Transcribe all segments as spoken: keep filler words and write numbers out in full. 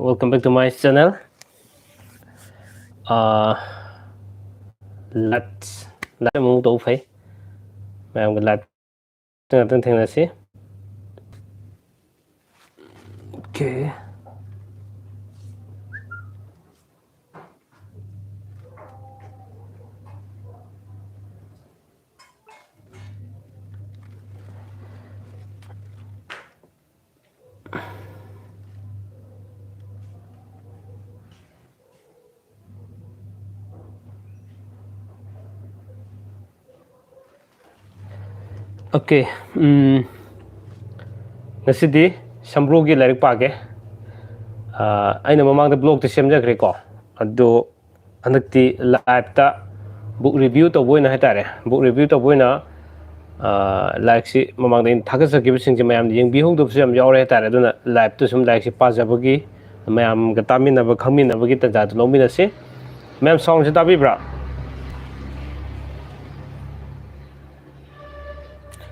Welcome back to my channel. Ah, live, live ꯑꯃꯨꯛ ꯇꯧꯕ ꯐꯩ꯫ ꯃꯌꯥꯝꯒ live ꯉꯥꯛꯇꯪ ꯊꯦꯡꯅꯁꯤ꯫ Okay. Okay, ꯎꯝ, ꯉꯁꯤꯗꯤ ꯁꯝꯕ꯭ꯔꯨꯒꯤ ꯂꯥꯏꯔꯤꯛ ꯄꯥꯒꯦ꯫ ꯑꯥ, ꯑꯩꯅ ꯃꯃꯥꯡꯗ blogꯇ ꯁꯦꯝꯖꯈ꯭ꯔꯦꯀꯣ, ꯑꯗꯣ ꯍꯟꯗꯛꯇꯤ liveꯇ book review ꯇꯧꯕ ꯑꯣꯏꯅ ꯍꯥꯏꯇꯥꯔꯦ, book review ꯇꯧꯕ ꯑꯣꯏꯅ, ꯑꯥ, ꯂꯥꯏꯔꯤꯛꯁꯤ ꯃꯃꯥꯡꯗ ꯑꯩꯅ ꯊꯥꯒꯠꯆꯈꯤꯕꯁꯤꯡꯁꯦ ꯃꯌꯥꯝꯅ ꯌꯦꯡꯕꯤꯍꯧꯗꯕꯁꯨ ꯌꯥꯝ ꯌꯥꯎꯔꯦ ꯍꯥꯏꯇꯥꯔꯦ꯫ ꯑꯗꯨꯅ liveꯇ ꯁꯨꯝ ꯂꯥꯏꯔꯤꯛꯁꯤ ꯄꯥꯖꯕꯒꯤ ꯃꯌꯥꯝꯒ ꯇꯥꯃꯤꯟꯅꯕ, ꯈꯪꯃꯤꯟꯅꯕꯒꯤ ꯇꯥꯟꯖꯥꯗꯨ ꯂꯧꯃꯤꯟꯅꯁꯤ꯫ ꯃꯌꯥꯝ soundꯁꯦ ꯇꯥꯕꯤꯕ꯭ꯔꯥ?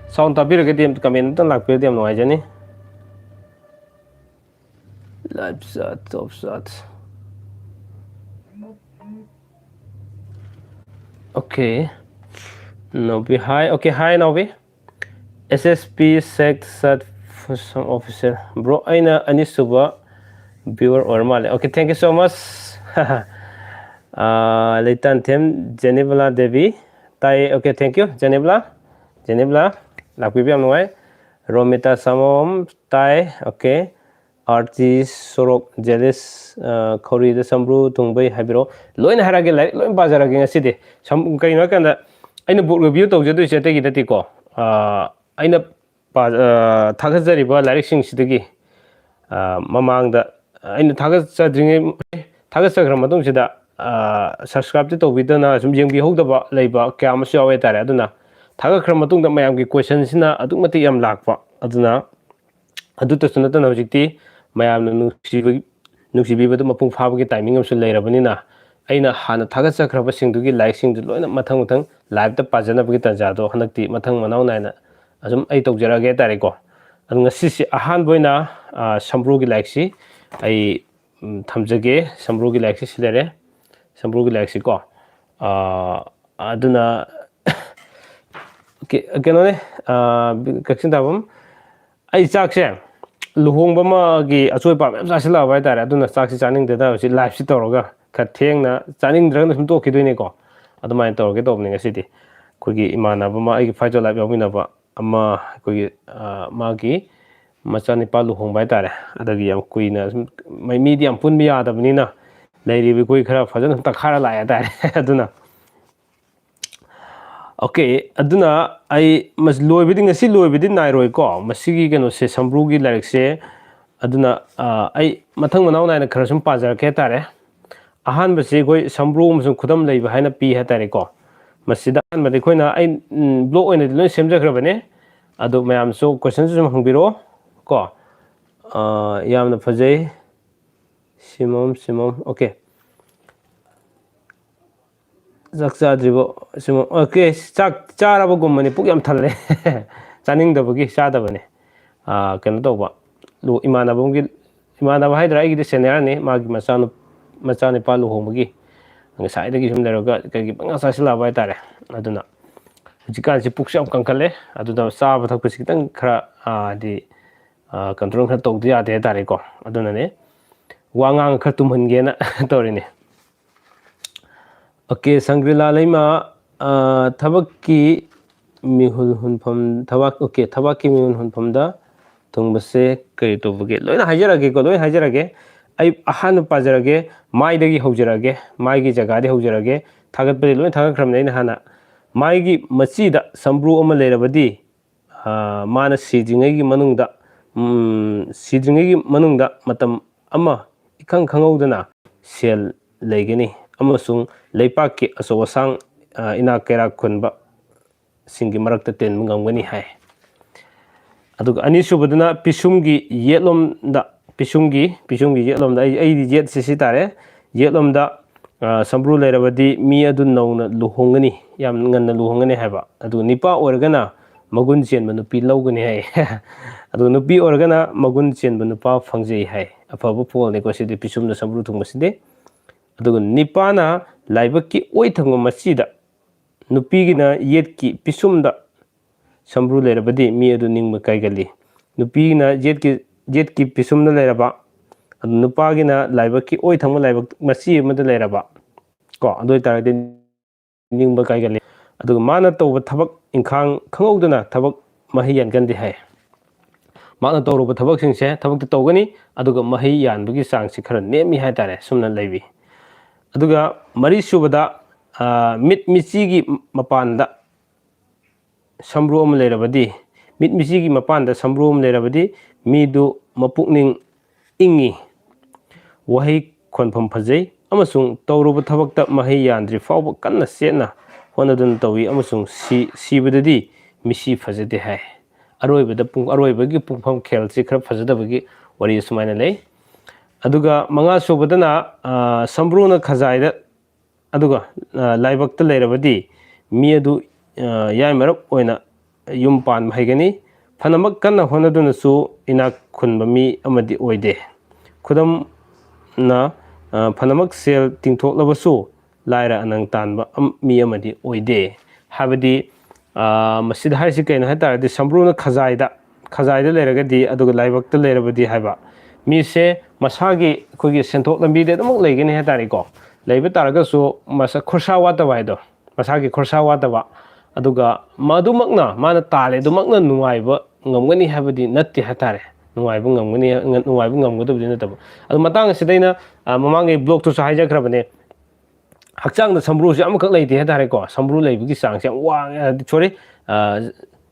Sound ꯇꯥꯕꯤꯔꯒꯗꯤ ꯑꯝꯇ comment ꯑꯝꯇ ꯂꯥꯛꯄꯤꯔꯗꯤ ꯌꯥꯝ ꯅꯨꯡꯉꯥꯏꯖꯅꯤ꯫ Live chat, top chat. Okay. ꯅꯥꯎꯕꯤ, hi. Okay, hi, ꯅꯥꯎꯕꯤ꯫ S S P Sek Sat Official. Bro, ꯑꯩꯅ ꯑꯅꯤꯁꯨꯕ viewer ꯑꯣꯏꯔ ꯃꯥꯜꯂꯦ꯫ Okay, thank you so much. ꯑꯥ, ꯂꯩꯇꯥꯟꯊꯦꯝ ꯖꯦꯅꯤꯕꯂꯥ ꯗꯦꯕꯤ꯫ ꯇꯥꯏꯌꯦ꯫ Okay, thank you, ꯖꯦꯅꯤꯕꯂꯥ꯫ ꯖꯦꯅꯤꯕꯂꯥ, ꯂꯥꯛꯄꯤꯕ ꯌꯥꯝ ꯅꯨꯡꯉꯥꯏ꯫ ꯔꯣꯃꯤꯇꯥ ꯁꯥꯃꯣꯝ, ꯇꯥꯏ꯫ Okay. ꯑꯥꯔꯇꯤ ꯁꯣꯔꯣꯛ, ꯖꯦꯂꯤꯁ, ꯑ, ꯈꯧꯔꯤꯗ ꯁꯝꯕ꯭ꯔꯨ ꯊꯨꯡꯕꯩ ꯍꯥꯏꯕꯤꯔꯛꯑꯣ꯫ ꯂꯣꯏꯅ ꯍꯥꯏꯔꯛꯑꯒꯦ, ꯂꯥꯏꯔꯤꯛ ꯂꯣꯏ ꯄꯥꯖꯔꯒꯦ ꯉꯁꯤꯗꯤ꯫ ꯁꯝ-, ꯀꯩꯅꯣ ꯍꯥꯏꯀꯥꯟꯗ, ꯑꯩꯅ book review ꯇꯧꯖꯗꯣꯏꯁꯦ ꯑꯇꯩꯒꯤ ꯅꯠꯇꯦꯀꯣ꯫ ꯑ, ꯑꯩꯅ ꯄꯥ-, ꯑ, ꯊꯥꯒꯠꯆꯔꯤꯕ ꯂꯥꯏꯔꯤꯛꯁꯤꯡꯁꯤꯗꯒꯤ, ꯑ, ꯃꯃꯥꯡꯗ ꯑꯩꯅ ꯊꯥꯒꯠꯆꯗ꯭ꯔꯤꯉꯩ, ꯊꯥꯒꯠꯆꯈ꯭ꯔ ꯃꯇꯨꯡꯁꯤꯗ, ꯑ, subscribeꯇꯤ ꯇꯧꯕꯤꯗꯅ ꯁꯨꯝ ꯌꯦꯡꯕꯤꯍꯧꯗꯕ ꯂꯩꯕ ꯀꯌꯥ ꯑꯃꯁꯨ ꯌꯥꯎꯋꯦ ꯍꯥꯏꯇꯥꯔꯦ꯫ ꯑꯗꯨꯅ ꯊꯥꯒꯠꯈ꯭ꯔ ꯃꯇꯨꯡꯗ ꯃꯌꯥꯝꯒꯤ questionꯁꯤꯅ ꯑꯗꯨꯛ ꯃꯇꯤꯛ ꯌꯥꯝ ꯂꯥꯛꯄ꯫ ꯑꯗꯨꯅ ꯑꯗꯨꯇꯁꯨ ꯅꯠꯇꯅ ꯍꯧꯖꯤꯛꯇꯤ ꯃꯌꯥꯝꯅ ꯅꯨꯡꯁꯤꯕ-, ꯅꯨꯡꯁꯤꯕꯤꯕꯗꯨ ꯃꯄꯨꯡ ꯐꯥꯕꯒꯤ timing ꯑꯃꯁꯨ ꯂꯩꯔꯕꯅꯤꯅ, ꯑꯩꯅ ꯍꯥꯟꯅ ꯊꯥꯒꯠꯆꯈ꯭ꯔꯕꯁꯤꯡꯗꯨꯒꯤ ꯂꯥꯏꯔꯤꯛꯁꯤꯡꯗꯨ ꯂꯣꯏꯅ ꯃꯊꯪ ꯃꯊꯪ liveꯇ ꯄꯥꯖꯅꯕꯒꯤ ꯇꯥꯟꯖꯥꯗꯣ ꯍꯟꯗꯛꯇꯤ ꯃꯊꯪ ꯃꯅꯥꯎ ꯅꯥꯏꯅ ꯑꯗꯨꯝ ꯑꯩ ꯇꯧꯖꯔꯛꯑꯒꯦ ꯍꯥꯏꯇꯥꯔꯦꯀꯣ꯫ ꯑꯗꯨ ꯉꯁꯤꯁꯦ ꯑꯍꯥꯟꯕ ꯑꯣꯏꯅ, ꯑ, ꯁꯝꯕ꯭ꯔꯨꯒꯤ ꯂꯥꯏꯔꯤꯛꯁꯤ ꯑꯩ ꯎꯝ, ꯊꯝꯖꯒꯦ꯫ ꯁꯝꯕ꯭ꯔꯨꯒꯤ ꯂꯥꯏꯔꯤꯛꯁꯦ ꯁꯤ ꯂꯩꯔꯦ꯫ ꯁꯝꯕ꯭ꯔꯨꯒꯤ ꯂꯥꯏꯔꯤꯛꯁꯤꯀꯣ꯫ ꯑꯥ, ꯑꯗꯨꯅ, ꯀꯦ-, ꯀꯩꯅꯣꯅꯦ, ꯑꯥ, ꯀꯛꯆꯤꯡ ꯊꯥꯕꯝ, ꯑꯩ ꯆꯥꯛꯁꯦ ꯂꯨꯍꯣꯡꯕ ꯑꯃꯒꯤ ꯑꯆꯣꯏ ꯑꯄꯥ ꯃꯌꯥꯝ ꯆꯥꯁꯤꯜꯂꯛꯑꯕ ꯍꯥꯏꯇꯥꯔꯦ꯫ ꯑꯗꯨꯅ ꯆꯥꯛꯁꯤ ꯆꯥꯅꯤꯡꯗꯦꯗ, ꯍꯧꯖꯤꯛ live ꯁꯤ ꯇꯧꯔꯒ ꯈꯔ ꯊꯦꯡꯅ ꯆꯥꯅꯤꯡꯗ꯭ꯔꯒꯅ ꯁꯨꯝ ꯇꯣꯛꯈꯤꯗꯣꯏꯅꯤꯀꯣ꯫ ꯑꯗꯨꯃꯥꯏꯅ ꯇꯧꯔꯒꯦ ꯇꯧꯕꯅꯤ ꯉꯁꯤꯗꯤ꯫ ꯑꯩꯈꯣꯏꯒꯤ ꯏꯃꯥꯟꯅꯕ ꯑꯃ, ꯑꯩꯒꯤ Fighter Live ꯌꯥꯎꯃꯤꯟꯅꯕ ꯑꯃ, ꯑꯩꯈꯣꯏꯒꯤ, ꯑꯥ, ꯃꯥꯒꯤ ꯃꯆꯥꯅꯤꯄꯥ ꯂꯨꯍꯣꯡꯕ ꯍꯥꯏꯇꯥꯔꯦ꯫ ꯑꯗꯒꯤ ꯌꯥꯝ ꯀꯨꯏꯅ ꯁꯨꯝ, ꯃꯩ-, ꯃꯤꯗꯤ ꯌꯥꯝ ꯄꯨꯟꯕ ꯌꯥꯗꯕꯅꯤꯅ, ꯂꯩꯔꯤꯕ ꯑꯩꯈꯣꯏ ꯈꯔ ꯐꯖꯅ ꯁꯨꯝ ꯇꯛꯈꯥꯏꯔ ꯂꯥꯛꯑꯦ ꯍꯥꯏꯇꯥꯔꯦ꯫ ꯑꯗꯨꯅ, OK, ꯑꯗꯨꯅ ꯑꯩ ꯃꯁꯤ ꯂꯣꯏꯕꯗꯤ, ꯉꯁꯤ ꯂꯣꯏꯕꯗꯤ ꯅꯥꯏꯔꯣꯏꯀꯣ, ꯃꯁꯤꯒꯤ ꯀꯩꯅꯣꯁꯦ, ꯁꯝꯕ꯭ꯔꯨꯒꯤ ꯂꯥꯏꯔꯤꯛꯁꯦ꯫ ꯑꯗꯨꯅ, ꯑꯥ, ꯑꯩ ꯃꯊꯪ ꯃꯅꯥꯎ ꯅꯥꯏꯅ ꯈꯔ ꯁꯨꯝ ꯄꯥꯖꯔꯛꯀꯦ ꯍꯥꯏꯇꯥꯔꯦ꯫ ꯑꯍꯥꯟꯕꯁꯤ ꯑꯩꯈꯣꯏ ꯁꯝꯕ꯭ꯔꯨ ꯑꯃꯁꯨꯡ ꯈꯨꯗꯝ ꯂꯩꯕ ꯍꯥꯏꯅ ꯄꯤ ꯍꯥꯏꯇꯥꯔꯦꯀꯣ꯫ ꯃꯁꯤꯗ ꯑꯍꯥꯟꯕꯗ ꯑꯩꯈꯣꯏꯅ, ꯑꯩ, ꯎꯝ, block ꯑꯣꯏꯅꯗꯤ ꯂꯣꯏ ꯁꯦꯝꯖꯈ꯭ꯔꯕꯅꯦ꯫ ꯑꯗꯣ ꯃꯌꯥꯝꯁꯨ question ꯁꯨ ꯁꯨꯝ ꯍꯪꯕꯤꯔꯛꯑꯣ ꯀꯣ꯫ ꯑꯥ, ꯌꯥꯝꯅ ꯐꯖꯩ꯫ ꯁꯤꯃꯝ, ꯁꯤꯃꯝ, OK꯫ ꯆꯥꯛ ꯆꯥꯗ꯭ꯔꯤꯕꯣ? ꯁꯤꯃꯝ, OK, ꯆꯥꯛ ꯆꯥꯔꯕꯒꯨꯝꯕꯅꯤ, ꯄꯨꯛ ꯌꯥꯝ ꯊꯜꯂꯦ꯫ ꯆꯥꯅꯤꯡꯗꯕꯒꯤ ꯆꯥꯗꯕꯅꯦ꯫ ꯑꯥ, ꯀꯩꯅꯣ ꯇꯧꯕ, ꯂꯨ-, ꯏꯃꯥꯟꯅꯕ ꯑꯃꯒꯤ, ꯏꯃꯥꯟꯅꯕ ꯍꯥꯏꯗ꯭ꯔꯥ, ꯑꯩꯒꯤꯗꯤ senior ꯅꯤ, ꯃꯥꯒꯤ ꯃꯆꯥꯅꯨ-, ꯃꯆꯥꯅꯤꯄꯥ ꯂꯨꯍꯣꯡꯕꯒꯤ ꯉꯁꯥꯏꯗꯒꯤ ꯁꯨꯝ ꯂꯩꯔꯒ ꯀꯩꯒꯤ ꯄꯪꯆꯥ ꯆꯥꯁꯤꯜꯂꯛꯑꯕ ꯍꯥꯏꯇꯥꯔꯦ꯫ ꯑꯗꯨꯅ ꯍꯧꯖꯤꯛꯀꯥꯟꯁꯤ ꯄꯨꯛꯁꯨ ꯌꯥꯝ ꯀꯟꯈꯠꯂꯦ꯫ ꯑꯗꯨꯅ ꯆꯥꯕ ꯊꯛꯄꯁꯤ ꯈꯤꯇꯪ ꯈꯔ, ꯑꯥ, ꯍꯥꯏꯗꯤ, ꯑꯥ, control ꯈꯔ ꯇꯧꯗ ꯌꯥꯗꯦ ꯍꯥꯏꯇꯥꯔꯦꯀꯣ꯫ ꯑꯗꯨꯅꯅꯦ ꯋꯥ ꯉꯥꯡ ꯈꯔ ꯇꯨꯝꯍꯟꯒꯦꯅ ꯇꯧꯔꯤꯅꯦ꯫ OK, ꯁꯪꯒ꯭ꯔꯤꯂꯥ ꯂꯩꯃ, ꯑꯥ, ꯊꯕꯛꯀꯤ ꯃꯤꯍꯨꯜ ꯍꯨꯟꯐꯝ, ꯊꯕꯛ, OK, ꯊꯕꯛꯀꯤ ꯃꯤꯍꯨꯜ ꯍꯨꯟꯐꯝꯗ ꯊꯨꯡꯕꯁꯦ ꯀꯔꯤ ꯇꯧꯕꯒꯦ? ꯂꯣꯏꯅ ꯍꯥꯏꯖꯔꯒꯦꯀꯣ, ꯂꯣꯏꯅ ꯍꯥꯏꯖꯔꯒꯦ꯫ ꯑꯩ ꯑꯍꯥꯟꯕ ꯄꯥꯖꯔꯒꯦ, ꯃꯥꯏꯗꯒꯤ ꯍꯧꯖꯔꯒꯦ, ꯃꯥꯏꯒꯤ ꯖꯒꯥꯗꯤ ꯍꯧꯖꯔꯒꯦ꯫ ꯊꯥꯒꯠꯄꯗꯤ ꯂꯣꯏꯅ ꯊꯥꯒꯠꯈ꯭ꯔꯕꯅꯦ ꯑꯩꯅ ꯍꯥꯟꯅ꯫ ꯃꯥꯏꯒꯤ ꯃꯆꯤꯗ ꯁꯝꯕ꯭ꯔꯨ ꯑꯃ ꯂꯩꯔꯕꯗꯤ, ꯑꯥ, ꯃꯥꯅ ꯁꯤꯗ꯭ꯔꯤꯉꯩꯒꯤ ꯃꯅꯨꯡꯗ, ꯎꯝ, ꯁꯤꯗ꯭ꯔꯤꯉꯩꯒꯤ ꯃꯅꯨꯡꯗ ꯃꯇꯝ ꯑꯃ ꯏꯈꯪ ꯈꯪꯍꯧꯗꯅ ꯁꯦꯜ ꯂꯩꯒꯅꯤ ꯑꯃꯁꯨꯡ ꯂꯩꯄꯥꯛꯀꯤ ꯑꯆꯧ ꯑꯁꯥꯡ, ꯑꯥ, ꯏꯅꯥꯛ ꯀꯩꯔꯥꯛ ꯈꯨꯟꯕꯁꯤꯡꯒꯤ ꯃꯔꯛꯇ ꯇꯤꯟꯕ ꯉꯝꯒꯅꯤ ꯍꯥꯏ꯫ ꯑꯗꯨꯒ ꯑꯅꯤꯁꯨꯕꯗꯅ ꯄꯤꯁꯨꯝꯒꯤ ꯌꯦꯠꯂꯣꯝꯗ, ꯄꯤꯁꯨꯝꯒꯤ, ꯄꯤꯁꯨꯝꯒꯤ ꯌꯦꯠꯂꯣꯝꯗ, ꯑꯩ, ꯑꯩꯗꯤ ꯌꯦꯠꯁꯤ ꯁꯤ ꯇꯥꯔꯦ, ꯌꯦꯠꯂꯣꯝꯗ, ꯑꯥ, ꯁꯝꯕ꯭ꯔꯨ ꯂꯩꯔꯕꯗꯤ ꯃꯤ ꯑꯗꯨ ꯅꯧꯅ ꯂꯨꯍꯣꯡꯒꯅꯤ, ꯌꯥꯝ ꯉꯟꯅ ꯂꯨꯍꯣꯡꯒꯅꯤ ꯍꯥꯏꯕ꯫ ꯑꯗꯨꯒ ꯅꯤꯄꯥ ꯑꯣꯏꯔꯒꯅ ꯃꯒꯨꯟ ꯆꯦꯟꯕ ꯅꯨꯄꯤ ꯂꯧꯒꯅꯤ ꯍꯥꯏ꯫ ꯑꯗꯨꯒ ꯅꯨꯄꯤ ꯑꯣꯏꯔꯒꯅ ꯃꯒꯨꯟ ꯆꯦꯟꯕ ꯅꯨꯄꯥ ꯐꯪꯖꯩ ꯍꯥꯏ꯫ ꯑꯐꯕ ꯐꯣꯜꯅꯤꯀꯣ ꯁꯤꯗꯤ, ꯄꯤꯁꯨꯝꯗ ꯁꯝꯕ꯭ꯔꯨ ꯊꯨꯡꯕꯁꯤꯗꯤ꯫ ꯑꯗꯨꯒ ꯅꯤꯄꯥꯅ ꯂꯥꯏꯕꯛꯀꯤ ꯑꯣꯏ ꯊꯪꯕ ꯃꯆꯤꯗ, ꯅꯨꯄꯤꯒꯤꯅ ꯌꯦꯠꯀꯤ ꯄꯤꯁꯨꯝꯗ ꯁꯝꯕ꯭ꯔꯨ ꯂꯩꯔꯕꯗꯤ ꯃꯤ ꯑꯗꯨ ꯅꯤꯡꯕ ꯀꯥꯏꯒꯜꯂꯤ꯫ ꯅꯨꯄꯤꯅ ꯌꯦꯠꯀꯤ, ꯌꯦꯠꯀꯤ ꯄꯤꯁꯨꯝꯗ ꯂꯩꯔꯕ, ꯑꯗꯨ ꯅꯨꯄꯥꯒꯤꯅ ꯂꯥꯏꯕꯛꯀꯤ ꯑꯣꯏ ꯊꯪꯕ ꯂꯥꯏꯕꯛ ꯃꯆꯤ ꯑꯃꯗ ꯂꯩꯔꯕ, ꯀꯣ, ꯑꯗꯨ ꯑꯣꯏꯇꯥꯔꯒꯗꯤ ꯅꯤꯡꯕ ꯀꯥꯏꯒꯜꯂꯤ꯫ ꯑꯗꯨꯒ ꯃꯥꯅ ꯇꯧꯕ ꯊꯕꯛ ꯏꯪꯈꯥꯡ ꯈꯪꯍꯧꯗꯅ ꯊꯕꯛ ꯃꯍꯩ ꯌꯥꯟꯒꯟꯗꯦ ꯍꯥꯏ꯫ ꯃꯥꯅ ꯇꯧꯔꯨꯕ ꯊꯕꯛꯁꯤꯡꯁꯦ ꯊꯕꯛꯇꯤ ꯇꯧꯒꯅꯤ, ꯑꯗꯨꯒ ꯃꯍꯩ ꯌꯥꯟꯕꯒꯤ ꯆꯥꯡꯁꯤ ꯈꯔ ꯅꯦꯝꯃꯤ ꯍꯥꯏꯇꯥꯔꯦ, ꯁꯨꯝꯅ ꯂꯩꯕꯤ꯫ ꯑꯗꯨꯒ ꯃꯔꯤ ꯁꯨꯕꯗ, ꯑ, ꯃꯤꯠ ꯃꯤꯆꯤꯒꯤ ꯃꯄꯥꯟꯗ ꯁꯝꯕ꯭ꯔꯨ ꯑꯃ ꯂꯩꯔꯕꯗꯤ, ꯃꯤꯠ ꯃꯤꯆꯤꯒꯤ ꯃꯄꯥꯟꯗ ꯁꯝꯕ꯭ꯔꯨ ꯑꯃ ꯂꯩꯔꯕꯗꯤ ꯃꯤꯗꯨ ꯃꯄꯨꯛꯅꯤꯡ ꯏꯪꯉꯤ, ꯋꯥꯍꯩ ꯈꯣꯟꯐꯝ ꯐꯖꯩ ꯑꯃꯁꯨꯡ ꯇꯧꯔꯨꯕ ꯊꯕꯛꯇ ꯃꯍꯩ ꯌꯥꯟꯗ꯭ꯔꯤ ꯐꯥꯎꯕ ꯀꯟꯅ ꯆꯦꯠꯅ ꯍꯣꯠꯅꯗꯨꯅ ꯇꯧꯏ ꯑꯃꯁꯨꯡ ꯁꯤ-, ꯁꯤꯕꯗꯗꯤ ꯃꯤꯁꯤ ꯐꯖꯗꯦ ꯍꯥꯏ꯫ ꯑꯔꯣꯏꯕꯗ ꯄꯨꯡ-, ꯑꯔꯣꯏꯕꯒꯤ ꯄꯨꯡꯐꯝ ꯈꯦꯜꯁꯤ ꯈꯔ ꯐꯖꯗꯕꯒꯤ ꯋꯥꯔꯤ ꯑꯁꯨꯃꯥꯏꯅ ꯂꯩ꯫ ꯑꯗꯨꯒ ꯃꯉꯥ ꯁꯨꯕꯗꯅ, ꯑ, ꯁꯝꯕ꯭ꯔꯨꯅ ꯈꯖꯥꯏꯗ, ꯑꯗꯨꯒ, ꯑ, ꯂꯥꯏꯕꯛꯇ ꯂꯩꯔꯕꯗꯤ ꯃꯤ ꯑꯗꯨ, ꯑ, ꯌꯥꯏꯃꯔꯞ ꯑꯣꯏꯅ ꯌꯨꯝ ꯄꯥꯟꯕ ꯍꯩꯒꯅꯤ꯫ ꯐꯅꯃꯛ ꯀꯟꯅ ꯍꯣꯠꯅꯗꯨꯅꯁꯨ ꯏꯅꯥꯛ ꯈꯨꯟꯕ ꯃꯤ ꯑꯃꯗꯤ ꯑꯣꯏꯗꯦ꯫ ꯈꯨꯗꯝꯅ, ꯑ, ꯐꯅꯃꯛ ꯁꯦꯜ ꯇꯤꯡꯊꯣꯛꯂꯕꯁꯨ ꯂꯥꯏꯔ ꯑꯅꯪ ꯇꯥꯟꯕ ꯑꯝ-, ꯃꯤ ꯑꯃꯗꯤ ꯑꯣꯏꯗꯦ꯫ ꯍꯥꯏꯕꯗꯤ, ꯑ, ꯃꯁꯤꯗ ꯍꯥꯏꯔꯤꯁꯤ ꯀꯩꯅꯣ ꯍꯥꯏ ꯇꯥꯔꯗꯤ, ꯁꯝꯕ꯭ꯔꯨꯅ ꯈꯖꯥꯏꯗ, ꯈꯖꯥꯏꯗ ꯂꯩꯔꯒꯗꯤ, ꯑꯗꯨꯒ ꯂꯥꯏꯕꯛꯇ ꯂꯩꯔꯕꯗꯤ ꯍꯥꯏꯕ, ꯃꯤꯁꯦ ꯃꯁꯥꯒꯤ ꯑꯩꯈꯣꯏꯒꯤ ꯁꯦꯟꯊꯣꯛ ꯂꯝꯕꯤꯗꯤ ꯑꯗꯨꯃꯛ ꯂꯩꯒꯅꯤ ꯍꯥꯏ ꯇꯥꯔꯦꯀꯣ꯫ ꯂꯩꯕ ꯇꯥꯔꯒꯁꯨ ꯃꯁꯥ ꯈꯣꯔꯁꯥ ꯋꯥꯠꯇꯕ ꯍꯥꯏꯗꯣ, ꯃꯁꯥꯒꯤ ꯈꯣꯔꯁꯥ ꯋꯥꯠꯇꯕ, ꯑꯗꯨꯒ ꯃꯗꯨꯃꯛꯅ, ꯃꯥꯅ ꯇꯥꯜꯂꯦ ꯑꯗꯨꯃꯛꯅ ꯅꯨꯡꯉꯥꯏꯕ ꯉꯝꯒꯅꯤ ꯍꯥꯏꯕꯗꯤ ꯅꯠꯇꯦ ꯍꯥꯏ ꯇꯥꯔꯦ꯫ ꯅꯨꯡꯉꯥꯏꯕ ꯉꯝꯒꯅꯤ, ꯅꯨꯡꯉꯥꯏꯕ ꯉꯝꯒꯗꯕꯗꯤ ꯅꯠꯇꯕ꯫ ꯑꯗꯨ ꯃꯇꯥꯡ ꯑꯁꯤꯗ ꯑꯩꯅ, ꯑ, ꯃꯃꯥꯡꯒꯤ ꯕ꯭ꯂꯣꯛꯇꯁꯨ ꯍꯥꯏꯖꯈ꯭ꯔꯕꯅꯦ, ꯍꯛꯆꯥꯡꯗ ꯁꯝꯕ꯭ꯔꯨꯁꯦ ꯑꯃꯈꯛ ꯂꯩꯇꯦ ꯍꯥꯏ ꯇꯥꯔꯦꯀꯣ꯫ ꯁꯝꯕ꯭ꯔꯨ ꯂꯩꯕꯒꯤ ꯆꯥꯡꯁꯦ ꯌꯥꯝ ꯋꯥꯡꯉꯦ, ꯁꯣꯔꯤ, ꯑ,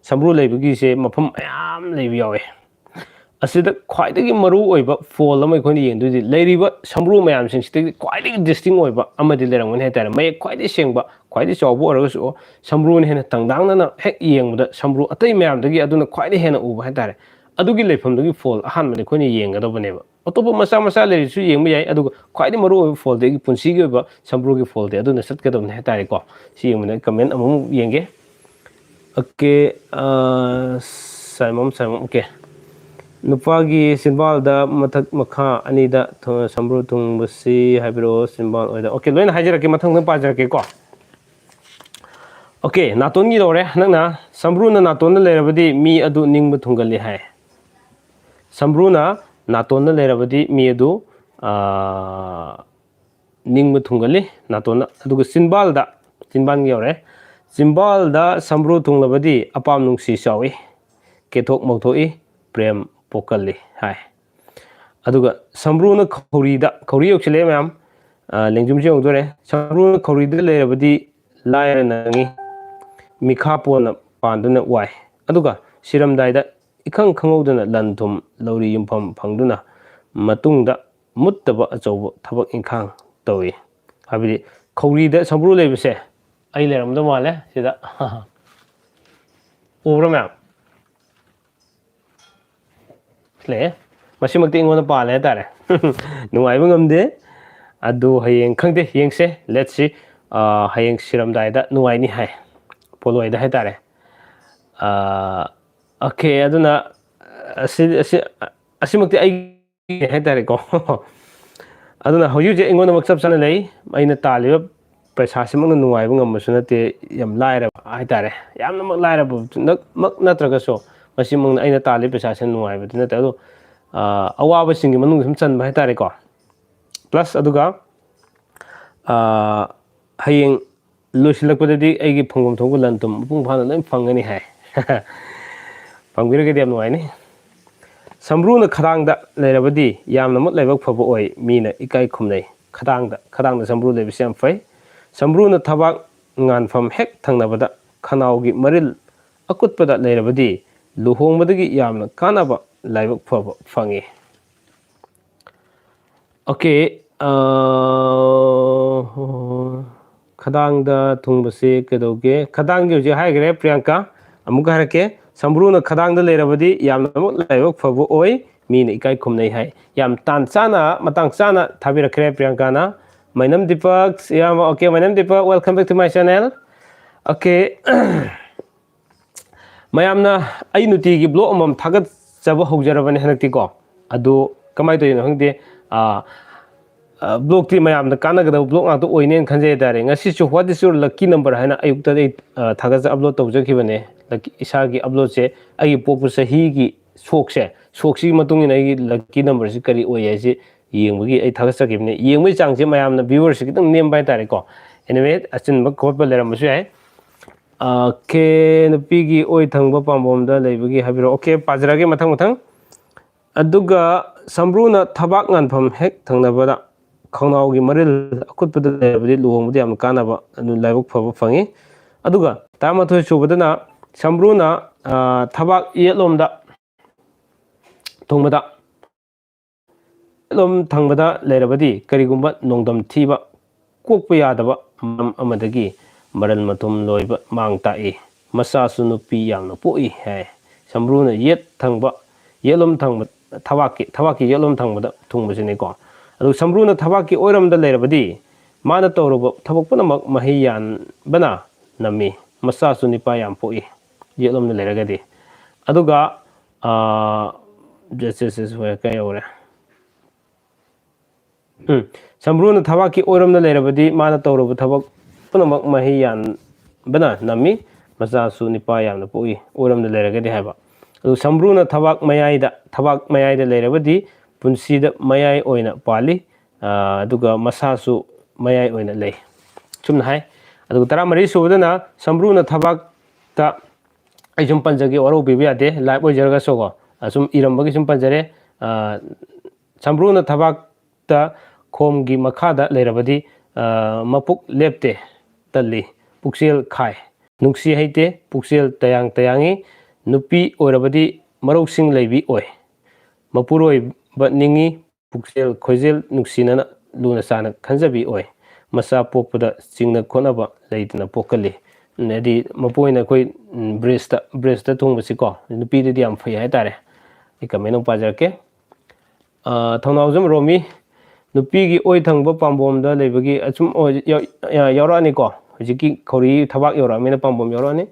ꯁꯝꯕ꯭ꯔꯨ ꯂꯩꯕꯒꯤꯁꯦ ꯃꯐꯝ ꯃꯌꯥꯝ ꯂꯩꯕ ꯌꯥꯎꯋꯦ꯫ ꯑꯁꯤꯗ ꯈ꯭ꯋꯥꯏꯗꯒꯤ ꯃꯔꯨ ꯑꯣꯏꯕ ꯐꯣꯜ ꯑꯃ ꯑꯩꯈꯣꯏꯅ ꯌꯦꯡꯗꯣꯏꯗꯤ, ꯂꯩꯔꯤꯕ ꯁꯝꯕ꯭ꯔꯨ ꯃꯌꯥꯝꯁꯤꯡꯁꯤꯗꯒꯤ ꯈ꯭ꯋꯥꯏꯗꯒꯤ ꯗꯤꯁꯇꯤꯡ ꯑꯣꯏꯕ ꯑꯃꯗꯤ ꯂꯩꯔꯝꯒꯅꯤ ꯍꯥꯏ ꯇꯥꯔꯦ꯫ ꯃꯌꯦꯛ ꯈ꯭ꯋꯥꯏꯗꯒꯤ ꯁꯦꯡꯕ, ꯈ꯭ꯋꯥꯏꯗꯒꯤ ꯆꯥꯎꯕ ꯑꯣꯏꯔꯒꯁꯨ ꯁꯝꯕ꯭ꯔꯨꯅ ꯍꯦꯟꯅ ꯇꯪꯗꯥꯡꯅꯅ ꯍꯦꯛ ꯌꯦꯡꯕꯗ ꯁꯝꯕ꯭ꯔꯨ ꯑꯇꯩ ꯃꯌꯥꯝꯗꯒꯤ ꯑꯗꯨꯅ ꯈ꯭ꯋꯥꯏꯗꯒꯤ ꯍꯦꯟꯅ ꯎꯕ ꯍꯥꯏ ꯇꯥꯔꯦ꯫ ꯑꯗꯨꯒꯤ ꯂꯩꯐꯝꯗꯨꯒꯤ ꯐꯣꯜ ꯑꯍꯥꯟꯕꯗ ꯑꯩꯈꯣꯏꯅ ꯌꯦꯡꯒꯗꯧꯕꯅꯦꯕ꯫ ꯑꯇꯣꯞꯄ ꯃꯆꯥ ꯃꯆꯥ ꯂꯩꯔꯁꯨ ꯌꯦꯡꯕ ꯌꯥꯏ, ꯑꯗꯨꯒ ꯈ꯭ꯋꯥꯏꯗꯒꯤ ꯃꯔꯨ ꯑꯣꯏꯕ ꯐꯣꯜꯗꯤ ꯑꯩꯒꯤ ꯄꯨꯟꯁꯤꯒꯤ ꯑꯣꯏꯕ ꯁꯝꯕ꯭ꯔꯨꯒꯤ ꯐꯣꯜꯗꯤ ꯑꯗꯨꯅ ꯆꯠꯀꯗꯕꯅꯤ ꯍꯥꯏ ꯇꯥꯔꯦꯀꯣ꯫ ꯁꯤ ꯌꯦꯡꯕꯗ ꯑꯩ ꯀꯃꯦꯟ ꯑꯃꯃꯨꯛ ꯌꯦꯡꯒꯦ꯫ ꯑꯣꯀꯦ꯫ ꯁꯥꯏꯃꯝ ꯁꯥꯏꯃꯝ ꯑꯣꯀꯦ꯫ ꯅꯨꯄꯥꯒꯤ ꯆꯤꯟꯕꯥꯜꯗ ꯃꯊꯛ ꯃꯈꯥ ꯑꯅꯤꯗ ꯁꯝꯕ꯭ꯔꯨ ꯊꯨꯡꯕꯁꯤ ꯍꯥꯏꯕꯤꯔꯛꯑꯣ꯫ ꯆꯤꯟꯕꯥꯜ ꯑꯣꯏꯗ ꯑꯣꯀꯦ, ꯂꯣꯏꯅ ꯍꯥꯏꯖꯔꯛꯀꯦ, ꯃꯊꯪ ꯃꯊꯪ ꯄꯥꯖꯔꯛꯀꯦꯀꯣ꯫ ꯑꯣꯀꯦ, ꯅꯥꯇꯣꯟꯒꯤ ꯂꯧꯔꯦ꯫ ꯍꯟꯗꯛꯅ ꯁꯝꯕ꯭ꯔꯨꯅ ꯅꯥꯇꯣꯟꯗ ꯂꯩꯔꯕꯗꯤ ꯃꯤ ꯑꯗꯨ ꯅꯤꯡꯕ ꯊꯨꯡꯒꯜꯂꯤ ꯍꯥꯏ꯫ ꯁꯝꯕ꯭ꯔꯨꯅ ꯅꯥꯇꯣꯟꯗ ꯂꯩꯔꯕꯗꯤ ꯃꯤ ꯑꯗꯨ ꯅꯤꯡꯕ ꯊꯨꯡꯒꯜꯂꯤ꯫ ꯅꯥꯇꯣꯟꯗ꯫ ꯑꯗꯨꯒ ꯆꯤꯟꯕꯥꯜꯗ, ꯆꯤꯟꯕꯥꯜꯒꯤ ꯌꯧꯔꯦ꯫ ꯆꯤꯟꯕꯥꯜꯗ ꯁꯝꯕ꯭ꯔꯨ ꯊꯨꯡꯂꯕꯗꯤ ꯑꯄꯥꯝ ꯅꯨꯡꯁꯤ ꯆꯥꯎꯏ, ꯀꯦꯊꯣꯛ ꯃꯧꯊꯣꯛꯏ, ꯄ꯭ꯔꯦꯝ ꯄꯣꯛꯀꯜꯂꯤ ꯍꯥꯏ꯫ ꯑꯗꯨꯒ ꯁꯝꯕ꯭ꯔꯨꯅ ꯈꯧꯔꯤꯗ, ꯈꯧꯔꯤ ꯌꯧꯁꯤꯜꯂꯛꯑꯦ ꯃꯌꯥꯝ, ꯂꯦꯡꯖꯨꯝꯁꯨ ꯌꯧꯗꯣꯔꯦ꯫ ꯁꯝꯕ꯭ꯔꯨꯅ ꯈꯧꯔꯤꯗ ꯂꯩꯔꯕꯗꯤ ꯂꯥꯏꯔ ꯅꯪꯉꯤ, ꯃꯤꯈꯥ ꯄꯣꯟꯅ ꯄꯥꯟꯗꯨꯅ ꯋꯥꯏ꯫ ꯑꯗꯨꯒ ꯁꯤꯔꯝꯗꯥꯏꯗ ꯏꯈꯪ ꯈꯪꯍꯧꯗꯅ ꯂꯟ ꯊꯨꯝ ꯂꯧꯔꯤ ꯌꯨꯝꯐꯝ ꯐꯪꯗꯨꯅ ꯃꯇꯨꯡꯗ ꯃꯨꯠꯇꯕ ꯑꯆꯧꯕ ꯊꯕꯛ ꯏꯪꯈꯥꯡ ꯇꯧꯏ꯫ ꯍꯥꯏꯕꯗꯤ ꯈꯧꯔꯤꯗ ꯁꯝꯕ꯭ꯔꯨ ꯂꯩꯕꯁꯦ ꯑꯩ ꯂꯩꯔꯝꯗꯧ ꯃꯥꯜꯂꯦ ꯁꯤꯗ꯫ ꯎꯕ꯭ꯔꯥ ꯃꯌꯥꯝ? ꯂꯩꯌꯦ꯫ ꯃꯁꯤꯃꯛꯇꯤ ꯑꯩꯉꯣꯟꯗ ꯄꯥꯜꯂꯦ ꯍꯥꯏꯇꯥꯔꯦ꯫ ꯅꯨꯡꯉꯥꯏꯕ ꯉꯝꯗꯦ꯫ ꯑꯗꯨ ꯍꯌꯦꯡ ꯈꯪꯗꯦ, ꯌꯦꯡꯁꯦ꯫ Let's see꯫ ꯍꯌꯦꯡ ꯁꯤꯔꯝꯗꯥꯏꯗ ꯅꯨꯡꯉꯥꯏꯅꯤ ꯍꯥꯏ꯫ ꯄꯣꯂꯣꯏꯗ ꯍꯥꯏꯇꯥꯔꯦ꯫ ꯑꯣꯀꯦ, ꯑꯗꯨꯅ ꯑꯁꯤ, ꯑꯁꯤ, ꯑꯁꯤꯃꯛꯇꯤ ꯑꯩꯒꯤ ꯍꯥꯏꯇꯥꯔꯦꯀꯣ꯫ ꯑꯗꯨꯅ ꯍꯧꯖꯤꯛ ꯍꯧꯖꯤꯛ ꯑꯩꯉꯣꯟꯗꯃꯛ ꯆꯞ ꯆꯥꯅ ꯂꯩ꯫ ꯑꯩꯅ ꯇꯥꯜꯂꯤꯕ ꯄꯩꯁꯥꯁꯤꯃꯛꯅ ꯅꯨꯡꯉꯥꯏꯕ ꯉꯝꯕꯁꯨ ꯅꯠꯇꯦ, ꯌꯥꯝ ꯂꯥꯏꯔꯕ ꯍꯥꯏꯇꯥꯔꯦ꯫ ꯌꯥꯝꯅꯃꯛ ꯂꯥꯏꯔꯕꯃꯛ ꯅꯠꯇ꯭ꯔꯒꯁꯨ ꯃꯁꯤꯃꯛꯅ ꯑꯩꯅ ꯇꯥꯜꯂꯤꯕ ꯄꯩꯁꯥꯁꯤꯅ ꯅꯨꯡꯉꯥꯏꯕꯗꯤ ꯅꯠꯇꯦ꯫ ꯑꯗꯣ ꯑꯋꯥꯕꯁꯤꯡꯒꯤ ꯃꯅꯨꯡꯗ ꯁꯨꯝ ꯆꯟꯕ ꯍꯥꯏꯇꯥꯔꯦꯀꯣ꯫ Plus ꯑꯗꯨꯒ ꯍꯌꯦꯡ ꯂꯣꯏꯁꯤꯜꯂꯛꯄꯗꯗꯤ ꯑꯩꯒꯤ ꯐꯪꯐꯝ ꯊꯣꯛꯄ ꯂꯟ ꯊꯨꯝ ꯃꯄꯨꯡ ꯐꯥꯅ ꯂꯣꯏ ꯐꯪꯒꯅꯤ ꯍꯥꯏ꯫ ꯐꯪꯕꯤꯔꯒꯗꯤ ꯌꯥꯝ ꯅꯨꯡꯉꯥꯏꯅꯤ꯫ ꯁꯝꯕ꯭ꯔꯨꯅ ꯈꯗꯥꯡꯗ ꯂꯩꯔꯕꯗꯤ ꯌꯥꯝꯅꯃꯛ ꯂꯥꯏꯕꯛ ꯐꯕ ꯑꯣꯏ, ꯃꯤꯅ ꯏꯀꯥꯏ ꯈꯨꯝꯅꯩ꯫ ꯈꯗꯥꯡꯗ, ꯈꯗꯥꯡꯗ ꯁꯝꯕ꯭ꯔꯨ ꯂꯩꯕꯁꯤ ꯌꯥꯝ ꯐꯩ꯫ ꯁꯝꯕ꯭ꯔꯨꯅ ꯊꯕꯥꯛ ꯉꯥꯟꯐꯝ ꯍꯦꯛ ꯊꯪꯅꯕꯗ ꯈꯅꯥꯎꯒꯤ ꯃꯔꯤꯜ ꯑꯀꯨꯠꯄꯗ ꯂꯩꯔꯕꯗꯤ ꯂꯨꯍꯣꯡꯕꯗꯒꯤ ꯌꯥꯝꯅ ꯀꯥꯟꯅꯕ ꯂꯥꯏꯕꯛ ꯐꯕ ꯐꯪꯏ꯫ ꯑꯣꯀꯦ꯫ ꯈꯗꯥꯡꯗ ꯊꯨꯡꯕꯁꯤ ꯀꯩꯗꯧꯒꯦ? ꯈꯗꯥꯡꯒꯤ ꯍꯧꯖꯤꯛ ꯍꯥꯏꯈ꯭ꯔꯦ ꯄ꯭ꯔꯤꯌꯥꯡꯀꯥ꯫ ꯑꯃꯨꯛꯀ ꯍꯥꯏꯔꯛꯀꯦ꯫ ꯁꯝꯕ꯭ꯔꯨꯅ ꯈꯗꯥꯡꯗ ꯂꯩꯔꯕꯗꯤ ꯌꯥꯝꯅꯃꯛ ꯂꯥꯏꯕꯛ ꯐꯕ ꯑꯣꯏ, ꯃꯤꯅ ꯏꯀꯥꯏ ꯈꯨꯝꯅꯩ ꯍꯥꯏ꯫ ꯌꯥꯝ ꯇꯥꯟ ꯆꯥꯅ, ꯃꯇꯥꯡ ꯆꯥꯅ ꯊꯥꯕꯤꯔꯛꯈ꯭ꯔꯦ ꯄ꯭ꯔꯤꯌꯥꯡꯀꯥꯅ꯫ ꯃꯩꯅꯝ ꯗꯤꯄꯛ, ꯏꯌꯥꯝꯕ, okay, Meinam Deepak, welcome back to my channel꯫ Okay. ꯃꯌꯥꯝꯅ ꯑꯩ ꯅꯨꯡꯇꯤꯒꯤ ꯕ꯭ꯂꯣꯛ ꯑꯃꯃꯝ ꯊꯥꯒꯠꯆꯕ ꯍꯧꯖꯔꯕꯅꯤ ꯍꯟꯗꯛꯇꯤꯀꯣ꯫ ꯑꯗꯨ ꯀꯃꯥꯏꯅ ꯇꯧꯔꯤꯅꯣ ꯈꯪꯗꯦ, ꯕ꯭ꯂꯣꯛꯇꯤ ꯃꯌꯥꯝꯗ ꯀꯥꯟꯅꯒꯗꯕ ꯕ꯭ꯂꯣꯛ ꯉꯥꯛꯇ ꯑꯣꯏꯅꯦꯅ ꯈꯟꯖꯩ ꯍꯥꯏꯇꯥꯔꯦ꯫ ꯉꯁꯤꯁꯨ "What is your lucky number?" ꯍꯥꯏꯅ ꯑꯌꯨꯛꯇ ꯑꯩ ꯊꯥꯒꯠꯆ ꯑꯞꯂꯣꯗ ꯇꯧꯖꯈꯤꯕꯅꯦ꯫ ꯏꯁꯥꯒꯤ ꯑꯞꯂꯣꯗꯁꯦ ꯑꯩꯒꯤ ꯄꯣꯛꯄ ꯆꯍꯤꯒꯤ ꯁꯣꯛꯁꯦ, ꯁꯣꯛꯁꯤꯒꯤ ꯃꯇꯨꯡ ꯏꯟꯅ ꯑꯩꯒꯤ ꯂꯛꯀꯤ ꯅꯝꯕꯔꯁꯤ ꯀꯔꯤ ꯑꯣꯏ ꯍꯥꯏꯁꯤ ꯌꯦꯡꯕꯒꯤ ꯑꯩ ꯊꯥꯒꯠꯆꯈꯤꯕꯅꯦ꯫ ꯌꯦꯡꯕꯒꯤ ꯆꯥꯡꯁꯦ ꯃꯌꯥꯝꯅ ꯚ꯭ꯌꯨꯋꯔꯁꯤ ꯈꯤꯇꯪ ꯅꯦꯝꯕ ꯍꯥꯏꯇꯥꯔꯦꯀꯣ꯫ ꯑꯦꯅꯤꯋꯦ, ꯑꯆꯤꯟꯕ ꯈꯣꯠꯄ ꯂꯩꯔꯝꯕꯁꯨ ꯌꯥꯏ꯫ ꯑꯣꯀꯦ, ꯅꯨꯄꯤꯒꯤ ꯑꯣꯏ ꯊꯪꯕ ꯄꯥꯝꯕꯣꯝꯗ ꯂꯩꯕꯒꯤ ꯍꯥꯏꯕꯤꯔꯛꯑꯣ꯫ ꯑꯣꯀꯦ, ꯄꯥꯖꯔꯛꯑꯒꯦ ꯃꯊꯪ ꯃꯊꯪ꯫ ꯑꯗꯨꯒ ꯁꯝꯕ꯭ꯔꯨꯅ ꯊꯕꯥꯛ ꯉꯥꯟꯐꯝ ꯍꯦꯛ ꯊꯪꯅꯕꯗ ꯈꯣꯡꯅꯥꯎꯒꯤ ꯃꯔꯤꯜ ꯑꯀꯨꯠꯄꯗ ꯂꯩꯔꯕꯗꯤ ꯂꯨꯍꯣꯡꯕꯗ ꯌꯥꯝꯅ ꯀꯥꯟꯅꯕ, ꯑꯗꯨ ꯂꯥꯏꯕꯛ ꯐꯕ ꯐꯪꯉꯤ꯫ ꯑꯗꯨꯒ ꯇꯔꯥꯃꯥꯊꯣꯏ ꯁꯨꯕꯗꯅ ꯁꯝꯕ꯭ꯔꯨꯅ, ꯑ, ꯊꯕꯥꯛ ꯌꯦꯠꯂꯣꯝꯗ ꯊꯨꯡꯕꯗ, ꯌꯦꯠꯂꯣꯝ ꯊꯪꯕꯗ ꯂꯩꯔꯕꯗꯤ ꯀꯔꯤꯒꯨꯝꯕ ꯅꯣꯡꯗꯝ ꯊꯤꯕ, ꯀꯣꯛꯄ ꯌꯥꯗꯕ ꯃꯔꯝ ꯑꯃꯗꯒꯤ ꯃꯔꯜ ꯃꯊꯨꯝ ꯂꯣꯏꯕ ꯃꯥꯡ ꯇꯥꯛꯏ꯫ ꯃꯆꯥꯁꯨ ꯅꯨꯄꯤ ꯌꯥꯝꯅ ꯄꯣꯛꯏ ꯍꯥꯏ꯫ ꯁꯝꯕ꯭ꯔꯨꯅ ꯌꯦꯠ ꯊꯪꯕ, ꯌꯦꯠꯂꯣꯝ ꯊꯪꯕ, ꯊꯕꯥꯛꯀꯤ, ꯊꯕꯥꯛꯀꯤ ꯌꯦꯠꯂꯣꯝ ꯊꯪꯕꯗ ꯊꯨꯡꯕꯁꯤꯅꯤꯀꯣ꯫ ꯑꯗꯨ ꯁꯝꯕ꯭ꯔꯨꯅ ꯊꯕꯥꯛꯀꯤ ꯑꯣꯏꯔꯣꯝꯗ ꯂꯩꯔꯕꯗꯤ ꯃꯥꯅ ꯇꯧꯔꯨꯕ ꯊꯕꯛ ꯄꯨꯝꯅꯃꯛ ꯃꯍꯩ ꯌꯥꯟꯕꯅ ꯅꯝꯃꯤ꯫ ꯃꯆꯥꯁꯨ ꯅꯤꯄꯥ ꯌꯥꯝ ꯄꯣꯛꯏ, ꯌꯦꯠꯂꯣꯝꯗ ꯂꯩꯔꯒꯗꯤ꯫ ꯑꯗꯨꯒ, ꯑꯥ, ꯖꯁ, ꯖꯁ, ꯖꯁ, ꯍꯣꯏ, ꯀꯩ ꯌꯧꯔꯦ? ꯎꯝ, ꯁꯝꯕ꯭ꯔꯨꯅ ꯊꯕꯥꯛꯀꯤ ꯑꯣꯏꯔꯣꯝꯗ ꯂꯩꯔꯕꯗꯤ ꯃꯥꯅ ꯇꯧꯔꯨꯕ ꯊꯕꯛ ꯄꯨꯝꯅꯃꯛ ꯃꯍꯩ ꯌꯥꯟꯕꯅ ꯅꯝꯃꯤ꯫ ꯃꯆꯥꯁꯨ ꯅꯤꯄꯥ ꯌꯥꯝꯅ ꯄꯣꯛꯏ, ꯑꯣꯏꯔꯣꯝꯗ ꯂꯩꯔꯒꯗꯤ ꯍꯥꯏꯕ꯫ ꯑꯗꯨ ꯁꯝꯕ꯭ꯔꯨꯅ ꯊꯕꯥꯛ ꯃꯌꯥꯏꯗ, ꯊꯕꯥꯛ ꯃꯌꯥꯏꯗ ꯂꯩꯔꯕꯗꯤ ꯄꯨꯟꯁꯤꯗ ꯃꯌꯥꯏ ꯑꯣꯏꯅ ꯄꯥꯜꯂꯤ, ꯑꯥ, ꯑꯗꯨꯒ ꯃꯁꯥꯁꯨ ꯃꯌꯥꯏ ꯑꯣꯏꯅ ꯂꯩ꯫ ꯁꯨꯝꯅ ꯍꯥꯏ꯫ ꯑꯗꯨꯒ ꯇꯔꯥꯃꯔꯤ ꯁꯨꯕꯗꯅ ꯁꯝꯕ꯭ꯔꯨꯅ ꯊꯕꯥꯛꯇ, ꯑꯩ ꯁꯨꯝ ꯄꯟꯖꯒꯦ, ꯋꯥꯔꯧꯕꯤꯕ ꯌꯥꯗꯦ, ꯂꯥꯏꯚ ꯑꯣꯏꯖꯔꯒꯁꯨꯀꯣ, ꯑꯁꯨꯝ ꯏꯔꯝꯕꯒꯤ ꯁꯨꯝ ꯄꯟꯖꯔꯦ꯫ ꯑꯥ, ꯁꯝꯕ꯭ꯔꯨꯅ ꯊꯕꯥꯛꯇ ꯈꯣꯝꯒꯤ ꯃꯈꯥꯗ ꯂꯩꯔꯕꯗꯤ, ꯑꯥ, ꯃꯄꯨꯛ ꯂꯦꯞꯇꯦ, ꯇꯜꯂꯤ, ꯄꯨꯛꯆꯦꯜ ꯈꯥꯏ, ꯅꯨꯡꯁꯤ ꯍꯩꯇꯦ, ꯄꯨꯛꯆꯦꯜ ꯇꯌꯥꯡ ꯇꯌꯥꯡꯉꯤ, ꯅꯨꯄꯤ ꯑꯣꯏꯔꯕꯗꯤ ꯃꯔꯧꯁꯤꯡ ꯂꯩꯕꯤ ꯑꯣꯏ, ꯃꯄꯨꯔꯣꯏꯕ ꯅꯤꯡꯉꯤ, ꯄꯨꯛꯆꯦꯜ ꯈꯣꯏꯖꯦꯜ ꯅꯨꯡꯁꯤꯅꯅ ꯂꯨꯅ ꯆꯥꯟꯅ ꯈꯟꯖꯕꯤ ꯑꯣꯏ꯫ ꯃꯆꯥ ꯄꯣꯛꯄꯗ ꯆꯤꯡꯅ ꯈꯣꯠꯅꯕ ꯂꯩꯇꯅ ꯄꯣꯛꯀꯜꯂꯤ꯫ ꯎꯝ, ꯍꯥꯏꯗꯤ ꯃꯄꯨ ꯑꯣꯏꯅ ꯑꯩꯈꯣꯏ, ꯎꯝ, ꯕ꯭ꯔꯦꯁꯇ, ꯕ꯭ꯔꯦꯁꯇ ꯊꯨꯡꯕꯁꯤꯀꯣ, ꯅꯨꯄꯤꯗꯗꯤ ꯌꯥꯝ ꯐꯩ ꯍꯥꯏꯇꯥꯔꯦ꯫ ꯑꯩ ꯀꯃꯦꯟ ꯑꯃꯨꯛ ꯄꯥꯖꯔꯛꯀꯦ꯫ ꯑ, ꯊꯧꯅꯥꯎꯖꯝ ꯔꯣꯃꯤ, ꯅꯨꯄꯤꯒꯤ ꯑꯣꯏ ꯊꯪꯕ ꯄꯥꯝꯕꯣꯝꯗ ꯂꯩꯕꯒꯤ ꯑꯁꯨꯝ ꯑꯣꯏ-, ꯌꯥꯎ-, ꯌꯥ-, ꯌꯥꯎꯔꯛꯑꯅꯤꯀꯣ꯫ ꯍꯧꯖꯤꯛꯀꯤ ꯈꯧꯔꯤ ꯊꯕꯥꯛ ꯌꯧꯔꯛꯑꯃꯤꯅ ꯄꯥꯝꯕꯣꯝ ꯌꯧꯔꯛꯑꯅꯤ꯫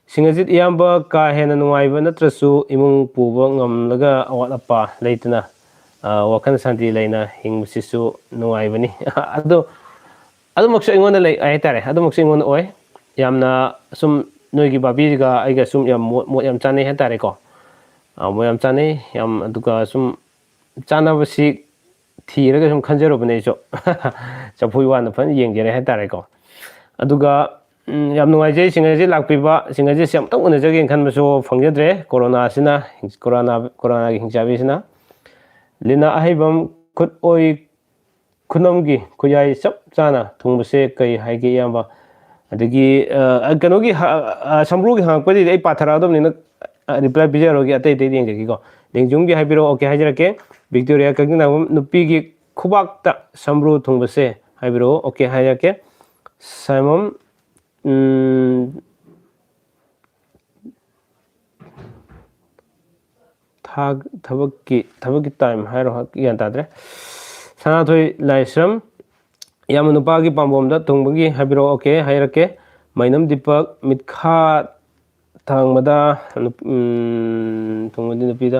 ꯁꯤꯡꯒꯖꯤꯠ ꯏꯌꯥꯝꯕ, ꯀꯥ ꯍꯦꯟꯅ ꯅꯨꯡꯉꯥꯏꯕ ꯅꯠꯇ꯭ꯔꯁꯨ ꯏꯃꯨꯡ ꯄꯨꯕ ꯉꯝꯂꯒ ꯑꯋꯥꯠ ꯑꯄꯥ ꯂꯩꯇꯅ, ꯑ, ꯋꯥꯈꯜ ꯁꯥꯟꯇꯤ ꯂꯩꯅ ꯍꯤꯡꯕꯁꯤꯁꯨ ꯅꯨꯡꯉꯥꯏꯕꯅꯤ꯫ ꯑꯗꯣ ꯑꯗꯨꯃꯛꯁꯨ ꯑꯩꯉꯣꯟꯗ ꯂꯩ ꯍꯥꯏꯇꯥꯔꯦ, ꯑꯗꯨꯃꯛꯁꯨ ꯑꯩꯉꯣꯟꯗ ꯑꯣꯏ꯫ ꯌꯥꯝꯅ ꯁꯨꯝ ꯅꯣꯏꯒꯤ ꯕꯥꯕꯤꯒ ꯑꯩꯒ ꯁꯨꯝ ꯌꯥꯝ ꯃꯣꯠ, ꯃꯣꯠ ꯌꯥꯝ ꯆꯥꯅꯩ ꯍꯥꯏꯇꯥꯔꯦꯀꯣ꯫ ꯑ, ꯃꯣꯠ ꯌꯥꯝ ꯆꯥꯅꯩ, ꯌꯥꯝ, ꯑꯗꯨꯒ ꯁꯨꯝ ꯆꯥꯅꯕꯁꯤ ꯊꯤꯔꯒ ꯁꯨꯝ ꯈꯟꯖꯔꯨꯕꯅꯦ ꯑꯩꯁꯨ꯫ ꯆꯐꯨ ꯋꯥꯅ ꯐꯖꯅ ꯌꯦꯡꯖꯔꯦ ꯍꯥꯏꯇꯥꯔꯦꯀꯣ꯫ ꯑꯗꯨꯒ, ꯎꯝ, ꯌꯥꯝ ꯅꯨꯡꯉꯥꯏꯖꯩ ꯁꯤꯡꯒꯔꯁꯤ ꯂꯥꯛꯄꯤꯕ꯫ ꯁꯤꯡꯒꯔꯁꯤ ꯑꯃꯨꯛꯇꯪ ꯎꯅꯖꯒꯦꯅ ꯈꯟꯕꯁꯨ ꯐꯪꯖꯗ꯭ꯔꯦ, ꯀꯣꯔꯣꯅꯥꯁꯤꯅ, ꯀꯣꯔꯣꯅꯥ, ꯀꯣꯔꯣꯅꯥꯒꯤ ꯍꯤꯡꯆꯥꯕꯤꯁꯤꯅ꯫ ꯂꯤꯅꯥ ꯑꯍꯩꯕꯝ, ꯈꯨꯠ ꯑꯣꯏ ꯈꯨꯅꯝꯒꯤ ꯈꯨꯌꯥꯏ ꯆꯞ ꯆꯥꯅ ꯊꯨꯡꯕꯁꯦ ꯀꯩ ꯍꯥꯏꯒꯦ, ꯏꯌꯥꯝꯕ? ꯑꯗꯒꯤ, ꯑ, ꯀꯩꯅꯣꯒꯤ ꯍ-, ꯑ, ꯁꯝꯕ꯭ꯔꯨꯒꯤ ꯍꯪꯉꯛꯄꯗꯨꯗꯤ ꯑꯩ ꯄꯥꯊꯔꯛꯑꯗꯕꯅꯤꯅ, ꯑ, reply ꯄꯤꯖꯔꯣꯏꯒꯦ, ꯑꯇꯩ ꯑꯇꯩꯗꯤ ꯌꯦꯡꯖꯒꯦꯀꯣ꯫ ꯂꯦꯡꯖꯨꯝꯒꯤ ꯍꯥꯏꯕꯤꯔꯛꯑꯣ, okay ꯍꯥꯏꯖꯔꯛꯀꯦ꯫ ꯕꯤꯛꯇꯣꯔꯤꯌꯥ ꯀꯛꯆꯤꯡ ꯇꯥꯡꯈꯨꯜ, ꯅꯨꯄꯤꯒꯤ ꯈꯨꯕꯥꯛꯇ ꯁꯝꯕ꯭ꯔꯨ ꯊꯨꯡꯕꯁꯦ ꯍꯥꯏꯕꯤꯔꯛꯑꯣ, okay ꯍꯥꯏꯖꯔꯛꯀꯦ꯫ ꯁꯥꯏꯃꯝ, ꯎꯝ, ꯊꯥ-, ꯊꯕꯛꯀꯤ, ꯊꯕꯛꯀꯤ time ꯍꯥꯏꯔꯣ, ꯒ꯭ꯌꯥꯟ ꯇꯥꯗ꯭ꯔꯦ꯫ ꯁꯅꯥꯊꯣꯏ ꯂꯥꯏꯁ꯭ꯔꯝ, ꯌꯥꯝꯅ ꯅꯨꯄꯥꯒꯤ ꯄꯥꯝꯕꯣꯝꯗ ꯊꯨꯡꯕꯒꯤ ꯍꯥꯏꯕꯤꯔꯛꯑꯣ, okay ꯍꯥꯏꯔꯛꯀꯦ꯫ ꯃꯩꯅꯝ ꯗꯤꯄꯛ, ꯃꯤꯠꯈꯥ ꯊꯥꯡꯕꯗ ꯅꯨꯞ-, ꯎꯝ, ꯊꯨꯡꯕꯗꯤ ꯅꯨꯄꯤꯗ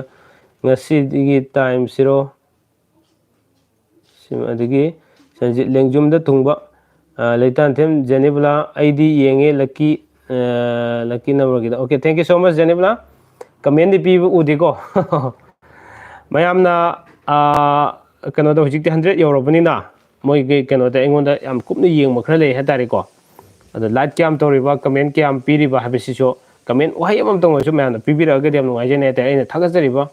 ꯉꯁꯤꯗꯒꯤ time ꯁꯤꯔꯣ? ꯁꯤꯃ-, ꯑꯗꯒꯤ ꯁꯟꯖꯤꯠ ꯂꯦꯡꯖꯨꯝꯗ ꯊꯨꯡꯕ, ꯑ, ꯂꯩꯇꯥꯟꯊꯦꯝ ꯖꯦꯅꯤꯕꯂꯥ, ꯑꯩꯗꯤ ꯌꯦꯡꯉꯦ ꯂꯛꯀꯤ, ꯑ, ꯂꯛꯀꯤ ꯅꯝꯕꯔꯒꯤꯗ꯫ Okay, thank you so much, ꯖꯦꯅꯤꯕꯂꯥ꯫ Commentꯗꯤ ꯄꯤꯕ ꯎꯗꯦꯀꯣ꯫ ꯃꯌꯥꯝꯅ, ꯑ, ꯀꯩꯅꯣꯗ ꯍꯧꯖꯤꯛꯇꯤ hundred ꯌꯧꯔꯕꯅꯤꯅ ꯃꯣꯏꯒꯤ ꯀꯩꯅꯣꯗ ꯑꯩꯉꯣꯟꯗ ꯌꯥꯝ ꯀꯨꯞꯅ ꯌꯦꯡꯕ ꯈꯔ ꯂꯩ ꯍꯥꯏꯇꯥꯔꯦꯀꯣ꯫ ꯑꯗꯣ like ꯀꯌꯥꯝ ꯇꯧꯔꯤꯕ, comment ꯀꯌꯥꯝ ꯄꯤꯔꯤꯕ ꯍꯥꯏꯕꯁꯤꯁꯨ comment ꯋꯥꯍꯩ ꯑꯃꯃꯝꯇꯪ ꯑꯣꯏꯔꯁꯨ ꯃꯌꯥꯝꯅ ꯄꯤꯕꯤꯔꯛꯑꯒꯗꯤ ꯌꯥꯝ ꯅꯨꯡꯉꯥꯏꯖꯩꯅꯦ ꯍꯥꯏꯇꯥꯔꯦ꯫ ꯑꯩꯅ ꯊꯥꯒꯠꯆꯔꯤꯕ,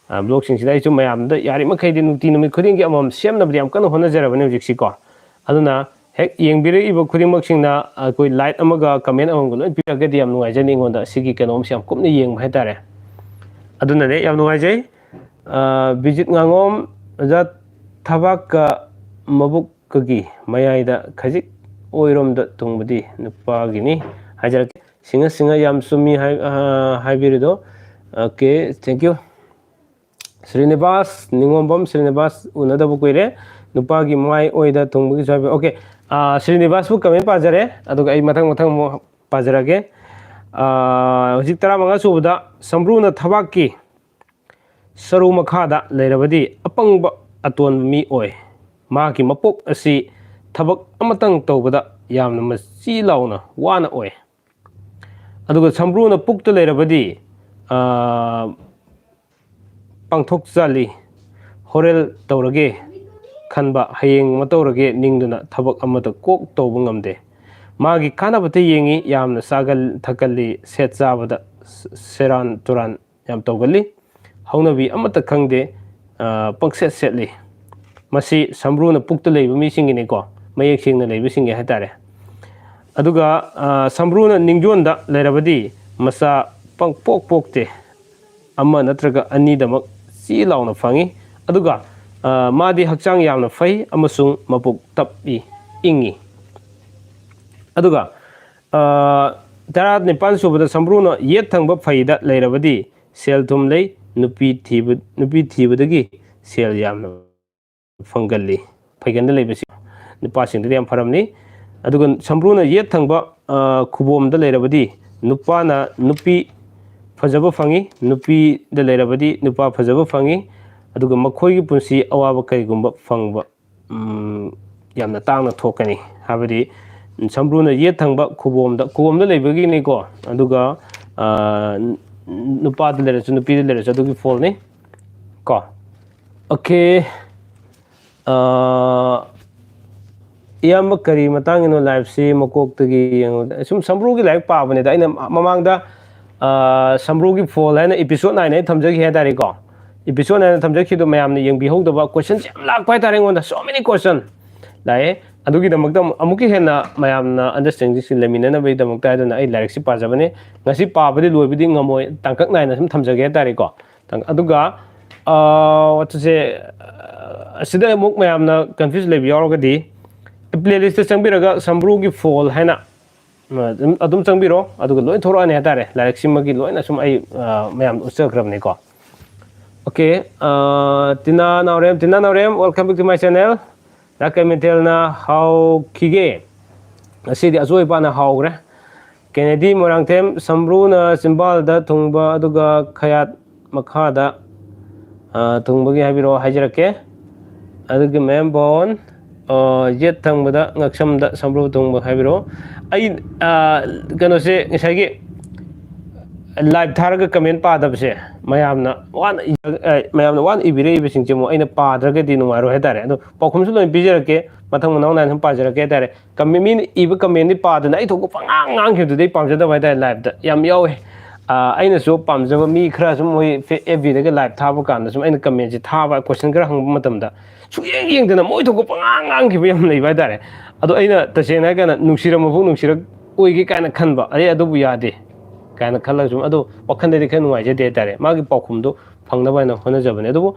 ꯑ, vlogꯁꯤꯡꯁꯤꯗ ꯑꯩꯁꯨ ꯃꯌꯥꯝꯗ ꯌꯥꯔꯤꯃꯈꯩꯗꯤ ꯅꯨꯡꯇꯤ ꯅꯨꯃꯤꯠ ꯈꯨꯗꯤꯡꯒꯤ ꯑꯃꯃꯝ ꯁꯦꯝꯅꯕꯗꯤ ꯌꯥꯝ ꯀꯟꯅ ꯍꯣꯠꯅꯖꯔꯕꯅꯤ ꯍꯧꯖꯤꯛꯁꯤꯀꯣ꯫ ꯑꯗꯨꯅ ꯍꯦꯛ ꯌꯦꯡꯕꯤꯔꯛꯏꯕ ꯈꯨꯗꯤꯡꯃꯛꯁꯤꯡꯅ ꯑꯩꯈꯣꯏ like ꯑꯃꯒ comment ꯑꯃꯃꯝꯒ ꯂꯣꯏ ꯄꯤꯔꯛꯑꯒꯗꯤ ꯌꯥꯝ ꯅꯨꯡꯉꯥꯏꯖꯅꯤ ꯑꯩꯉꯣꯟꯗ, ꯁꯤꯒꯤ ꯀꯩꯅꯣꯝꯁꯦ ꯌꯥꯝ ꯀꯨꯞꯅ ꯌꯦꯡꯕ ꯍꯥꯏꯇꯥꯔꯦ꯫ ꯑꯗꯨꯅꯅꯦ ꯌꯥꯝ ꯅꯨꯡꯉꯥꯏꯖꯩ꯫ ꯑ, ꯕꯤꯖꯤꯠ ꯉꯥꯉꯣꯝ, ꯑꯣꯖꯥ ꯊꯕꯥꯛꯀ ꯃꯕꯨꯛꯀꯒꯤ ꯃꯌꯥꯏꯗ ꯈꯖꯤꯛ ꯑꯣꯏꯔꯣꯝꯗ ꯊꯨꯡꯕꯗꯤ ꯅꯨꯄꯥꯒꯤꯅꯤ ꯍꯥꯏꯖꯔꯛꯀꯦ꯫ ꯁꯤꯡꯉ ꯁꯤꯡꯉ ꯌꯥꯝ ꯆꯨꯝꯃꯤ ꯍꯥꯏ-, ꯑ, ꯍꯥꯏꯕꯤꯔꯤꯗꯣ꯫ Okay, thank you꯫ Srinivas, ꯅꯤꯉꯣꯝꯕꯝ Srinivas, ꯎꯅꯗꯕ ꯀꯨꯏꯔꯦ꯫ ꯅꯨꯄꯥꯒꯤ ꯃꯥꯏ ꯑꯣꯏꯗ ꯊꯨꯡꯕꯒꯤꯁꯨ ꯍꯥꯏꯕꯤꯌꯨ꯫ Okay, ꯑ, ꯁ꯭ꯔꯤꯅꯤꯕꯥꯁꯄꯨ comment ꯄꯥꯖꯔꯦ, ꯑꯗꯨꯒ ꯑꯩ ꯃꯊꯪ ꯃꯊꯪ ꯑꯃꯨꯛ ꯄꯥꯖꯔꯛꯑꯒꯦ꯫ ꯍꯧꯖꯤꯛ ꯇꯔꯥꯃꯉꯥ ꯁꯨꯕꯗ, ꯁꯝꯕ꯭ꯔꯨꯅ ꯊꯕꯥꯛꯀꯤ ꯁꯔꯨ ꯃꯈꯥꯗ ꯂꯩꯔꯕꯗꯤ ꯑꯄꯪꯕ ꯑꯇꯣꯟꯕ ꯃꯤ ꯑꯣꯏ꯫ ꯃꯍꯥꯛꯀꯤ ꯃꯄꯣꯛ ꯑꯁꯤ ꯊꯕꯛ ꯑꯃꯇꯪ ꯇꯧꯕꯗ ꯌꯥꯝꯅ ꯃꯆꯤ ꯂꯥꯎꯅ ꯋꯥꯅ ꯑꯣꯏ꯫ ꯑꯗꯨꯒ ꯁꯝꯕ꯭ꯔꯨꯅ ꯄꯨꯛꯇ ꯂꯩꯔꯕꯗꯤ, ꯑ, ꯄꯥꯡꯊꯣꯛ ꯆꯥꯜꯂꯤ, ꯍꯣꯔꯦꯜ ꯇꯧꯔꯒꯦ ꯈꯟꯕ, ꯍꯌꯦꯡ ꯑꯃ ꯇꯧꯔꯒꯦ ꯅꯤꯡꯗꯨꯅ ꯊꯕꯛ ꯑꯃꯠꯇ ꯀꯣꯛ ꯇꯧꯕ ꯉꯝꯗꯦ꯫ ꯃꯥꯒꯤ ꯀꯥꯟꯅꯕꯇ ꯌꯦꯡꯉꯤ, ꯌꯥꯝꯅ ꯆꯥꯒꯜ ꯊꯛꯀꯜꯂꯤ, ꯁꯦꯠ ꯆꯥꯕꯗ ꯁꯦꯔꯥꯟ ꯇꯨꯔꯥꯟ ꯌꯥꯝ ꯇꯧꯒꯜꯂꯤ, ꯍꯧꯅꯕꯤ ꯑꯃꯠꯇ ꯈꯪꯗꯦ, ꯑ, ꯄꯪꯁꯦꯠ ꯁꯦꯠꯂꯤ꯫ ꯃꯁꯤ ꯁꯝꯕ꯭ꯔꯨꯅ ꯄꯨꯛꯇ ꯂꯩꯕ ꯃꯤꯁꯤꯡꯒꯤꯅꯤꯀꯣ, ꯃꯌꯦꯛ ꯁꯦꯡꯅ ꯂꯩꯕꯁꯤꯡꯒꯤ ꯍꯥꯏꯇꯥꯔꯦ꯫ ꯑꯗꯨꯒ, ꯑ, ꯁꯝꯕ꯭ꯔꯨꯅ ꯅꯤꯡꯖꯣꯟꯗ ꯂꯩꯔꯕꯗꯤ ꯃꯆꯥ ꯄꯪꯄꯣꯛ ꯄꯣꯛꯇꯦ, ꯑꯃ ꯅꯠꯇ꯭ꯔꯒ ꯑꯅꯤꯗꯃꯛ ꯆꯤ ꯂꯥꯎꯅ ꯐꯪꯉꯤ꯫ ꯑꯗꯨꯒ, ꯑ, ꯃꯥꯗꯤ ꯍꯛꯆꯥꯡ ꯌꯥꯝꯅ ꯐꯩ ꯑꯃꯁꯨꯡ ꯃꯄꯨꯛ ꯇꯞꯏ, ꯏꯪꯉꯤ꯫ ꯑꯗꯨꯒ, ꯑ, ꯇꯔꯥꯅꯤꯄꯥꯟ ꯁꯨꯕꯗ ꯁꯝꯕ꯭ꯔꯨꯅ ꯌꯦꯠ ꯊꯪꯕ ꯐꯩꯗ ꯂꯩꯔꯕꯗꯤ ꯁꯦꯜ ꯊꯨꯝ ꯂꯩ, ꯅꯨꯄꯤ ꯊꯤꯕ, ꯅꯨꯄꯤ ꯊꯤꯕꯗꯒꯤ ꯁꯦꯜ ꯌꯥꯝꯅ ꯐꯪꯒꯜꯂꯤ꯫ ꯐꯩꯒꯟꯗ ꯂꯩꯕꯁꯤ ꯅꯨꯄꯥꯁꯤꯡꯗꯗꯤ ꯌꯥꯝ ꯐꯔꯝꯅꯤ꯫ ꯑꯗꯨꯒ ꯁꯝꯕ꯭ꯔꯨꯅ ꯌꯦꯠ ꯊꯪꯕ, ꯑ, ꯈꯨꯕꯣꯝꯗ ꯂꯩꯔꯕꯗꯤ ꯅꯨꯄꯥꯅ ꯅꯨꯄꯤ ꯐꯖꯕ ꯐꯪꯉꯤ, ꯅꯨꯄꯤꯗ ꯂꯩꯔꯕꯗꯤ ꯅꯨꯄꯥ ꯐꯖꯕ ꯐꯪꯉꯤ꯫ ꯑꯗꯨꯒ ꯃꯈꯣꯏꯒꯤ ꯄꯨꯟꯁꯤ ꯑꯋꯥꯕ ꯀꯔꯤꯒꯨꯝꯕ ꯐꯪꯕ, ꯎꯝ, ꯌꯥꯝꯅ ꯇꯥꯡꯅ ꯊꯣꯛꯀꯅꯤ꯫ ꯍꯥꯏꯕꯗꯤ ꯁꯝꯕ꯭ꯔꯨꯅ ꯌꯦꯠ ꯊꯪꯕ ꯈꯨꯕꯣꯝꯗ, ꯈꯨꯕꯣꯝꯗ ꯂꯩꯕꯒꯤꯅꯤꯀꯣ꯫ ꯑꯗꯨꯒ, ꯑ, ꯅꯨꯄꯥꯗ ꯂꯩꯔꯁꯨ ꯅꯨꯄꯤꯗ ꯂꯩꯔꯁꯨ ꯑꯗꯨꯒꯤ ꯐꯣꯜꯅꯤ ꯀꯣ꯫ ꯑꯣꯀꯦ꯫ ꯑ, ꯏꯌꯥꯝꯕ, ꯀꯔꯤ ꯃꯇꯥꯡꯒꯤꯅꯣ ꯂꯥꯏꯐꯁꯤ ꯃꯀꯣꯛꯇꯒꯤ ꯌꯦꯡꯉꯨꯗ? ꯁꯨꯝ ꯁꯝꯕ꯭ꯔꯨꯒꯤ ꯂꯥꯏꯔꯤꯛ ꯄꯥꯕꯅꯤꯗ꯫ ꯑꯩꯅ ꯃ-, ꯃꯃꯥꯡꯗ, ꯑ, ꯁꯝꯕ꯭ꯔꯨꯒꯤ ꯐꯣꯜ ꯍꯥꯏꯅ episode nine ꯑꯩ ꯊꯝꯖꯈꯤ ꯍꯥꯏ ꯇꯥꯔꯦꯀꯣ꯫ Episode nine ꯊꯝꯖꯈꯤꯕꯗꯣ ꯃꯌꯥꯝꯅ ꯌꯦꯡꯕꯤꯍꯧꯗꯕ, questions ꯌꯥꯝ ꯂꯥꯛꯄ ꯍꯥꯏ ꯇꯥꯔꯦ ꯑꯩꯉꯣꯟꯗ, so many question ꯂꯥꯛꯑꯦ꯫ ꯑꯗꯨꯒꯤꯗꯃꯛꯇ ꯑꯃꯨꯛ-, ꯑꯃꯨꯛꯀ ꯍꯦꯟꯅ ꯃꯌꯥꯝꯅ understanding ꯁꯤ ꯂꯩꯃꯤꯟꯅꯅꯕꯒꯤꯗꯃꯛꯇ ꯍꯥꯏꯗꯨꯅ ꯑꯩ ꯂꯥꯏꯔꯤꯛꯁꯤ ꯄꯥꯖꯕꯅꯤ꯫ ꯉꯁꯤ ꯄꯥꯕꯗꯤ ꯂꯣꯏꯕꯗꯤ ꯉꯝꯃꯣꯏ, ꯇꯥꯡꯀꯛ ꯅꯥꯏꯅ ꯁꯨꯝ ꯊꯝꯖꯒꯦ ꯍꯥꯏ ꯇꯥꯔꯦꯀꯣ꯫ ꯇꯪ-, ꯑꯗꯨꯒ, ꯑ, ꯋꯥꯠꯆꯁꯦ, ꯑ, ꯑꯁꯤꯗ ꯑꯃꯨꯛ ꯃꯌꯥꯝꯅ confuse ꯂꯩꯕ ꯌꯥꯎꯔꯒꯗꯤ, playlist ꯇ ꯆꯪꯕꯤꯔꯒ ꯁꯝꯕ꯭ꯔꯨꯒꯤ ꯐꯣꯜ ꯍꯥꯏꯅ, ꯑ, ꯑꯗꯨꯝ, ꯑꯗꯨꯝ ꯆꯪꯕꯤꯔꯣ, ꯑꯗꯨꯒ ꯂꯣꯏ ꯊꯣꯔꯛꯑꯅꯤ ꯍꯥꯏ ꯇꯥꯔꯦ꯫ ꯂꯥꯏꯔꯤꯛꯁꯤꯃꯒꯤ ꯂꯣꯏꯅ ꯁꯨꯝ ꯑꯩ, ꯑ, ꯃꯌꯥꯝꯗ ꯎꯠꯆꯈ꯭ꯔꯕꯅꯤꯀꯣ꯫ ꯑꯣꯀꯦ, ꯑ, ꯇꯤꯅꯥ ꯅꯥꯎꯔꯦꯝ, ꯇꯤꯅꯥ ꯅꯥꯎꯔꯦꯝ, welcome back to my channel꯫ ꯅꯪ ꯀꯩ ꯃꯊꯦꯜꯅ ꯍꯥꯎꯈꯤꯒꯦ? ꯉꯁꯤꯗꯤ ꯑꯆꯣꯏ ꯑꯄꯥꯅ ꯍꯥꯎꯈ꯭ꯔꯦ꯫ ꯀꯦꯅꯦꯗꯤ ꯃꯣꯏꯔꯥꯡꯊꯦꯝ, ꯁꯝꯕ꯭ꯔꯨꯅ ꯆꯤꯝꯕꯥꯜꯗ ꯊꯨꯡꯕ ꯑꯗꯨꯒ ꯈꯌꯥꯠ ꯃꯈꯥꯗ, ꯑ, ꯊꯨꯡꯕꯒꯤ ꯍꯥꯏꯕꯤꯔꯛꯑꯣ, ꯍꯥꯏꯖꯔꯛꯀꯦ꯫ ꯑꯗꯨꯒ ꯃꯦꯝ ꯕꯣꯟ, ꯑ, ꯌꯦꯠ ꯊꯪꯕꯗ ꯉꯛꯁꯝꯗ ꯁꯝꯕ꯭ꯔꯨ ꯊꯨꯡꯕ ꯍꯥꯏꯕꯤꯔꯛꯑꯣ꯫ ꯑꯩ, ꯑ, ꯀꯩꯅꯣꯁꯦ ꯉꯁꯥꯏꯒꯤ ꯂꯥꯏꯚ ꯊꯥꯔꯒ ꯀꯃꯦꯟ ꯄꯥꯗꯕꯁꯦ ꯃꯌꯥꯝꯅ ꯋꯥꯅ ꯏ-, ꯑ, ꯃꯌꯥꯝꯅ ꯋꯥꯅ ꯏꯕꯤꯔꯛꯏꯕꯁꯤꯡꯁꯦ ꯑꯃꯨꯛ ꯑꯩꯅ ꯄꯥꯗ꯭ꯔꯒꯗꯤ ꯅꯨꯡꯉꯥꯏꯔꯣꯏ ꯍꯥꯏꯇꯥꯔꯦ꯫ ꯑꯗꯣ ꯄꯥꯎꯈꯨꯝꯁꯨ ꯂꯣꯏꯅ ꯄꯤꯖꯔꯛꯀꯦ, ꯃꯊꯪ ꯃꯅꯥꯎ ꯅꯥꯏꯅ ꯁꯨꯝ ꯄꯥꯖꯔꯛꯀꯦ ꯍꯥꯏꯇꯥꯔꯦ꯫ ꯀꯃꯦ-, ꯃꯤꯅ ꯏꯕ ꯀꯃꯦꯟꯗꯤ ꯄꯥꯗꯅ ꯑꯩ ꯊꯣꯛꯄ ꯄꯉꯥꯡ ꯉꯥꯡꯈꯤꯕꯗꯨꯗꯤ ꯑꯩ ꯄꯥꯝꯖꯗꯕ ꯍꯥꯏꯇꯥꯔꯦ꯫ ꯂꯥꯏꯚꯇ ꯌꯥꯝ ꯌꯥꯎꯋꯦ꯫ ꯑ, ꯑꯩꯅꯁꯨ ꯄꯥꯝꯖꯕ ꯃꯤ ꯈꯔ ꯁꯨꯝ ꯃꯣꯏ ꯐꯦ-, ꯑꯦꯐ ꯕꯤꯗꯒ ꯂꯥꯏꯚ ꯊꯥꯕ ꯀꯥꯟꯗ ꯁꯨꯝ ꯑꯩꯅ ꯀꯃꯦꯟꯁꯦ ꯊꯥꯕ, ꯀꯣꯏꯁꯟ ꯈꯔ ꯍꯪꯕ ꯃꯇꯝꯗ ꯁꯨꯛꯌꯦꯡ ꯌꯦꯡꯗꯅ ꯃꯣꯏ ꯊꯣꯛꯄ ꯄꯉꯥꯡ ꯉꯥꯡꯈꯤꯕ ꯌꯥꯝ ꯂꯩꯕ ꯍꯥꯏꯇꯥꯔꯦ꯫ ꯑꯗꯣ ꯑꯩꯅ ꯇꯁꯦꯡꯅ ꯍꯥꯏꯔ ꯀꯥꯟꯗ ꯅꯨꯡꯁꯤꯔꯝꯕꯐꯥꯎ ꯅꯨꯡꯁꯤꯔꯛ ꯑꯣꯏꯒꯦ ꯀꯥꯏꯅ ꯈꯟꯕ, ꯑꯩ ꯑꯗꯨꯕꯨ ꯌꯥꯗꯦ ꯀꯥꯏꯅ ꯈꯜꯂꯒ ꯁꯨꯝ, ꯑꯗꯣ ꯋꯥꯈꯟꯗꯗꯤ ꯈꯔ ꯅꯨꯡꯉꯥꯏꯖꯗꯦ ꯍꯥꯏꯇꯥꯔꯦ꯫ ꯃꯥꯒꯤ ꯄꯥꯎꯈꯨꯝꯗꯣ ꯐꯪꯅꯕ ꯍꯥꯏꯅ ꯍꯣꯠꯅꯖꯕꯅꯦ꯫ ꯑꯗꯨꯕꯨ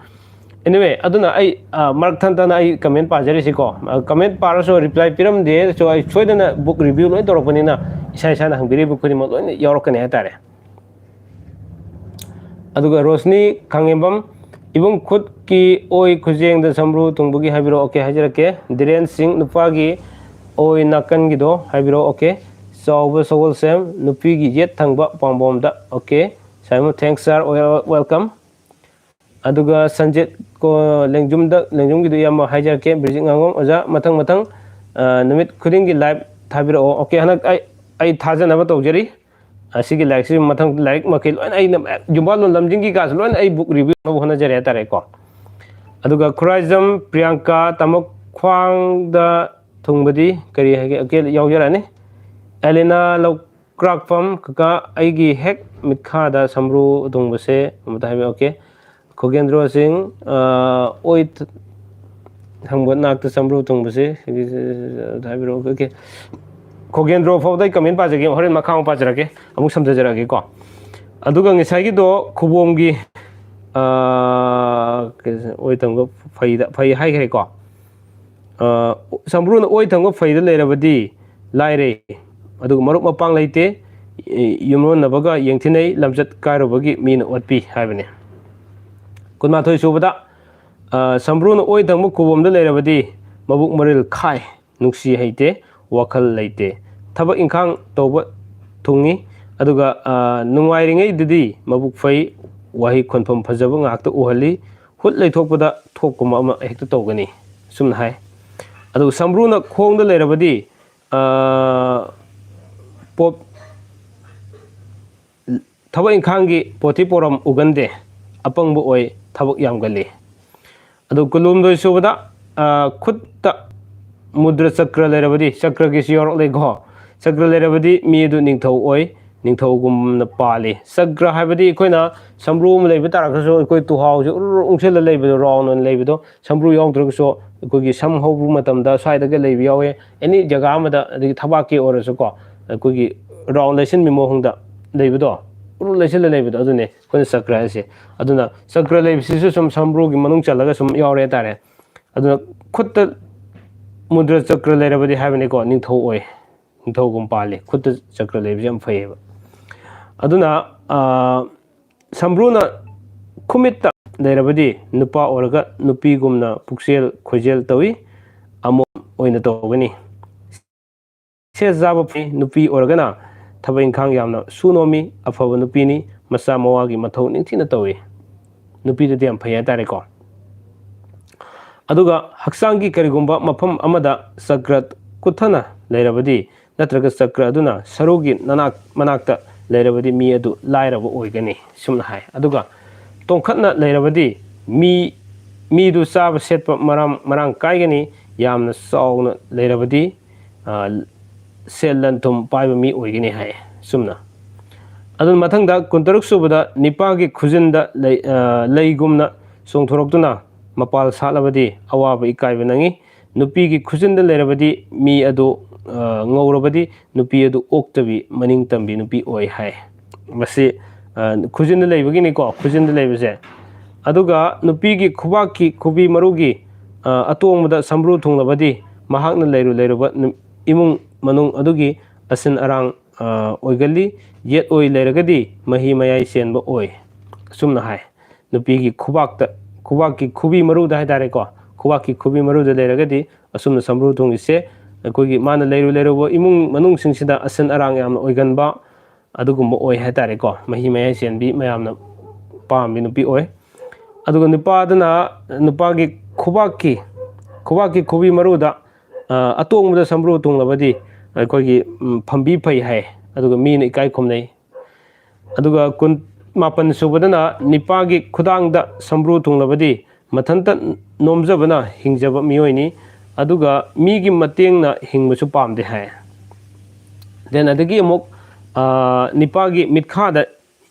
anyway, ꯑꯗꯨꯅ ꯑꯩ, ꯑ, ꯃꯔꯛ ꯊꯟ ꯊꯟꯅ ꯑꯩ ꯀꯃꯦꯟ ꯄꯥꯖꯔꯤꯁꯤꯀꯣ꯫ ꯑ, ꯀꯃꯦꯟ ꯄꯥꯔꯁꯨ ꯔꯤꯄ꯭ꯂꯥꯏ ꯄꯤꯔꯝꯗꯦꯁꯨ ꯑꯩ ꯁꯣꯏꯗꯅ ꯕꯨꯛ ꯔꯤꯚ꯭ꯌꯨ ꯂꯣꯏ ꯇꯧꯔꯛꯄꯅꯤꯅ ꯏꯁꯥ ꯏꯁꯥꯅ ꯍꯪꯕꯤꯔꯤꯕ ꯈꯨꯗꯤꯡꯃꯛ ꯂꯣꯏꯅ ꯌꯥꯎꯔꯛꯀꯅꯤ ꯍꯥꯏꯇꯥꯔꯦ꯫ ꯑꯗꯨꯒ ꯔꯣꯁꯅꯤ ꯈꯥꯉꯦꯝꯕꯝ, "ꯏꯕꯨꯡ ꯈꯨꯠꯀꯤ ꯑꯣꯏ ꯈꯨꯖꯦꯡꯗ ꯁꯝꯕ꯭ꯔꯨ ꯊꯨꯡꯕꯒꯤ ꯍꯥꯏꯕꯤꯔꯛꯑꯣ?" ꯑꯣꯀꯦ, ꯍꯥꯏꯖꯔꯛꯀꯦ꯫ ꯙꯤꯔꯦꯟ ꯁꯤꯡ, "ꯅꯨꯄꯥꯒꯤ ꯑꯣꯏ ꯅꯥꯀꯟꯒꯤꯗꯣ ꯍꯥꯏꯕꯤꯔꯛꯑꯣ?" ꯑꯣꯀꯦ꯫ ꯆꯥꯎꯕ ꯁꯒꯣꯜꯁꯦꯝ, "ꯅꯨꯄꯤꯒꯤ ꯌꯦꯠ ꯊꯪꯕ ꯄꯥꯝꯕꯣꯝꯗ"꯫ Okay. Simon, thanks sir, well, welcome꯫ ꯑꯗꯨꯒ ꯁꯟꯖꯤꯠ ꯀꯣ-, ꯂꯦꯡꯖꯨꯝꯗ, ꯂꯦꯡꯖꯨꯝꯒꯤꯗꯨ ꯏꯌꯥꯝꯕ ꯍꯥꯏꯖꯔꯛꯀꯦ꯫ ꯕ꯭ꯔꯤꯖꯤꯠ ꯉꯥꯉꯣꯝ, "ꯑꯣꯖꯥ, ꯃꯊꯪ ꯃꯊꯪ, ꯑ, ꯅꯨꯃꯤꯠ ꯈꯨꯗꯤꯡꯒꯤ ꯂꯥꯏꯚ ꯊꯥꯕꯤꯔꯛꯑꯣ?" ꯑꯣꯀꯦ, ꯍꯟꯗꯛ ꯑꯩ, ꯑꯩ ꯊꯥꯖꯅꯕ ꯇꯧꯖꯔꯤ꯫ ꯑꯁꯤꯒꯤ ꯂꯥꯏꯔꯤꯛꯁꯤ ꯃꯊꯪ ꯂꯥꯏꯔꯤꯛ ꯃꯈꯩ ꯂꯣꯏꯅ ꯑꯩꯅ ꯌꯨꯝꯕꯥꯜꯂꯣꯟ ꯂꯝꯖꯤꯡꯒꯤ ꯀꯥꯁꯨ ꯂꯣꯏꯅ ꯑꯩ ꯕꯨꯛ ꯔꯤꯚ꯭ꯌꯨ ꯇꯧꯅꯕ ꯍꯣꯠꯅꯖꯔꯤ ꯍꯥꯏꯇꯥꯔꯦꯀꯣ꯫ ꯑꯗꯨꯒ ꯈꯨꯔꯥꯏꯖꯝ ꯄ꯭ꯔꯤꯌꯥꯡꯀꯥ, "ꯇꯥꯃꯣ ꯈ꯭ꯋꯥꯡꯗ ꯊꯨꯡꯕꯗꯤ ꯀꯔꯤ ꯍꯥꯏꯒꯦ?" ꯑꯣꯀꯦ, ꯌꯥꯎꯖꯔꯛꯑꯅꯤ꯫ ꯑꯦꯂꯤꯅꯥ ꯂꯧꯀ꯭ꯔꯥꯛꯄꯝ, "ꯀꯀꯥ, ꯑꯩꯒꯤ ꯍꯦꯛ ꯃꯤꯠꯈꯥꯗ ꯁꯝꯕ꯭ꯔꯨ ꯊꯨꯡꯕꯁꯦ ꯑꯃꯨꯛꯇ ꯍꯥꯏꯕꯤꯌꯨ"꯫ ꯑꯣꯀꯦ꯫ ꯈꯣꯒꯦꯟꯗ꯭ꯔꯣ ꯁꯤꯡ, ꯑ, "ꯑꯣꯏ ꯊ-, ꯊꯪꯕ ꯅꯥꯛꯇ ꯁꯝꯕ꯭ꯔꯨ ꯊꯨꯡꯕꯁꯦ", ꯍꯥꯏꯕꯤꯔꯛꯑꯣ꯫ ꯑꯣꯀꯦ꯫ ꯈꯣꯒꯦꯟꯗ꯭ꯔꯣ ꯐꯥꯎꯗ ꯑꯩ ꯀꯃꯦꯟ ꯄꯥꯖꯒꯦ, ꯍꯣꯔꯦꯟ ꯃꯈꯥ ꯑꯃꯨꯛ ꯄꯥꯖꯔꯛꯀꯦ, ꯑꯃꯨꯛ ꯁꯝꯖꯖꯔꯛꯑꯒꯦꯀꯣ꯫ ꯑꯗꯨꯒ ꯉꯁꯥꯏꯒꯤꯗꯣ ꯈꯨꯕꯣꯝꯒꯤ, ꯑ, ꯀꯩ-, ꯑꯣꯏ ꯊꯪꯕ ꯐꯩꯗ, ꯐꯩ ꯍꯥꯏꯈ꯭ꯔꯦꯀꯣ꯫ ꯑ, ꯁꯝꯕ꯭ꯔꯨꯅ ꯑꯣꯏ ꯊꯪꯕ ꯐꯩꯗ ꯂꯩꯔꯕꯗꯤ ꯂꯥꯏꯔꯦ, ꯑꯗꯨꯒ ꯃꯔꯨꯞ ꯃꯄꯥꯡ ꯂꯩꯇꯦ, ꯌꯨꯝꯂꯣꯟꯅꯕꯒ ꯌꯦꯡꯊꯤꯅꯩ, ꯂꯝꯆꯠ ꯀꯥꯏꯔꯨꯕꯒꯤ ꯃꯤꯅ ꯑꯣꯠꯄꯤ ꯍꯥꯏꯕꯅꯤ꯫ ꯀꯨꯟꯃꯥꯊꯣꯏ ꯁꯨꯕꯗ, ꯑ, ꯁꯝꯕ꯭ꯔꯨꯅ ꯑꯣꯏ ꯊꯪꯕ ꯈꯨꯕꯣꯝꯗ ꯂꯩꯔꯕꯗꯤ ꯃꯕꯨꯛ ꯃꯔꯤꯜ ꯈꯥꯏ, ꯅꯨꯡꯁꯤ ꯍꯩꯇꯦ, ꯋꯥꯈꯜ ꯂꯩꯇꯦ, ꯊꯕꯛ ꯏꯪꯈꯥꯡ ꯇꯧꯕ ꯊꯨꯡꯉꯤ꯫ ꯑꯗꯨꯒ ꯅꯨꯡꯉꯥꯏꯔꯤꯉꯩꯗꯗꯤ ꯃꯕꯨꯛ ꯐꯩ, ꯋꯥꯍꯩ ꯈꯣꯟꯐꯝ ꯐꯖꯕ ꯉꯥꯛꯇ ꯎꯍꯜꯂꯤ꯫ ꯍꯨꯠ ꯂꯩꯊꯣꯛꯄꯗ ꯊꯣꯛꯀꯨꯝꯕ ꯑꯃ ꯍꯦꯛꯇ ꯇꯧꯒꯅꯤ, ꯁꯨꯝꯅ ꯍꯥꯏ꯫ ꯑꯗꯨꯒ ꯁꯝꯕ꯭ꯔꯨꯅ ꯈꯣꯡꯗ ꯂꯩꯔꯕꯗꯤ ꯄꯣꯞ ꯊꯕꯛ ꯏꯪꯈꯥꯡꯒꯤ ꯄꯣꯠꯇꯤ ꯄꯣꯔꯝ ꯎꯒꯟꯗꯦ, ꯑꯄꯪꯕ ꯑꯣꯏ, ꯊꯕꯛ ꯌꯥꯝꯒꯜꯂꯤ꯫ ꯑꯗꯨ ꯀꯨꯟꯍꯨꯝꯗꯣꯏ ꯁꯨꯕꯗ ꯈꯨꯠꯇ ꯃꯨꯗ꯭ꯔ ꯆꯀ꯭ꯔ ꯂꯩꯔꯕꯗꯤ, ꯆꯀ꯭ꯔꯒꯤꯁꯨ ꯌꯥꯎꯔꯛꯂꯦꯀꯣ꯫ ꯆꯀ꯭ꯔ ꯂꯩꯔꯕꯗꯤ ꯃꯤ ꯑꯗꯨ ꯅꯤꯡꯊꯧ ꯑꯣꯏ, ꯅꯤꯡꯊꯧꯒꯨꯝꯅ ꯄꯥꯜꯂꯤ꯫ ꯆꯀ꯭ꯔ ꯍꯥꯏꯕꯗꯤ ꯑꯩꯈꯣꯏꯅ ꯁꯝꯕ꯭ꯔꯨ ꯑꯃ ꯂꯩꯕ ꯇꯥꯔꯒꯁꯨ, ꯑꯩꯈꯣꯏ ꯇꯨꯍꯥꯎꯁꯦ ꯎꯔꯨ ꯎꯔꯨ ꯎꯪꯁꯤꯜꯂ ꯂꯩꯕꯗꯣ, ꯔꯥꯎꯟ ꯑꯣꯏꯅ ꯂꯩꯕꯗꯣ, ꯁꯝꯕ꯭ꯔꯨ ꯌꯥꯎꯗ꯭ꯔꯒꯁꯨ ꯑꯩꯈꯣꯏꯒꯤ ꯁꯝ ꯍꯧꯕ ꯃꯇꯝꯗ ꯁ꯭ꯋꯥꯏꯗꯒ ꯂꯩꯕ ꯌꯥꯎꯋꯦ꯫ ꯑꯦꯅꯤ ꯖꯒꯥ ꯑꯃꯗ, ꯑꯗꯒꯤ ꯊꯕꯥꯛꯀꯤ ꯑꯣꯏꯔꯁꯨꯀꯣ, ꯑꯩꯈꯣꯏꯒꯤ ꯔꯥꯎꯟ ꯂꯩꯁꯤꯟꯕꯤ ꯃꯑꯣꯡꯗ ꯂꯩꯕꯗꯣ, ꯎꯔꯨ ꯂꯩꯁꯤꯜꯂ ꯂꯩꯕꯗꯣ, ꯑꯗꯨꯅꯦ ꯑꯩꯈꯣꯏꯅ ꯆꯀ꯭ꯔ ꯍꯥꯏꯁꯦ꯫ ꯑꯗꯨꯅ ꯆꯀ꯭ꯔ ꯂꯩꯕꯁꯤꯁꯨ ꯁꯨꯝ ꯁꯝꯕ꯭ꯔꯨꯒꯤ ꯃꯅꯨꯡ ꯆꯜꯂꯒ ꯁꯨꯝ ꯌꯥꯎꯔꯦ ꯍꯥꯏꯇꯥꯔꯦ꯫ ꯑꯗꯨꯅ ꯈꯨꯠꯇ ꯃꯨꯗ꯭ꯔ ꯆꯀ꯭ꯔ ꯂꯩꯔꯕꯗꯤ ꯍꯥꯏꯕꯅꯤꯀꯣ, ꯅꯤꯡꯊꯧ ꯑꯣꯏ, ꯅꯤꯡꯊꯧꯒꯨꯝ ꯄꯥꯜꯂꯤ꯫ ꯈꯨꯠꯇ ꯆꯀ꯭ꯔ ꯂꯩꯕꯁꯦ ꯌꯥꯝ ꯐꯩꯌꯦꯕ꯫ ꯑꯗꯨꯅ ꯁꯝꯕ꯭ꯔꯨꯅ ꯈꯨꯃꯤꯠꯇ ꯂꯩꯔꯕꯗꯤ ꯅꯨꯄꯥ ꯑꯣꯏꯔꯒ ꯅꯨꯄꯤꯒꯨꯝꯅ ꯄꯨꯛꯆꯦꯜ ꯈꯣꯏꯖꯦꯜ ꯇꯧꯏ, ꯑꯃꯣꯝ ꯑꯣꯏꯅ ꯇꯧꯒꯅꯤ꯫ ꯁꯦꯠ ꯆꯥꯕ ꯐꯩ, ꯅꯨꯄꯤ ꯑꯣꯏꯔꯒꯅ ꯊꯕꯛ ꯏꯪꯈꯥꯡ ꯌꯥꯝꯅ ꯁꯨ ꯅꯣꯝꯃꯤ, ꯑꯐꯕ ꯅꯨꯄꯤꯅꯤ, ꯃꯆꯥ ꯃꯋꯥꯒꯤ ꯃꯊꯧ ꯅꯤꯡꯊꯤꯅ ꯇꯧꯏ꯫ ꯅꯨꯄꯤꯗꯗꯤ ꯌꯥꯝ ꯐꯩ ꯍꯥꯏꯇꯥꯔꯦꯀꯣ꯫ ꯑꯗꯨꯒ ꯍꯛꯆꯥꯡꯒꯤ ꯀꯔꯤꯒꯨꯝꯕ ꯃꯐꯝ ꯑꯃꯗ ꯆꯀ꯭ꯔ ꯀꯨꯠꯊꯅ ꯂꯩꯔꯕꯗꯤ, ꯅꯠꯇ꯭ꯔꯒ ꯆꯀ꯭ꯔ ꯑꯗꯨꯅ ꯁꯔꯨꯒꯤ ꯅꯅꯥꯛ ꯃꯅꯥꯛꯇ ꯂꯩꯔꯕꯗꯤ, ꯃꯤ ꯑꯗꯨ ꯂꯥꯏꯔꯕ ꯑꯣꯏꯒꯅꯤ, ꯁꯨꯝꯅ ꯍꯥꯏ꯫ ꯑꯗꯨꯒ ꯇꯣꯡꯈꯠꯅ ꯂꯩꯔꯕꯗꯤ ꯃꯤ, ꯃꯤꯗꯨ ꯆꯥꯕ ꯁꯦꯠꯄ ꯃꯔꯥꯡ, ꯃꯔꯥꯡ ꯀꯥꯏꯒꯅꯤ, ꯌꯥꯝꯅ ꯆꯥꯎꯅ ꯂꯩꯔꯕꯗꯤ ꯁꯦꯜ ꯂꯟ ꯊꯨꯝ ꯄꯥꯏꯕ ꯃꯤ ꯑꯣꯏꯒꯅꯤ ꯍꯥꯏ, ꯆꯨꯝꯅ꯫ ꯑꯗꯨꯅ ꯃꯊꯪꯗ ꯀꯨꯟꯇꯔꯨꯛ ꯁꯨꯕꯗ ꯅꯤꯄꯥꯒꯤ ꯈꯨꯖꯤꯟꯗ ꯂꯩ, ꯂꯩꯒꯨꯝꯅ ꯆꯣꯡꯊꯣꯔꯛꯇꯨꯅ ꯃꯄꯥꯜ ꯁꯥꯠꯂꯕꯗꯤ ꯑꯋꯥꯕ ꯏꯀꯥꯏꯕ ꯅꯪꯉꯤ꯫ ꯅꯨꯄꯤꯒꯤ ꯈꯨꯖꯤꯟꯗ ꯂꯩꯔꯕꯗꯤ ꯃꯤ ꯑꯗꯨ, ꯉꯧꯔꯕꯗꯤ ꯅꯨꯄꯤ ꯑꯗꯨ ꯑꯣꯛꯇꯕꯤ ꯃꯅꯤꯡ ꯇꯝꯕꯤ ꯅꯨꯄꯤ ꯑꯣꯏ ꯍꯥꯏ꯫ ꯃꯁꯤ ꯈꯨꯖꯤꯟꯗ ꯂꯩꯕꯒꯤꯅꯤꯀꯣ, ꯈꯨꯖꯤꯟꯗ ꯂꯩꯕꯁꯦ꯫ ꯑꯗꯨꯒ ꯅꯨꯄꯤꯒꯤ ꯈꯨꯕꯥꯛꯀꯤ ꯈꯨꯕꯤ ꯃꯔꯨꯒꯤ ꯑꯇꯣꯡꯕꯗ ꯁꯝꯕ꯭ꯔꯨ ꯊꯨꯡꯂꯕꯗꯤ ꯃꯍꯥꯛꯅ ꯂꯩꯔꯨ ꯂꯩꯔꯨꯕ ꯏꯃꯨꯡ ꯃꯅꯨꯡ ꯑꯗꯨꯒꯤ ꯑꯁꯤꯟ ꯑꯔꯥꯡ ꯑꯣꯏꯒꯜꯂꯤ꯫ ꯌꯦꯠ ꯑꯣꯏ ꯂꯩꯔꯒꯗꯤ ꯃꯍꯤ ꯃꯌꯥꯏ ꯆꯦꯟꯕ ꯑꯣꯏ, ꯑꯁꯨꯝꯅ ꯍꯥꯏ꯫ ꯅꯨꯄꯤꯒꯤ ꯈꯨꯕꯥꯛꯇ, ꯈꯨꯕꯥꯛꯀꯤ ꯈꯨꯕꯤ ꯃꯔꯨꯗ ꯍꯥꯏꯇꯥꯔꯦꯀꯣ, ꯈꯨꯕꯥꯛꯀꯤ ꯈꯨꯕꯤ ꯃꯔꯨꯗ ꯂꯩꯔꯒꯗꯤ ꯑꯁꯨꯝꯅ ꯁꯝꯕ꯭ꯔꯨ ꯊꯨꯡꯉꯤꯁꯦ ꯑꯩꯈꯣꯏꯒꯤ ꯃꯥꯅ ꯂꯩꯔꯨ ꯂꯩꯔꯨꯕ ꯏꯃꯨꯡ ꯃꯅꯨꯡꯁꯤꯡꯁꯤꯗ ꯑꯁꯤꯟ ꯑꯔꯥꯡ ꯌꯥꯝꯅ ꯑꯣꯏꯒꯟꯕ ꯑꯗꯨꯒꯨꯝꯕ ꯑꯣꯏ ꯍꯥꯏꯇꯥꯔꯦꯀꯣ꯫ ꯃꯍꯤ ꯃꯍꯩ ꯆꯦꯟꯕꯤ, ꯃꯌꯥꯝꯅ ꯄꯥꯝꯕꯤ ꯅꯨꯄꯤ ꯑꯣꯏ꯫ ꯑꯗꯨꯒ ꯅꯨꯄꯥꯗꯨꯅ ꯅꯨꯄꯥꯒꯤ ꯈꯨꯕꯥꯛꯀꯤ, ꯈꯨꯕꯥꯛꯀꯤ ꯈꯨꯕꯤ ꯃꯔꯨꯗ, ꯑ, ꯑꯇꯣꯡꯕꯗ ꯁꯝꯕ꯭ꯔꯨ ꯇꯣꯡꯂꯕꯗꯤ ꯑꯩꯈꯣꯏꯒꯤ, ꯎꯝ, ꯐꯝꯕꯤ ꯐꯩ ꯍꯥꯏ, ꯑꯗꯨꯒ ꯃꯤꯅ ꯏꯀꯥꯏ ꯈꯨꯝꯅꯩ꯫ ꯑꯗꯨꯒ ꯀꯨꯟ ꯃꯥꯄꯟ ꯁꯨꯕꯗꯅ ꯅꯤꯄꯥꯒꯤ ꯈꯨꯗꯥꯡꯗ ꯁꯝꯕ꯭ꯔꯨ ꯊꯨꯡꯂꯕꯗꯤ ꯃꯊꯟꯇ ꯅꯣꯝꯖꯕꯅ ꯍꯤꯡꯖꯕ ꯃꯤꯑꯣꯏꯅꯤ, ꯑꯗꯨꯒ ꯃꯤꯒꯤ ꯃꯇꯦꯡꯅ ꯍꯤꯡꯕꯁꯨ ꯄꯥꯝꯗꯦ ꯍꯥꯏ꯫ Then ꯑꯗꯒꯤ ꯑꯃꯨꯛ, ꯑ, ꯅꯤꯄꯥꯒꯤ ꯃꯤꯠꯈꯥꯗ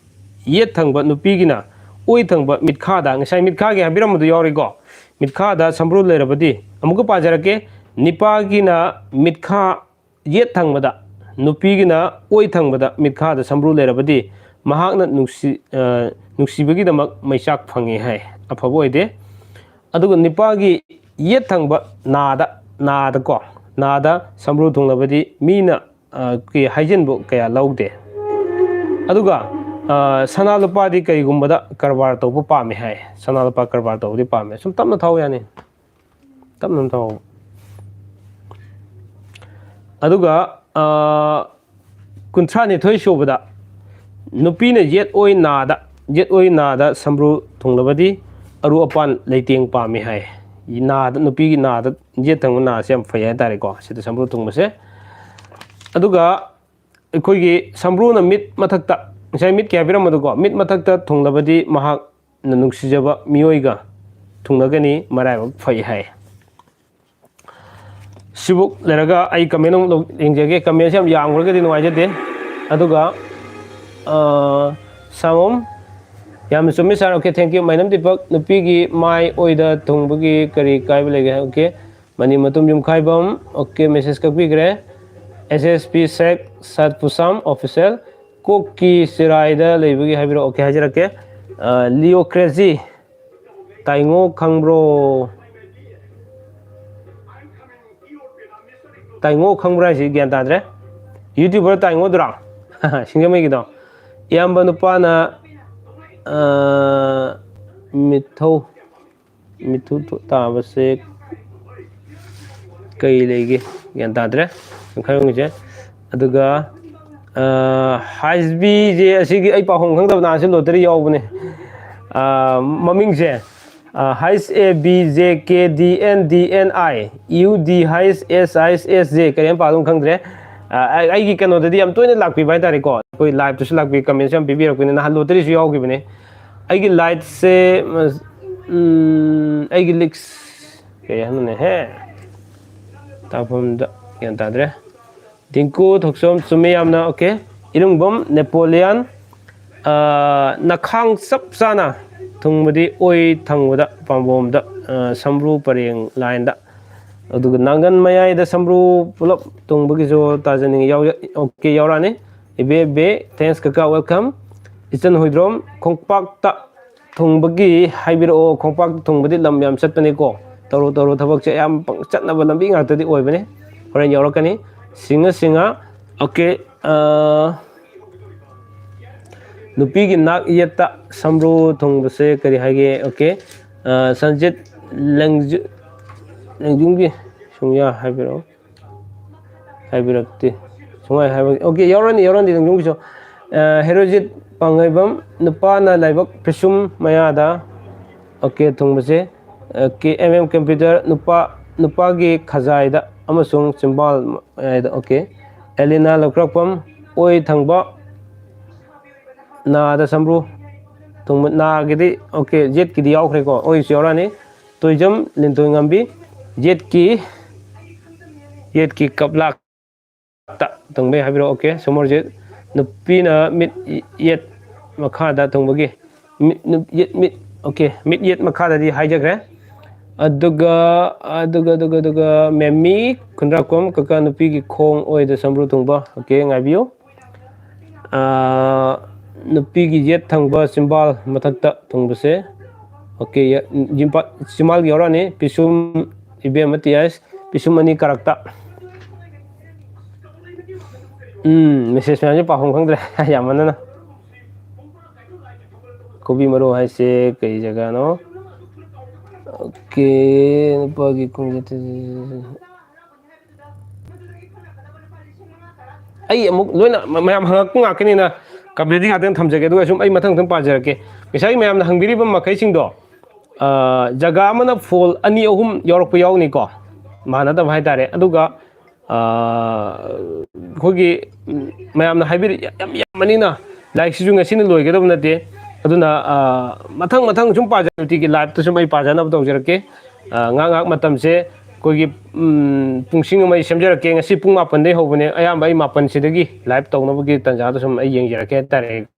ꯌꯦꯠ ꯊꯪꯕ, ꯅꯨꯄꯤꯒꯤꯅ ꯑꯣꯏ ꯊꯪꯕ ꯃꯤꯠꯈꯥꯗ, ꯉꯁꯥꯏ ꯃꯤꯠꯈꯥꯒꯤ ꯍꯥꯏꯕꯤꯔꯝꯕꯗꯨ ꯌꯥꯎꯔꯤꯀꯣ, ꯃꯤꯠꯈꯥꯗ ꯁꯝꯕ꯭ꯔꯨ ꯂꯩꯔꯕꯗꯤ꯫ ꯑꯃꯨꯛꯀ ꯄꯥꯖꯔꯛꯀꯦ, ꯅꯤꯄꯥꯒꯤꯅ ꯃꯤꯠꯈꯥ ꯌꯦꯠ ꯊꯪꯕꯗ, ꯅꯨꯄꯤꯒꯤꯅ ꯑꯣꯏ ꯊꯪꯕꯗ ꯃꯤꯠꯈꯥꯗ ꯁꯝꯕ꯭ꯔꯨ ꯂꯩꯔꯕꯗꯤ ꯃꯍꯥꯛꯅ ꯅꯨꯡꯁꯤ-, ꯑ, ꯅꯨꯡꯁꯤꯕꯒꯤꯗꯃꯛ ꯃꯩꯆꯥꯛ ꯐꯪꯉꯤ ꯍꯥꯏ, ꯑꯐꯕ ꯑꯣꯏꯗꯦ꯫ ꯑꯗꯨꯒ ꯅꯤꯄꯥꯒꯤ ꯌꯦꯠ ꯊꯪꯕ ꯅꯥꯗ, ꯅꯥꯗꯀꯣ, ꯅꯥꯗ ꯁꯝꯕ꯭ꯔꯨ ꯊꯨꯡꯂꯕꯗꯤ ꯃꯤꯅ, ꯑ, ꯀꯤ ꯍꯥꯏꯖꯤꯟꯕ ꯀꯌꯥ ꯂꯧꯗꯦ꯫ ꯑꯗꯨꯒ, ꯑ, ꯁꯅꯥ ꯂꯨꯄꯥꯗꯤ ꯀꯔꯤꯒꯨꯝꯕꯗ ꯀꯔꯕꯥꯔ ꯇꯧꯕ ꯄꯥꯝꯃꯤ ꯍꯥꯏ, ꯁꯅꯥ ꯂꯨꯄꯥ ꯀꯔꯕꯥꯔ ꯇꯧꯕꯗꯤ ꯄꯥꯝꯃꯦ꯫ ꯁꯨꯝ ꯇꯞꯅ ꯊꯧ ꯌꯥꯅꯤ, ꯇꯞꯅ ꯊꯧ꯫ ꯑꯗꯨꯒ, ꯑ, ꯀꯨꯟꯊ꯭ꯔꯥ ꯅꯤꯊꯣꯏ ꯁꯨꯕꯗ ꯅꯨꯄꯤꯅ ꯌꯦꯠ ꯑꯣꯏ ꯅꯥꯗ, ꯌꯦꯠ ꯑꯣꯏ ꯅꯥꯗ ꯁꯝꯕ꯭ꯔꯨ ꯊꯨꯡꯂꯕꯗꯤ ꯑꯔꯨ ꯑꯄꯥꯟ ꯂꯩꯇꯦꯡ ꯄꯥꯝꯃꯤ ꯍꯥꯏ꯫ ꯅꯥꯗ, ꯅꯨꯄꯤꯒꯤ ꯅꯥꯗ, ꯌꯦꯠ ꯊꯪꯕ ꯅꯥꯁꯦ ꯌꯥꯝ ꯐꯩ ꯍꯥꯏꯇꯥꯔꯦꯀꯣ, ꯁꯤꯗ ꯁꯝꯕ꯭ꯔꯨ ꯊꯨꯡꯕꯁꯦ꯫ ꯑꯗꯨꯒ ꯑꯩꯈꯣꯏꯒꯤ ꯁꯝꯕ꯭ꯔꯨꯅ ꯃꯤꯠ ꯃꯊꯛꯇ, ꯉꯁꯥꯏ ꯃꯤꯠ ꯀꯌꯥ ꯄꯤꯔꯝꯕꯗꯨꯀꯣ, ꯃꯤꯠ ꯃꯊꯛꯇ ꯊꯨꯡꯂꯕꯗꯤ ꯃꯍꯥꯛꯅ ꯅꯨꯡꯁꯤꯖꯕ ꯃꯤꯑꯣꯏꯒ ꯊꯨꯡꯅꯒꯅꯤ, ꯃꯔꯥꯏꯕꯛ ꯐꯩ ꯍꯥꯏ꯫ ꯁꯤꯕꯨ ꯂꯩꯔꯒ ꯑꯩ comment ꯑꯃꯨꯛ ꯂꯧ-, ꯌꯦꯡꯖꯒꯦ꯫ Commentꯁꯦ ꯌꯥꯝ ꯌꯥꯝꯈ꯭ꯔꯒꯗꯤ ꯅꯨꯡꯉꯥꯏꯖꯗꯦ꯫ ꯑꯗꯨꯒ, ꯑ, ꯁꯥꯃꯣꯝ, ꯌꯥꯝꯅ ꯆꯨꯝꯃꯤ sir꯫ Okay, thank you꯫ ꯃꯥꯏꯅꯝ Deepak, ꯅꯨꯄꯤꯒꯤ ꯃꯥꯏ ꯑꯣꯏꯗ ꯊꯨꯡꯕꯒꯤ ꯀꯔꯤ ꯀꯥꯏꯕ ꯂꯩꯒꯦ? Okay꯫ ꯃꯅꯤ ꯃꯇꯨꯝ ꯌꯨꯝꯈꯥꯏꯕꯝ, okay, message ꯀꯛꯄꯤꯈ꯭ꯔꯦ꯫ S S P ꯁꯦꯛ ꯁꯠꯄꯨꯁꯥꯝ official, ꯀꯣꯛꯀꯤ ꯆꯤꯔꯥꯏꯗ ꯂꯩꯕꯒꯤ ꯍꯥꯏꯕꯤꯔꯛꯑꯣ꯫ Okay, ꯍꯥꯏꯖꯔꯛꯀꯦ꯫ ꯑ, ꯂꯤꯑꯣ ꯀ꯭ꯔꯦꯖꯤ, ꯇꯥꯏꯉꯣ ꯈꯪꯕ꯭ꯔꯣ? ꯇꯥꯏꯉꯣ ꯈꯪꯕ꯭ꯔꯥ ꯍꯥꯏꯁꯤ ꯒ꯭ꯌꯥꯟ ꯇꯥꯗ꯭ꯔꯦ꯫ YouTuber ꯇꯥꯏꯉꯣꯗꯨꯔꯥ? ꯁꯤꯡꯖꯃꯩꯒꯤꯗꯣ꯫ ꯏꯌꯥꯝꯕ ꯅꯨꯄꯥꯅ, ꯑ, ꯃꯤꯊꯧ, ꯃꯤꯊꯨ ꯊꯣ-, ꯇꯥꯕꯁꯦ ꯀꯩ ꯂꯩꯒꯦ? ꯒ꯭ꯌꯥꯟ ꯇꯥꯗ꯭ꯔꯦ꯫ ꯈꯔ ꯌꯦꯡꯁꯦ꯫ ꯑꯗꯨꯒ ꯍꯩꯁ ꯕꯤꯁꯦ ꯑꯁꯤꯒꯤ ꯑꯩ ꯄꯥꯎꯈꯨꯝ ꯈꯪꯗꯕ, ꯅꯍꯥꯟꯁꯨ ꯂꯣꯇꯔꯤ ꯌꯥꯎꯕꯅꯦ꯫ ꯃꯃꯤꯡꯁꯦ H A B J K D N D N I U D H S H S J ꯀꯔꯤ ꯍꯥꯏꯅ ꯄꯥꯗꯧꯅꯣ ꯈꯪꯗ꯭ꯔꯦ꯫ ꯑꯩꯒꯤ ꯀꯩꯅꯣꯗꯗꯤ ꯌꯥꯝ ꯇꯣꯏꯅ ꯂꯥꯛꯄꯤꯕ ꯍꯥꯏꯇꯥꯔꯦꯀꯣ, ꯑꯩꯈꯣꯏ ꯂꯥꯏꯞꯇꯁꯨ ꯂꯥꯛꯄꯤ, ꯀꯃꯦꯟꯁꯨ ꯌꯥꯝ ꯄꯤꯕꯤꯔꯛꯄꯅꯤ꯫ ꯅꯍꯥꯟ ꯂꯣꯇꯔꯤꯁꯨ ꯌꯥꯎꯈꯤꯕꯅꯦ꯫ ꯑꯩꯒꯤ ꯂꯥꯏꯠꯁꯦ, ꯎꯝ, ꯑꯩꯒꯤ ꯂꯤꯛꯁ ꯀꯩ ꯍꯥꯏꯅꯣꯅꯦꯍꯦ? ꯇꯥꯐꯝꯗ ꯒ꯭ꯌꯥꯟ ꯇꯥꯗ꯭ꯔꯦ꯫ ꯗꯤꯡꯀꯨ ꯊꯣꯛꯆꯣꯝ, ꯆꯨꯝꯃꯤ ꯌꯥꯝꯅ, ꯑꯣꯀꯦ꯫ ꯏꯔꯨꯡꯕꯝ ꯅꯦꯄꯣꯂꯤꯌꯥꯟ, ꯅꯈꯥꯡ ꯆꯞ ꯆꯥꯅ ꯊꯨꯡꯕꯗꯤ ꯑꯣꯏ ꯊꯪꯕꯗ ꯄꯥꯝꯕꯣꯝꯗ, ꯁꯝꯕ꯭ꯔꯨ ꯄꯔꯦꯡ ꯂꯥꯏꯟꯗ꯫ ꯑꯗꯨꯒ ꯅꯥꯡꯒꯟ ꯃꯌꯥꯏꯗ ꯁꯝꯕ꯭ꯔꯨ ꯄꯨꯂꯞ ꯊꯨꯡꯕꯒꯤꯁꯨ ꯇꯥꯖꯅꯤꯡꯉꯤ꯫ ꯑꯣꯀꯦ, ꯌꯥꯎꯔꯛꯑꯅꯤ꯫ ꯏꯕꯦ ꯕꯦ, thanks ꯀꯀꯥ, welcome꯫ ꯏꯆꯟ ꯍꯨꯏꯗ꯭ꯔꯣꯝ, ꯈꯣꯡꯄꯥꯛꯇ ꯊꯨꯡꯕꯒꯤ ꯍꯥꯏꯕꯤꯔꯛꯑꯣ꯫ ꯈꯣꯡꯄꯥꯛꯇ ꯊꯨꯡꯕꯗꯤ ꯂꯝ ꯌꯥꯝ ꯆꯠꯄꯅꯤꯀꯣ꯫ ꯇꯧꯔꯣ ꯇꯧꯔꯣ, ꯊꯕꯛꯁꯦ ꯑꯌꯥꯝꯕ ꯆꯠꯅꯕ ꯂꯝꯕꯤ ꯉꯥꯛꯇꯗꯤ ꯑꯣꯏꯕꯅꯤ꯫ ꯍꯣꯔꯦꯟ ꯌꯥꯎꯔꯛꯀꯅꯤ꯫ ꯁꯤꯡꯉ ꯁꯤꯡꯉ, ꯑꯣꯀꯦ꯫ ꯅꯨꯄꯤꯒꯤ ꯅꯥꯛ ꯌꯦꯠꯇ ꯁꯝꯕ꯭ꯔꯨ ꯊꯨꯡꯕꯁꯦ ꯀꯔꯤ ꯍꯥꯏꯒꯦ? ꯑꯣꯀꯦ꯫ ꯁꯟꯖꯤꯠ ꯂꯦꯡꯖꯨꯝꯒꯤ ꯁꯨꯡꯌꯥ ꯍꯥꯏꯕꯤꯔꯛꯑꯣ꯫ ꯍꯥꯏꯕꯤꯔꯛꯇꯦ꯫ ꯁꯨꯡꯍꯥꯏ ꯍꯥꯏꯕ, ꯑꯣꯀꯦ, ꯌꯥꯎꯔꯅꯤ, ꯌꯥꯎꯔꯅꯤ, ꯂꯦꯡꯖꯨꯝꯒꯤꯁꯨ꯫ ꯍꯦꯔꯣꯖꯤꯠ ꯄꯥꯡꯉꯩꯕꯝ, ꯅꯨꯄꯥꯅ ꯂꯥꯏꯕꯛ ꯄꯤꯁꯨꯝ ꯃꯌꯥꯗ, ꯑꯣꯀꯦ, ꯊꯨꯡꯕꯁꯦ꯫ ꯑꯣꯀꯦ, ꯑꯦꯝ ꯑꯦꯝ ꯀꯝꯄ꯭ꯌꯨꯇꯔ, ꯅꯨꯄꯥ, ꯅꯨꯄꯥꯒꯤ ꯈꯖꯥꯏꯗ ꯑꯃꯁꯨꯡ ꯆꯤꯝꯕꯥꯜ ꯃꯌꯥꯏꯗ, ꯑꯣꯀꯦ꯫ ꯑꯦꯂꯤꯅꯥ ꯂꯧꯀ꯭ꯔꯛꯄꯝ, ꯑꯣꯏ ꯊꯪꯕ ꯅꯥꯗ ꯁꯝꯕ꯭ꯔꯨ ꯊꯨꯡꯕ, ꯅꯥꯒꯤꯗꯤ, ꯑꯣꯀꯦ, ꯌꯦꯠꯀꯤꯗꯤ ꯌꯥꯎꯈ꯭ꯔꯦꯀꯣ, ꯑꯣꯏꯁꯨ ꯌꯥꯎꯔꯛꯑꯅꯤ꯫ ꯇꯣꯏꯖꯝ ꯂꯤꯟꯊꯣꯏꯉꯝꯕꯤ, ꯌꯦꯠꯀꯤ, ꯌꯦꯠꯀꯤ ꯀꯞꯂꯥꯛꯇ ꯊꯨꯡꯕꯩ ꯍꯥꯏꯕꯤꯔꯛꯑꯣ꯫ ꯑꯣꯀꯦ, ꯁꯣꯃꯣꯔꯖꯤꯠ, ꯅꯨꯄꯤꯅ ꯃꯤꯠ ꯌꯦꯠ ꯃꯈꯥꯗ ꯊꯨꯡꯕꯒꯤ, ꯃꯤꯠ, ꯌꯦꯠ, ꯃꯤꯠ, ꯑꯣꯀꯦ, ꯃꯤꯠ ꯌꯦꯠ ꯃꯈꯥꯗꯗꯤ ꯍꯥꯏꯖꯈ꯭ꯔꯦ꯫ ꯑꯗꯨꯒ, ꯑꯗꯨꯒ, ꯑꯗꯨꯒ, ꯑꯗꯨꯒ ꯃꯦꯃꯤ ꯈꯨꯟꯗ꯭ꯔꯥꯛꯄꯝ, ꯀꯀꯥ, ꯅꯨꯄꯤꯒꯤ ꯈꯣꯡ ꯑꯣꯏꯗ ꯁꯝꯕ꯭ꯔꯨ ꯊꯨꯡꯕ꯫ ꯑꯣꯀꯦ, ꯉꯥꯏꯕꯤꯌꯨ꯫ ꯅꯨꯄꯤꯒꯤ ꯌꯦꯠ ꯊꯪꯕ ꯆꯤꯝꯕꯥꯜ ꯃꯊꯛꯇ ꯊꯨꯡꯕꯁꯦ꯫ ꯑꯣꯀꯦ, ꯆꯤꯝꯕꯥꯜꯒꯤ ꯌꯥꯎꯔꯛꯑꯅꯤ꯫ ꯄꯤꯁꯨꯝ, ꯏꯕꯦꯝꯃ ꯇꯤ ꯑꯥꯏꯁ, ꯄꯤꯁꯨꯝ ꯑꯅꯤ ꯀꯥꯔꯛꯇ꯫ ꯎꯝ, ꯃꯦꯁꯦꯖ ꯃꯌꯥꯝꯁꯦ ꯄꯥꯐꯝ ꯈꯪꯗ꯭ꯔꯦ꯫ ꯌꯥꯝꯃꯟꯗꯅ꯫ ꯀꯣꯕꯤ ꯃꯔꯨ ꯍꯥꯏꯁꯦ ꯀꯩ ꯖꯒꯥꯅꯣ? ꯑꯣꯀꯦ, ꯅꯨꯄꯥꯒꯤ ꯈꯣꯡꯖꯦꯠ꯫ ꯑꯩ ꯑꯃꯨꯛ ꯂꯣꯏꯅ ꯃ-, ꯃꯌꯥꯝ ꯍꯪꯉꯛꯄ ꯉꯥꯛꯀꯅꯤꯅ ꯀꯃꯦꯟꯗꯤ ꯉꯥꯛꯇꯪ ꯊꯝꯖꯒꯦ, ꯑꯗꯨꯒ ꯁꯨꯝ ꯑꯩ ꯃꯊꯪ ꯃꯊꯪ ꯄꯥꯖꯔꯛꯀꯦ꯫ ꯉꯁꯥꯏꯒꯤ ꯃꯌꯥꯝꯅ ꯍꯪꯕꯤꯔꯤꯕ ꯃꯈꯩꯁꯤꯡꯗꯣ, ꯑ, ꯖꯒꯥ ꯑꯃꯅ ꯐꯣꯜ ꯑꯅꯤ ꯑꯍꯨꯝ ꯌꯥꯎꯔꯛꯄ ꯌꯥꯎꯅꯤꯀꯣ, ꯃꯥꯟꯅꯗꯕ ꯍꯥꯏꯇꯥꯔꯦ꯫ ꯑꯗꯨꯒ, ꯑ, ꯑꯩꯈꯣꯏꯒꯤ, ꯎꯝ, ꯃꯌꯥꯝꯅ ꯍꯥꯏꯕꯤꯔꯤ ꯌꯥꯝ ꯌꯥꯝꯕꯅꯤꯅ ꯂꯥꯏꯔꯤꯛꯁꯤꯁꯨ ꯉꯁꯤꯅ ꯂꯣꯏꯒꯗꯕ ꯅꯠꯇꯦ꯫ ꯑꯗꯨꯅ, ꯑ, ꯃꯊꯪ ꯃꯊꯪ ꯁꯨꯝ ꯄꯥꯖ-, ꯅꯨꯡꯇꯤꯒꯤ ꯂꯥꯏꯞꯇ ꯁꯨꯝ ꯑꯩ ꯄꯥꯖꯅꯕ ꯇꯧꯖꯔꯛꯀꯦ꯫ ꯑ, ꯉꯥꯏꯍꯥꯛ ꯉꯥꯏꯍꯥꯛ ꯃꯇꯝꯁꯦ ꯑꯩꯈꯣꯏꯒꯤ, ꯎꯝ, ꯄꯨꯡꯁꯤꯡ ꯑꯃ ꯑꯩ ꯁꯦꯝꯖꯔꯛꯀꯦ꯫ ꯉꯁꯤ ꯄꯨꯡ ꯃꯥꯄꯟꯗꯩ ꯍꯧꯕꯅꯦ꯫ ꯑꯌꯥꯝꯕ ꯑꯩ ꯃꯥꯄꯟꯁꯤꯗꯒꯤ ꯂꯥꯏꯞ ꯇꯧꯅꯕꯒꯤ ꯇꯥꯟꯖꯥꯗꯣ ꯁꯨꯝ ꯑꯩ ꯌꯦꯡꯖꯔꯛꯀꯦ ꯍꯥꯏꯇꯥꯔꯦ꯫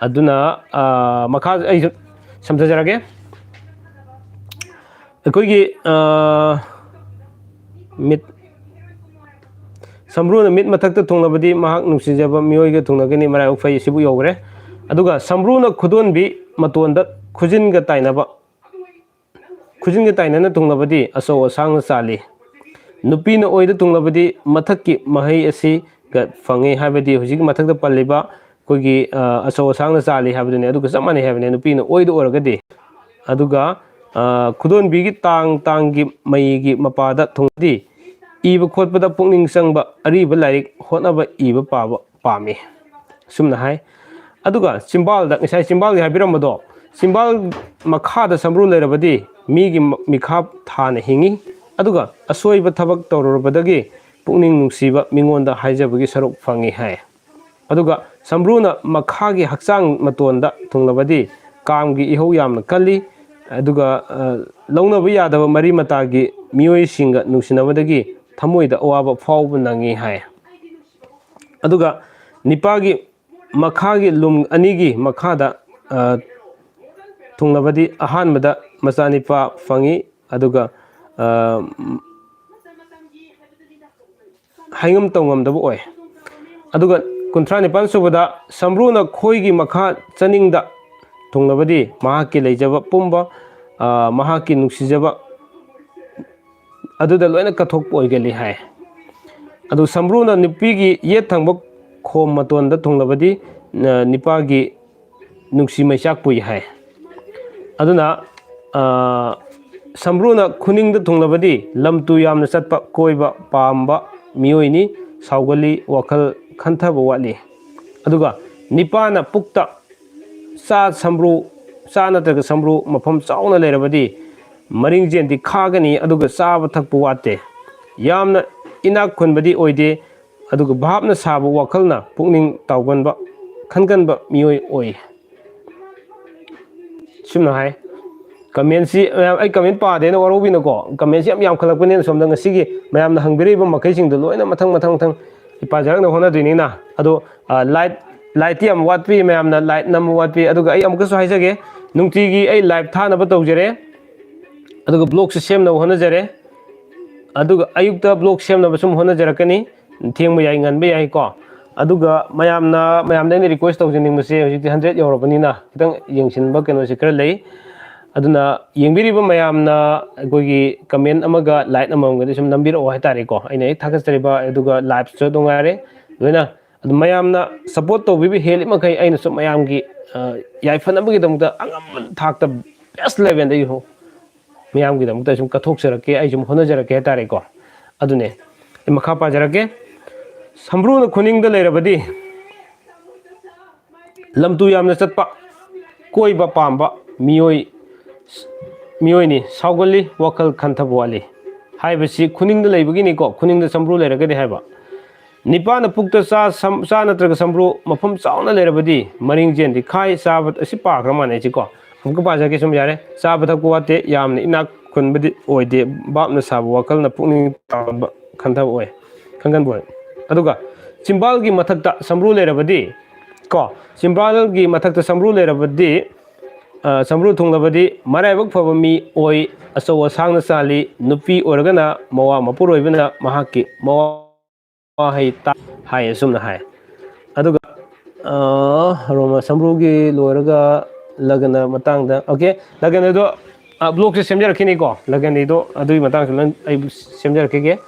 ꯑꯗꯨꯅ, ꯑ, ꯃꯈꯥ ꯑꯩꯁꯨ ꯁꯝꯊꯖꯔꯒꯦ꯫ ꯑꯩꯈꯣꯏꯒꯤ, ꯑ, ꯃꯤꯠ, ꯁꯝꯕ꯭ꯔꯨꯅ ꯃꯤꯠ ꯃꯊꯛꯇ ꯊꯨꯡꯂꯕꯗꯤ ꯃꯍꯥꯛ ꯅꯨꯡꯁꯤꯖꯕ ꯃꯤꯑꯣꯏꯒ ꯊꯨꯡꯅꯒꯅꯤ, ꯃꯔꯥꯏꯕꯛ ꯐꯩ꯫ ꯁꯤꯕꯨ ꯌꯧꯈ꯭ꯔꯦ꯫ ꯑꯗꯨꯒ ꯁꯝꯕ꯭ꯔꯨꯅ ꯈꯨꯗꯣꯟꯕꯤ ꯃꯇꯣꯟꯗ ꯈꯨꯖꯤꯟꯒ ꯇꯥꯏꯅꯕ, ꯈꯨꯖꯤꯟꯒ ꯇꯥꯏꯅꯅ ꯊꯨꯡꯂꯕꯗꯤ ꯑꯆꯧ ꯑꯁꯥꯡꯅ ꯆꯥꯜꯂꯤ꯫ ꯅꯨꯄꯤꯅ ꯑꯣꯏꯗ ꯊꯨꯡꯂꯕꯗꯤ ꯃꯊꯛꯀꯤ ꯃꯍꯩ ꯑꯁꯤꯒ ꯐꯪꯉꯤ, ꯍꯥꯏꯕꯗꯤ ꯍꯧꯖꯤꯛ ꯃꯊꯛꯇ ꯄꯜꯂꯤꯕ ꯑꯩꯈꯣꯏꯒꯤ, ꯑ, ꯑꯆꯧ ꯑꯁꯥꯡꯅ ꯆꯥꯜꯂꯤ ꯍꯥꯏꯕꯗꯨꯅꯤ꯫ ꯑꯗꯨꯒ ꯆꯞ ꯃꯥꯟꯅꯩ ꯍꯥꯏꯕꯅꯤ, ꯅꯨꯄꯤꯅ ꯑꯣꯏꯗ ꯑꯣꯏꯔꯒꯗꯤ꯫ ꯑꯗꯨꯒ, ꯑ, ꯈꯨꯗꯣꯟꯕꯤꯒꯤ ꯇꯥꯡ ꯇꯥꯡꯒꯤ ꯃꯩꯒꯤ ꯃꯄꯥꯗ ꯊꯨꯡꯂꯗꯤ ꯏꯕ ꯈꯣꯠꯄꯗ ꯄꯨꯛꯅꯤꯡ ꯆꯪꯕ, ꯑꯔꯤꯕ ꯂꯥꯏꯔꯤꯛ ꯍꯣꯠꯅꯕ, ꯏꯕ ꯄꯥꯕ ꯄꯥꯝꯃꯤ꯫ ꯑꯁꯨꯝꯅ ꯍꯥꯏ꯫ ꯑꯗꯨꯒ ꯆꯤꯝꯕꯥꯜꯗ, ꯉꯁꯥꯏ ꯆꯤꯝꯕꯥꯜꯒꯤ ꯍꯥꯏꯕꯤꯔꯝꯕꯗꯣ, ꯆꯤꯝꯕꯥꯜ ꯃꯈꯥꯗ ꯁꯝꯕ꯭ꯔꯨ ꯂꯩꯔꯕꯗꯤ ꯃꯤꯒꯤ ꯃ-, ꯃꯤꯈꯥ ꯊꯥꯅ ꯍꯤꯡꯉꯤ꯫ ꯑꯗꯨꯒ ꯑꯁꯣꯏꯕ ꯊꯕꯛ ꯇꯧꯔꯨꯔꯕꯗꯒꯤ ꯄꯨꯛꯅꯤꯡ ꯅꯨꯡꯁꯤꯕ ꯃꯤꯉꯣꯟꯗ ꯍꯥꯏꯖꯕꯒꯤ ꯁꯔꯨꯛ ꯐꯪꯉꯤ ꯍꯥꯏ꯫ ꯑꯗꯨꯒ ꯁꯝꯕ꯭ꯔꯨꯅ ꯃꯈꯥꯒꯤ ꯍꯛꯆꯥꯡ ꯃꯇꯣꯟꯗ ꯊꯨꯡꯂꯕꯗꯤ ꯀꯥꯝꯒꯤ ꯏꯍꯧ ꯌꯥꯝꯅ ꯀꯜꯂꯤ꯫ ꯑꯗꯨꯒ, ꯑ, ꯂꯧꯅꯕ ꯌꯥꯗꯕ ꯃꯔꯤ ꯃꯇꯥꯒꯤ ꯃꯤꯑꯣꯏꯁꯤꯡꯒ ꯅꯨꯡꯁꯤꯅꯕꯗꯒꯤ ꯊꯃꯣꯏꯗ ꯑꯋꯥꯕ ꯐꯥꯎꯕ ꯅꯪꯉꯤ ꯍꯥꯏ꯫ ꯑꯗꯨꯒ ꯅꯤꯄꯥꯒꯤ ꯃꯈꯥꯒꯤ ꯂꯨꯝ ꯑꯅꯤꯒꯤ ꯃꯈꯥꯗ, ꯑ, ꯊꯨꯡꯂꯕꯗꯤ ꯑꯍꯥꯟꯕꯗ ꯃꯆꯥꯅꯤꯄꯥ ꯐꯪꯉꯤ, ꯑꯗꯨꯒ, ꯑ, ꯍꯥꯏꯉꯝ ꯇꯧꯉꯝꯗꯕ ꯑꯣꯏ꯫ ꯑꯗꯨꯒ ꯀꯨꯟꯊ꯭ꯔꯥ ꯅꯤꯄꯥꯟ ꯁꯨꯕꯗ ꯁꯝꯕ꯭ꯔꯨꯅ ꯈꯣꯏꯒꯤ ꯃꯈꯥ ꯆꯅꯤꯡꯗ ꯊꯨꯡꯂꯕꯗꯤ ꯃꯍꯥꯛꯀꯤ ꯂꯩꯖꯕ ꯄꯨꯝꯕ, ꯑ, ꯃꯍꯥꯛꯀꯤ ꯅꯨꯡꯁꯤꯖꯕ ꯑꯗꯨꯗ ꯂꯣꯏꯅ ꯀꯠꯊꯣꯛꯄ ꯑꯣꯏꯒꯜꯂꯤ ꯍꯥꯏ꯫ ꯑꯗꯨ ꯁꯝꯕ꯭ꯔꯨꯅ ꯅꯨꯄꯤꯒꯤ ꯌꯦꯠ ꯊꯪꯕ ꯈꯣꯝ ꯃꯇꯣꯟꯗ ꯊꯨꯡꯂꯕꯗꯤ, ꯑ, ꯅꯤꯄꯥꯒꯤ ꯅꯨꯡꯁꯤ ꯃꯩꯆꯥꯛ ꯄꯨꯏ ꯍꯥꯏ꯫ ꯑꯗꯨꯅ, ꯑ, ꯁꯝꯕ꯭ꯔꯨꯅ ꯈꯨꯅꯤꯡꯗ ꯊꯨꯡꯂꯕꯗꯤ ꯂꯝ ꯇꯨ ꯌꯥꯝꯅ ꯆꯠꯄ, ꯀꯣꯏꯕ ꯄꯥꯝꯕ ꯃꯤꯑꯣꯏꯅꯤ꯫ ꯁꯥꯎꯒꯜꯂꯤ, ꯋꯥꯈꯜ ꯈꯟꯊꯕ ꯋꯥꯠꯂꯤ꯫ ꯑꯗꯨꯒ ꯅꯤꯄꯥꯅ ꯄꯨꯛꯇ ꯆꯥ ꯁꯝꯕ꯭ꯔꯨ, ꯆꯥ ꯅꯠꯇ꯭ꯔꯒ ꯁꯝꯕ꯭ꯔꯨ ꯃꯐꯝ ꯆꯥꯎꯅ ꯂꯩꯔꯕꯗꯤ ꯃꯔꯤꯡꯖꯦꯟꯗꯤ ꯈꯥꯒꯅꯤ, ꯑꯗꯨꯒ ꯆꯥꯕ ꯊꯛꯄ ꯋꯥꯠꯇꯦ꯫ ꯌꯥꯝꯅ ꯏꯅꯥꯛ ꯈꯨꯟꯕꯗꯤ ꯑꯣꯏꯗꯦ, ꯑꯗꯨꯒ ꯚꯥꯞꯅ ꯁꯥꯕ ꯋꯥꯈꯜꯅ ꯄꯨꯛꯅꯤꯡ ꯇꯥꯎꯒꯟꯕ, ꯈꯟꯒꯟꯕ ꯃꯤꯑꯣꯏ ꯑꯣꯏ꯫ ꯁꯨꯝꯅ ꯍꯥꯏ꯫ ꯀꯃꯦꯟꯁꯤ ꯃꯌꯥꯝ, ꯑꯩ ꯀꯃꯦꯟ ꯄꯥꯗꯦꯅ ꯋꯥꯔꯧꯕꯤꯅꯀꯣ, ꯀꯃꯦꯟꯁꯤ ꯌꯥꯝ ꯌꯥꯝꯈꯠꯂꯛꯄꯅꯤꯅ ꯁꯣꯝꯗ ꯉꯁꯤꯒꯤ ꯃꯌꯥꯝꯅ ꯍꯪꯕꯤꯔꯛꯏꯕ ꯃꯈꯩꯁꯤꯡꯗꯣ ꯂꯣꯏꯅ ꯃꯊꯪ ꯃꯊꯪ ꯃꯊꯪ ꯄꯥꯖꯔꯛꯅꯕ ꯍꯣꯠꯅꯗꯣꯏꯅꯤꯅ꯫ ꯑꯗꯣ, ꯑ, ꯂꯥꯏꯠ, ꯂꯥꯏꯠꯇꯤ ꯌꯥꯝ ꯋꯥꯠꯄꯤ, ꯃꯌꯥꯝꯅ ꯂꯥꯏꯠ ꯅꯝꯕ ꯋꯥꯠꯄꯤ꯫ ꯑꯗꯨꯒ ꯑꯩ ꯑꯃꯨꯛꯀꯁꯨ ꯍꯥꯏꯖꯒꯦ, ꯅꯨꯡꯇꯤꯒꯤ ꯑꯩ ꯂꯥꯏꯚ ꯊꯥꯅꯕ ꯇꯧꯖꯔꯦ, ꯑꯗꯨꯒ ꯕ꯭ꯂꯣꯒꯁꯦ ꯁꯦꯝꯅꯕ ꯍꯣꯠꯅꯖꯔꯦ꯫ ꯑꯗꯨꯒ ꯑꯌꯨꯛꯇ ꯕ꯭ꯂꯣꯒ ꯁꯦꯝꯅꯕ ꯁꯨꯝ ꯍꯣꯠꯅꯖꯔꯛꯀꯅꯤ, ꯊꯦꯡꯕ ꯌꯥꯏ, ꯉꯟꯕ ꯌꯥꯏꯀꯣ꯫ ꯑꯗꯨꯒ ꯃꯌꯥꯝꯅ, ꯃꯌꯥꯝꯗ ꯑꯩꯅ ꯔꯤꯀ꯭ꯋꯦꯁ ꯇꯧꯖꯅꯤꯡꯕꯁꯦ, ꯍꯧꯖꯤꯛꯇꯤ ꯍꯟꯗ꯭ꯔꯦꯠ ꯌꯧꯔꯕꯅꯤꯅ ꯈꯤꯇꯪ ꯌꯦꯡꯁꯤꯟꯕ ꯀꯩꯅꯣꯁꯦ ꯈꯔ ꯂꯩ꯫ ꯑꯗꯨꯅ ꯌꯦꯡꯕꯤꯔꯤꯕ ꯃꯌꯥꯝꯅ ꯑꯩꯈꯣꯏꯒꯤ ꯀꯃꯦꯟ ꯑꯃꯒ ꯂꯥꯏꯛ ꯑꯃꯃꯝꯒꯗꯤ ꯁꯨꯝ ꯅꯝꯕꯤꯔꯛꯑꯣ ꯍꯥꯏꯇꯥꯔꯦꯀꯣ꯫ ꯑꯩꯅ ꯍꯦꯛ ꯊꯥꯒꯠꯆꯔꯤꯕ, ꯑꯗꯨꯒ ꯂꯥꯏꯚꯁꯨ ꯅꯨꯡꯉꯥꯏꯔꯦ ꯂꯣꯏꯅ꯫ ꯑꯗꯨ ꯃꯌꯥꯝꯅ ꯁꯞꯄꯣꯔꯠ ꯇꯧꯕꯤꯕ ꯍꯦꯜꯂꯤꯃꯈꯩ ꯑꯩꯅꯁꯨ ꯃꯌꯥꯝꯒꯤ, ꯑ, ꯌꯥꯏꯐꯅꯕꯒꯤꯗꯃꯛꯇ ꯑꯉꯝꯕ ꯊꯥꯛꯇ ꯕꯦꯁ ꯂꯦꯚꯦꯜꯗꯒꯤ ꯍꯣ-, ꯃꯌꯥꯝꯒꯤꯗꯃꯛꯇ ꯁꯨꯝ ꯀꯠꯊꯣꯛꯆꯔꯛꯀꯦ, ꯑꯩ ꯁꯨꯝ ꯍꯣꯠꯅꯖꯔꯛꯀꯦ ꯍꯥꯏꯇꯥꯔꯦꯀꯣ꯫ ꯑꯗꯨꯅꯦ, ꯑꯩ ꯃꯈꯥ ꯄꯥꯖꯔꯛꯀꯦ꯫ ꯁꯝꯕ꯭ꯔꯨꯅ ꯈꯨꯅꯤꯡꯗ ꯂꯩꯔꯕꯗꯤ ꯂꯝꯇꯨ ꯌꯥꯝꯅ ꯆꯠꯄ, ꯀꯣꯏꯕ ꯄꯥꯝꯕ ꯃꯤꯑꯣꯏ, ꯃꯤꯑꯣꯏꯅꯤ꯫ ꯁꯥꯎꯒꯜꯂꯤ, ꯋꯥꯈꯜ ꯈꯟꯊꯕ ꯋꯥꯠꯂꯤ ꯍꯥꯏꯕꯁꯤ ꯈꯨꯅꯤꯡꯗ ꯂꯩꯕꯒꯤꯅꯤꯀꯣ, ꯈꯨꯅꯤꯡꯗ ꯁꯝꯕ꯭ꯔꯨ ꯂꯩꯔꯒꯗꯤ ꯍꯥꯏꯕ꯫ ꯅꯤꯄꯥꯅ ꯄꯨꯛꯇ ꯆꯥ, ꯁꯝ-, ꯆꯥ ꯅꯠꯇ꯭ꯔꯒ ꯁꯝꯕ꯭ꯔꯨ ꯃꯐꯝ ꯆꯥꯎꯅ ꯂꯩꯔꯕꯗꯤ ꯃꯔꯤꯡꯖꯦꯟꯗꯤ ꯈꯥꯏ ꯆꯥꯕ, ꯑꯁꯤ ꯄꯥꯈ꯭ꯔ ꯃꯥꯟꯅꯩ ꯁꯤꯀꯣ꯫ ꯑꯃꯨꯛꯀ ꯄꯥꯖꯒꯦ ꯁꯨꯝ ꯌꯥꯔꯦ꯫ ꯆꯥꯕ ꯊꯛꯄ ꯋꯥꯠꯇꯦ, ꯌꯥꯝꯅ ꯏꯅꯥꯛ ꯈꯨꯟꯕꯗꯤ ꯑꯣꯏꯗꯦ, ꯚꯥꯞꯅ ꯁꯥꯕ ꯋꯥꯈꯜꯅ ꯄꯨꯛꯅꯤꯡ ꯇꯥꯎꯒꯟꯕ, ꯈꯟꯊꯕ ꯑꯣꯏ, ꯈꯟꯒꯟꯕ ꯑꯣꯏ꯫ ꯑꯗꯨꯒ ꯆꯤꯝꯕꯥꯜꯒꯤ ꯃꯊꯛꯇ ꯁꯝꯕ꯭ꯔꯨ ꯂꯩꯔꯕꯗꯤ ꯀꯣ, ꯆꯤꯝꯕꯥꯜꯒꯤ ꯃꯊꯛꯇ ꯁꯝꯕ꯭ꯔꯨ ꯂꯩꯔꯕꯗꯤ, ꯑ, ꯁꯝꯕ꯭ꯔꯨ ꯊꯨꯡꯂꯕꯗꯤ ꯃꯔꯥꯏꯕꯛ ꯐꯕ ꯃꯤ ꯑꯣꯏ, ꯑꯆꯧ ꯑꯁꯥꯡꯅ ꯆꯥꯜꯂꯤ, ꯅꯨꯄꯤ ꯑꯣꯏꯔꯒꯅ ꯃꯋꯥ ꯃꯄꯨꯔꯣꯏꯕꯅ ꯃꯍꯥꯛꯀꯤ ꯃꯋꯥ ꯋꯥꯍꯩ ꯇꯥ-, ꯍꯥꯏ, ꯑꯁꯨꯝꯅ ꯍꯥꯏ꯫ ꯑꯗꯨꯒ, ꯑ, ꯔꯣꯃ ꯁꯝꯕ꯭ꯔꯨꯒꯤ ꯂꯣꯏꯔꯒ ꯂꯒꯅ ꯃꯇꯥꯡꯗ, ꯑꯣꯀꯦ, ꯂꯒꯅꯗꯣ, ꯑ, ꯕ꯭ꯂꯣꯛꯁꯦ ꯁꯦꯝꯖꯔꯛꯈꯤꯅꯤꯀꯣ, ꯂꯒꯅꯤꯗꯣ ꯑꯗꯨꯒꯤ ꯃꯇꯥꯡꯁꯨ ꯅꯪ ꯑꯩ ꯁꯦꯝꯖꯔꯛꯈꯤꯒꯦ꯫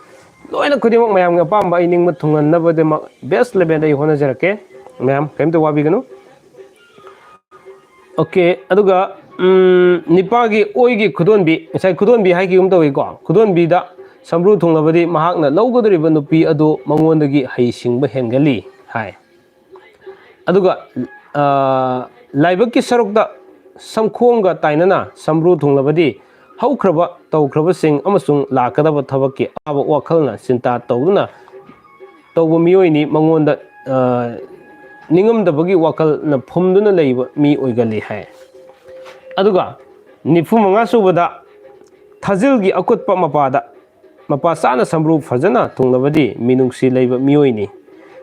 ꯂꯣꯏꯅ ꯈꯨꯗꯤꯡꯃꯛ ꯃꯌꯥꯝꯒꯤ ꯑꯄꯥꯝꯕ ꯑꯩ ꯅꯤꯡꯕ ꯊꯨꯡꯍꯟꯅꯕꯗꯃꯛ ꯕꯦꯁ ꯂꯦꯚꯦꯜꯗ ꯑꯩ ꯍꯣꯠꯅꯖꯔꯛꯀꯦ꯫ ꯃꯌꯥꯝ ꯀꯔꯤꯝꯇ ꯋꯥꯕꯤꯒꯅꯨ꯫ ꯑꯣꯀꯦ, ꯑꯗꯨꯒ, ꯎꯝ, ꯅꯤꯄꯥꯒꯤ ꯑꯣꯏꯒꯤ ꯈꯨꯗꯣꯟꯕꯤ, ꯉꯁꯥꯏ ꯈꯨꯗꯣꯟꯕꯤ ꯍꯥꯏꯈꯤꯒꯨꯝ ꯇꯧꯏꯀꯣ, ꯈꯨꯗꯣꯟꯕꯤꯗ ꯁꯝꯕ꯭ꯔꯨ ꯊꯨꯡꯂꯕꯗꯤ ꯃꯍꯥꯛꯅ ꯂꯧꯒꯗꯧꯔꯤꯕ ꯅꯨꯄꯤ ꯑꯗꯨ ꯃꯉꯣꯟꯗꯒꯤ ꯍꯩꯁꯤꯡꯕ ꯍꯦꯟꯒꯜꯂꯤ ꯍꯥꯏ꯫ ꯑꯗꯨꯒ ꯂꯥꯏꯕꯛꯀꯤ ꯁꯔꯨꯛꯇ ꯁꯝꯈꯣꯡꯒ ꯇꯥꯏꯅꯅ ꯁꯝꯕ꯭ꯔꯨ ꯊꯨꯡꯂꯕꯗꯤ ꯍꯧꯈ꯭ꯔꯕ, ꯇꯧꯈ꯭ꯔꯕꯁꯤꯡ ꯑꯃꯁꯨꯡ ꯂꯥꯛꯀꯗꯕ ꯊꯕꯛꯀꯤ ꯑꯋꯥꯕ ꯋꯥꯈꯜꯅ ꯆꯤꯟꯇꯥ ꯇꯧꯗꯨꯅ ꯇꯧꯕ ꯃꯤꯑꯣꯏꯅꯤ꯫ ꯃꯉꯣꯟꯗ ꯅꯤꯡꯉꯝꯗꯕꯒꯤ ꯋꯥꯈꯜꯅ ꯐꯨꯝꯗꯨꯅ ꯂꯩꯕ ꯃꯤ ꯑꯣꯏꯒꯜꯂꯤ ꯍꯥꯏ꯫ ꯑꯗꯨꯒ ꯅꯤꯐꯨ ꯃꯉꯥ ꯁꯨꯕꯗ ꯊꯥꯖꯤꯜꯒꯤ ꯑꯀꯨꯠꯄ ꯃꯄꯥꯗ ꯃꯄꯥ ꯆꯥꯅ ꯁꯝꯕ꯭ꯔꯨ ꯐꯖꯅ ꯊꯨꯡꯂꯕꯗꯤ ꯃꯤꯅꯨꯡꯁꯤ ꯂꯩꯕ ꯃꯤꯑꯣꯏꯅꯤ꯫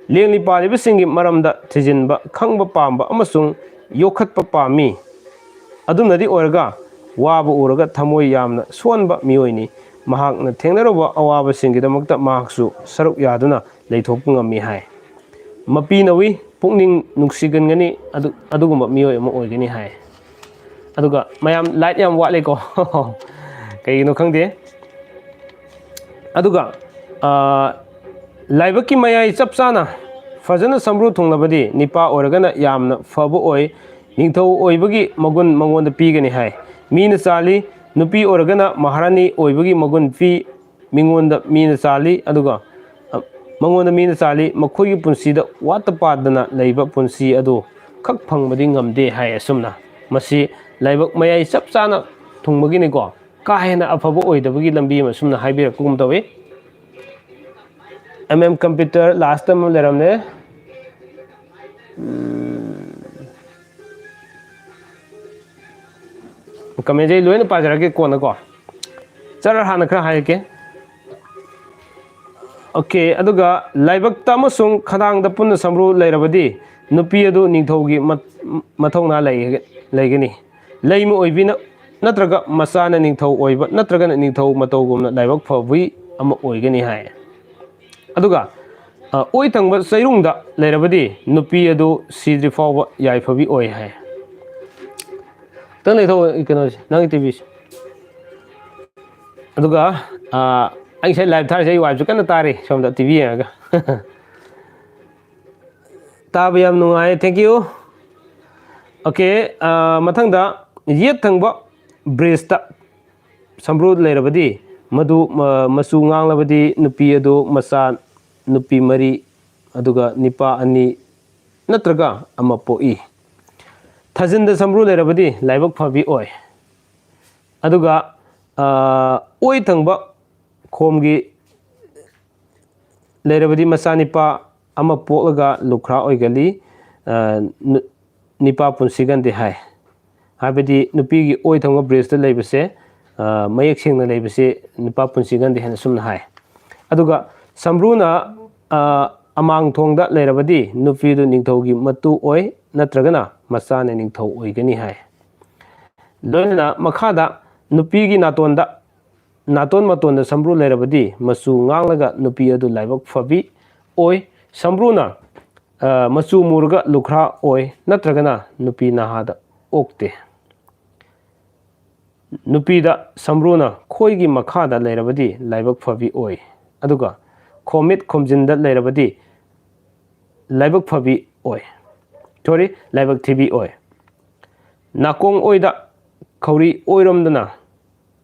ꯂꯦꯡꯂꯤ ꯄꯥꯜꯂꯤꯕꯁꯤꯡꯒꯤ ꯃꯔꯝꯗ ꯊꯤꯖꯤꯟꯕ, ꯈꯪꯕ ꯄꯥꯝꯕ ꯑꯃꯁꯨꯡ ꯌꯣꯛꯈꯠꯄ ꯄꯥꯝꯃꯤ꯫ ꯑꯗꯨꯝꯅꯗꯤ ꯑꯣꯏꯔꯒ ꯋꯥꯕ ꯎꯔꯒ ꯊꯃꯣꯏ ꯌꯥꯝꯅ ꯁꯣꯟꯕ ꯃꯤꯑꯣꯏꯅꯤ꯫ ꯃꯍꯥꯛꯅ ꯊꯦꯡꯅꯔꯨꯕ ꯑꯋꯥꯕꯁꯤꯡꯒꯤꯗꯃꯛꯇ ꯃꯍꯥꯛꯁꯨ ꯁꯔꯨꯛ ꯌꯥꯗꯨꯅ ꯂꯩꯊꯣꯛꯄ ꯉꯝꯃꯤ ꯍꯥꯏ꯫ ꯃꯄꯤ ꯅꯧꯏ, ꯄꯨꯛꯅꯤꯡ ꯅꯨꯡꯁꯤꯒꯟꯒꯅꯤ, ꯑꯗꯨꯒꯨꯝꯕ ꯃꯤꯑꯣꯏ ꯑꯃ ꯑꯣꯏꯒꯅꯤ ꯍꯥꯏ꯫ ꯑꯗꯨꯒ ꯃꯌꯥꯝ ꯂꯥꯏꯠ ꯌꯥꯝ ꯋꯥꯠꯂꯦꯀꯣ꯫ ꯀꯩꯒꯤꯅꯣ ꯈꯪꯗꯦ꯫ ꯑꯗꯨꯒ ꯂꯥꯏꯕꯛꯀꯤ ꯃꯌꯥꯏ ꯆꯞ ꯆꯥꯅ ꯐꯖꯅ ꯁꯝꯕ꯭ꯔꯨ ꯊꯨꯡꯂꯕꯗꯤ ꯅꯤꯄꯥ ꯑꯣꯏꯔꯒꯅ ꯌꯥꯝꯅ ꯐꯕ ꯑꯣꯏ꯫ ꯅꯤꯡꯊꯧ ꯑꯣꯏꯕꯒꯤ ꯃꯒꯨꯟ ꯃꯉꯣꯟꯗ ꯄꯤꯒꯅꯤ ꯍꯥꯏ꯫ ꯃꯤꯅ ꯆꯥꯜꯂꯤ꯫ ꯅꯨꯄꯤ ꯑꯣꯏꯔꯒꯅ ꯃꯍꯥꯔꯥꯅꯤ ꯑꯣꯏꯕꯒꯤ ꯃꯒꯨꯟ ꯄꯤ꯫ ꯃꯤꯉꯣꯟꯗ ꯃꯤꯅ ꯆꯥꯜꯂꯤ꯫ ꯑꯗꯨꯒ ꯃꯉꯣꯟꯗ ꯃꯤꯅ ꯆꯥꯜꯂꯤ꯫ ꯃꯈꯣꯏꯒꯤ ꯄꯨꯟꯁꯤꯗ ꯋꯥꯠꯇ ꯄꯥꯗꯅ ꯂꯩꯕ ꯄꯨꯟꯁꯤ ꯑꯗꯨ ꯈꯛ ꯐꯪꯕꯗꯤ ꯉꯝꯗꯦ ꯍꯥꯏ꯫ ꯑꯁꯨꯝꯅ ꯃꯁꯤ ꯂꯥꯏꯕꯛ ꯃꯌꯥꯏ ꯆꯞ ꯆꯥꯅ ꯊꯨꯡꯕꯒꯤꯅꯤꯀꯣ꯫ ꯀꯥ ꯍꯦꯟꯅ ꯑꯐꯕ ꯑꯣꯏꯗꯕꯒꯤ ꯂꯝꯕꯤ ꯑꯃ ꯑꯁꯨꯝꯅ ꯍꯥꯏꯕꯤꯔꯛꯄꯒꯨꯝ ꯇꯧꯏ꯫ ꯑꯦꯝ ꯑꯦꯝ ꯀꯝꯄ꯭ꯌꯨꯇꯔ ꯂꯥꯁꯇ ꯑꯃ ꯂꯩꯔꯝꯂꯦ꯫ ꯀꯃꯦꯟꯁꯦ ꯑꯩ ꯂꯣꯏꯅ ꯄꯥꯖꯔꯛꯀꯦ ꯀꯣꯟꯅꯀꯣ꯫ ꯆꯔ ꯍꯥꯟꯅ ꯈꯔ ꯍꯥꯏꯔꯛꯀꯦ꯫ ꯑꯣꯀꯦ, ꯑꯗꯨꯒ ꯂꯥꯏꯕꯛꯇ ꯑꯃꯁꯨꯡ ꯈꯗꯥꯡꯗ ꯄꯨꯟꯅ ꯁꯝꯕ꯭ꯔꯨ ꯂꯩꯔꯕꯗꯤ ꯅꯨꯄꯤ ꯑꯗꯨ ꯅꯤꯡꯊꯧꯒꯤ ꯃꯊꯧꯅꯥ ꯂꯩꯒꯅꯤ꯫ ꯂꯩꯃ ꯑꯣꯏꯕꯤꯅ ꯅꯠꯇ꯭ꯔꯒ ꯃꯆꯥꯅ ꯅꯤꯡꯊꯧ ꯑꯣꯏꯕ ꯅꯠꯇ꯭ꯔꯒꯅ ꯅꯤꯡꯊꯧ ꯃꯇꯧꯒꯨꯝꯅ ꯂꯥꯏꯕꯛ ꯐꯕꯤ ꯑꯃ ꯑꯣꯏꯒꯅꯤ ꯍꯥꯏ꯫ ꯑꯗꯨꯒ ꯑꯣꯏ ꯊꯪꯕ ꯆꯩꯔꯨꯡꯗ ꯂꯩꯔꯕꯗꯤ ꯅꯨꯄꯤ ꯑꯗꯨ ꯁꯤꯗ꯭ꯔꯤ ꯐꯥꯎꯕ ꯌꯥꯏꯐꯕꯤ ꯑꯣꯏ ꯍꯥꯏ꯫ ꯈꯤꯇꯪ ꯂꯩꯊꯧ ꯀꯩꯅꯣꯁꯦ, ꯅꯪꯒꯤ ꯇꯤꯚꯤꯁꯦ꯫ ꯑꯗꯨꯒ ꯑꯩ ꯉꯁꯥꯏ ꯂꯥꯏꯞ ꯊꯥꯔꯤꯁꯦ ꯑꯩ ꯋꯥꯏꯐꯁꯨ ꯀꯟꯅ ꯇꯥꯔꯤ ꯁꯣꯝꯗ ꯇꯤꯚꯤ ꯌꯦꯡꯉꯒ꯫ ꯇꯥꯕ ꯌꯥꯝ ꯅꯨꯡꯉꯥꯏ, thank you꯫ ꯑꯣꯀꯦ, ꯃꯊꯪꯗ ꯌꯦꯠ ꯊꯪꯕ ꯕ꯭ꯔꯤꯖꯇ ꯁꯝꯕ꯭ꯔꯨ ꯂꯩꯔꯕꯗꯤ ꯃꯗꯨ ꯃ- ꯃꯆꯨ ꯉꯥꯡꯂꯕꯗꯤ ꯅꯨꯄꯤ ꯑꯗꯨ ꯃꯆꯥ ꯅꯨꯄꯤ ꯃꯔꯤ ꯑꯗꯨꯒ ꯅꯤꯄꯥ ꯑꯅꯤ ꯅꯠꯇ꯭ꯔꯒ ꯑꯃ ꯄꯣꯛꯏ꯫ ꯊꯥꯖꯤꯟꯗ ꯁꯝꯕ꯭ꯔꯨ ꯂꯩꯔꯕꯗꯤ ꯂꯥꯏꯕꯛ ꯐꯕꯤ ꯑꯣꯏ꯫ ꯑꯗꯨꯒ ꯑ, ꯑꯣꯏ ꯊꯪꯕ ꯈꯣꯝꯒꯤ ꯂꯩꯔꯕꯗꯤ ꯃꯆꯥ ꯅꯤꯄꯥ ꯑꯃ ꯄꯣꯛꯂꯒ ꯂꯨꯈ꯭ꯔꯥ ꯑꯣꯏꯒꯜꯂꯤ꯫ ꯑ, ꯅꯨ- ꯅꯤꯄꯥ ꯄꯨꯟꯁꯤꯒꯟꯗꯦ ꯍꯥꯏ꯫ ꯍꯥꯏꯕꯗꯤ ꯅꯨꯄꯤꯒꯤ ꯑꯣꯏ ꯊꯪꯕ ꯕ꯭ꯔꯦꯁꯇ ꯂꯩꯕꯁꯦ, ꯑ, ꯃꯌꯦꯛ ꯁꯦꯡꯅ ꯂꯩꯕꯁꯦ ꯅꯨꯄꯥ ꯄꯨꯟꯁꯤꯒꯟꯗꯦ ꯍꯥꯏꯅ ꯁꯨꯝꯅ ꯍꯥꯏ꯫ ꯑꯗꯨꯒ ꯁꯝꯕ꯭ꯔꯨꯅ ꯑ, ꯑꯃꯥꯡ ꯊꯣꯡꯗ ꯂꯩꯔꯕꯗꯤ ꯅꯨꯄꯤꯗꯨ ꯅꯤꯡꯊꯧꯒꯤ ꯃꯇꯨ ꯑꯣꯏ, ꯅꯠꯇ꯭ꯔꯒꯅ ꯃꯆꯥꯅ ꯅꯤꯡꯊꯧ ꯑꯣꯏꯒꯅꯤ ꯍꯥꯏ꯫ ꯂꯣꯏꯅꯅ ꯃꯈꯥꯗ ꯅꯨꯄꯤꯒꯤ ꯅꯥꯇꯣꯟꯗ ꯅꯥꯇꯣꯟ ꯃꯇꯣꯟꯗ ꯁꯝꯕ꯭ꯔꯨ ꯂꯩꯔꯕꯗꯤ ꯃꯆꯨ ꯉꯥꯡꯂꯒ ꯅꯨꯄꯤ ꯑꯗꯨ ꯂꯥꯏꯕꯛ ꯐꯕꯤ ꯑꯣꯏ꯫ ꯁꯝꯕ꯭ꯔꯨꯅ ꯑ, ꯃꯆꯨ ꯃꯨꯔꯒ ꯂꯨꯈ꯭ꯔꯥ ꯑꯣꯏ, ꯅꯠꯇ꯭ꯔꯒꯅ ꯅꯨꯄꯤ ꯅꯍꯥꯗ ꯑꯣꯛꯇꯦ꯫ ꯅꯨꯄꯤꯗ ꯁꯝꯕ꯭ꯔꯨꯅ ꯈꯣꯏꯒꯤ ꯃꯈꯥꯗ ꯂꯩꯔꯕꯗꯤ ꯂꯥꯏꯕꯛ ꯐꯕꯤ ꯑꯣꯏ, ꯑꯗꯨꯒ ꯈꯣꯝꯃꯤꯠ ꯈꯣꯝꯖꯤꯟꯗ ꯂꯩꯔꯕꯗꯤ ꯂꯥꯏꯕꯛ ꯐꯕꯤ ꯑꯣꯏ, ꯁꯣꯔꯤ, ꯂꯥꯏꯕꯛ ꯊꯤꯕꯤ ꯑꯣꯏ꯫ ꯅꯥꯀꯣꯡ ꯑꯣꯏꯗ ꯈꯧꯔꯤ ꯑꯣꯏꯔꯣꯝꯗꯅ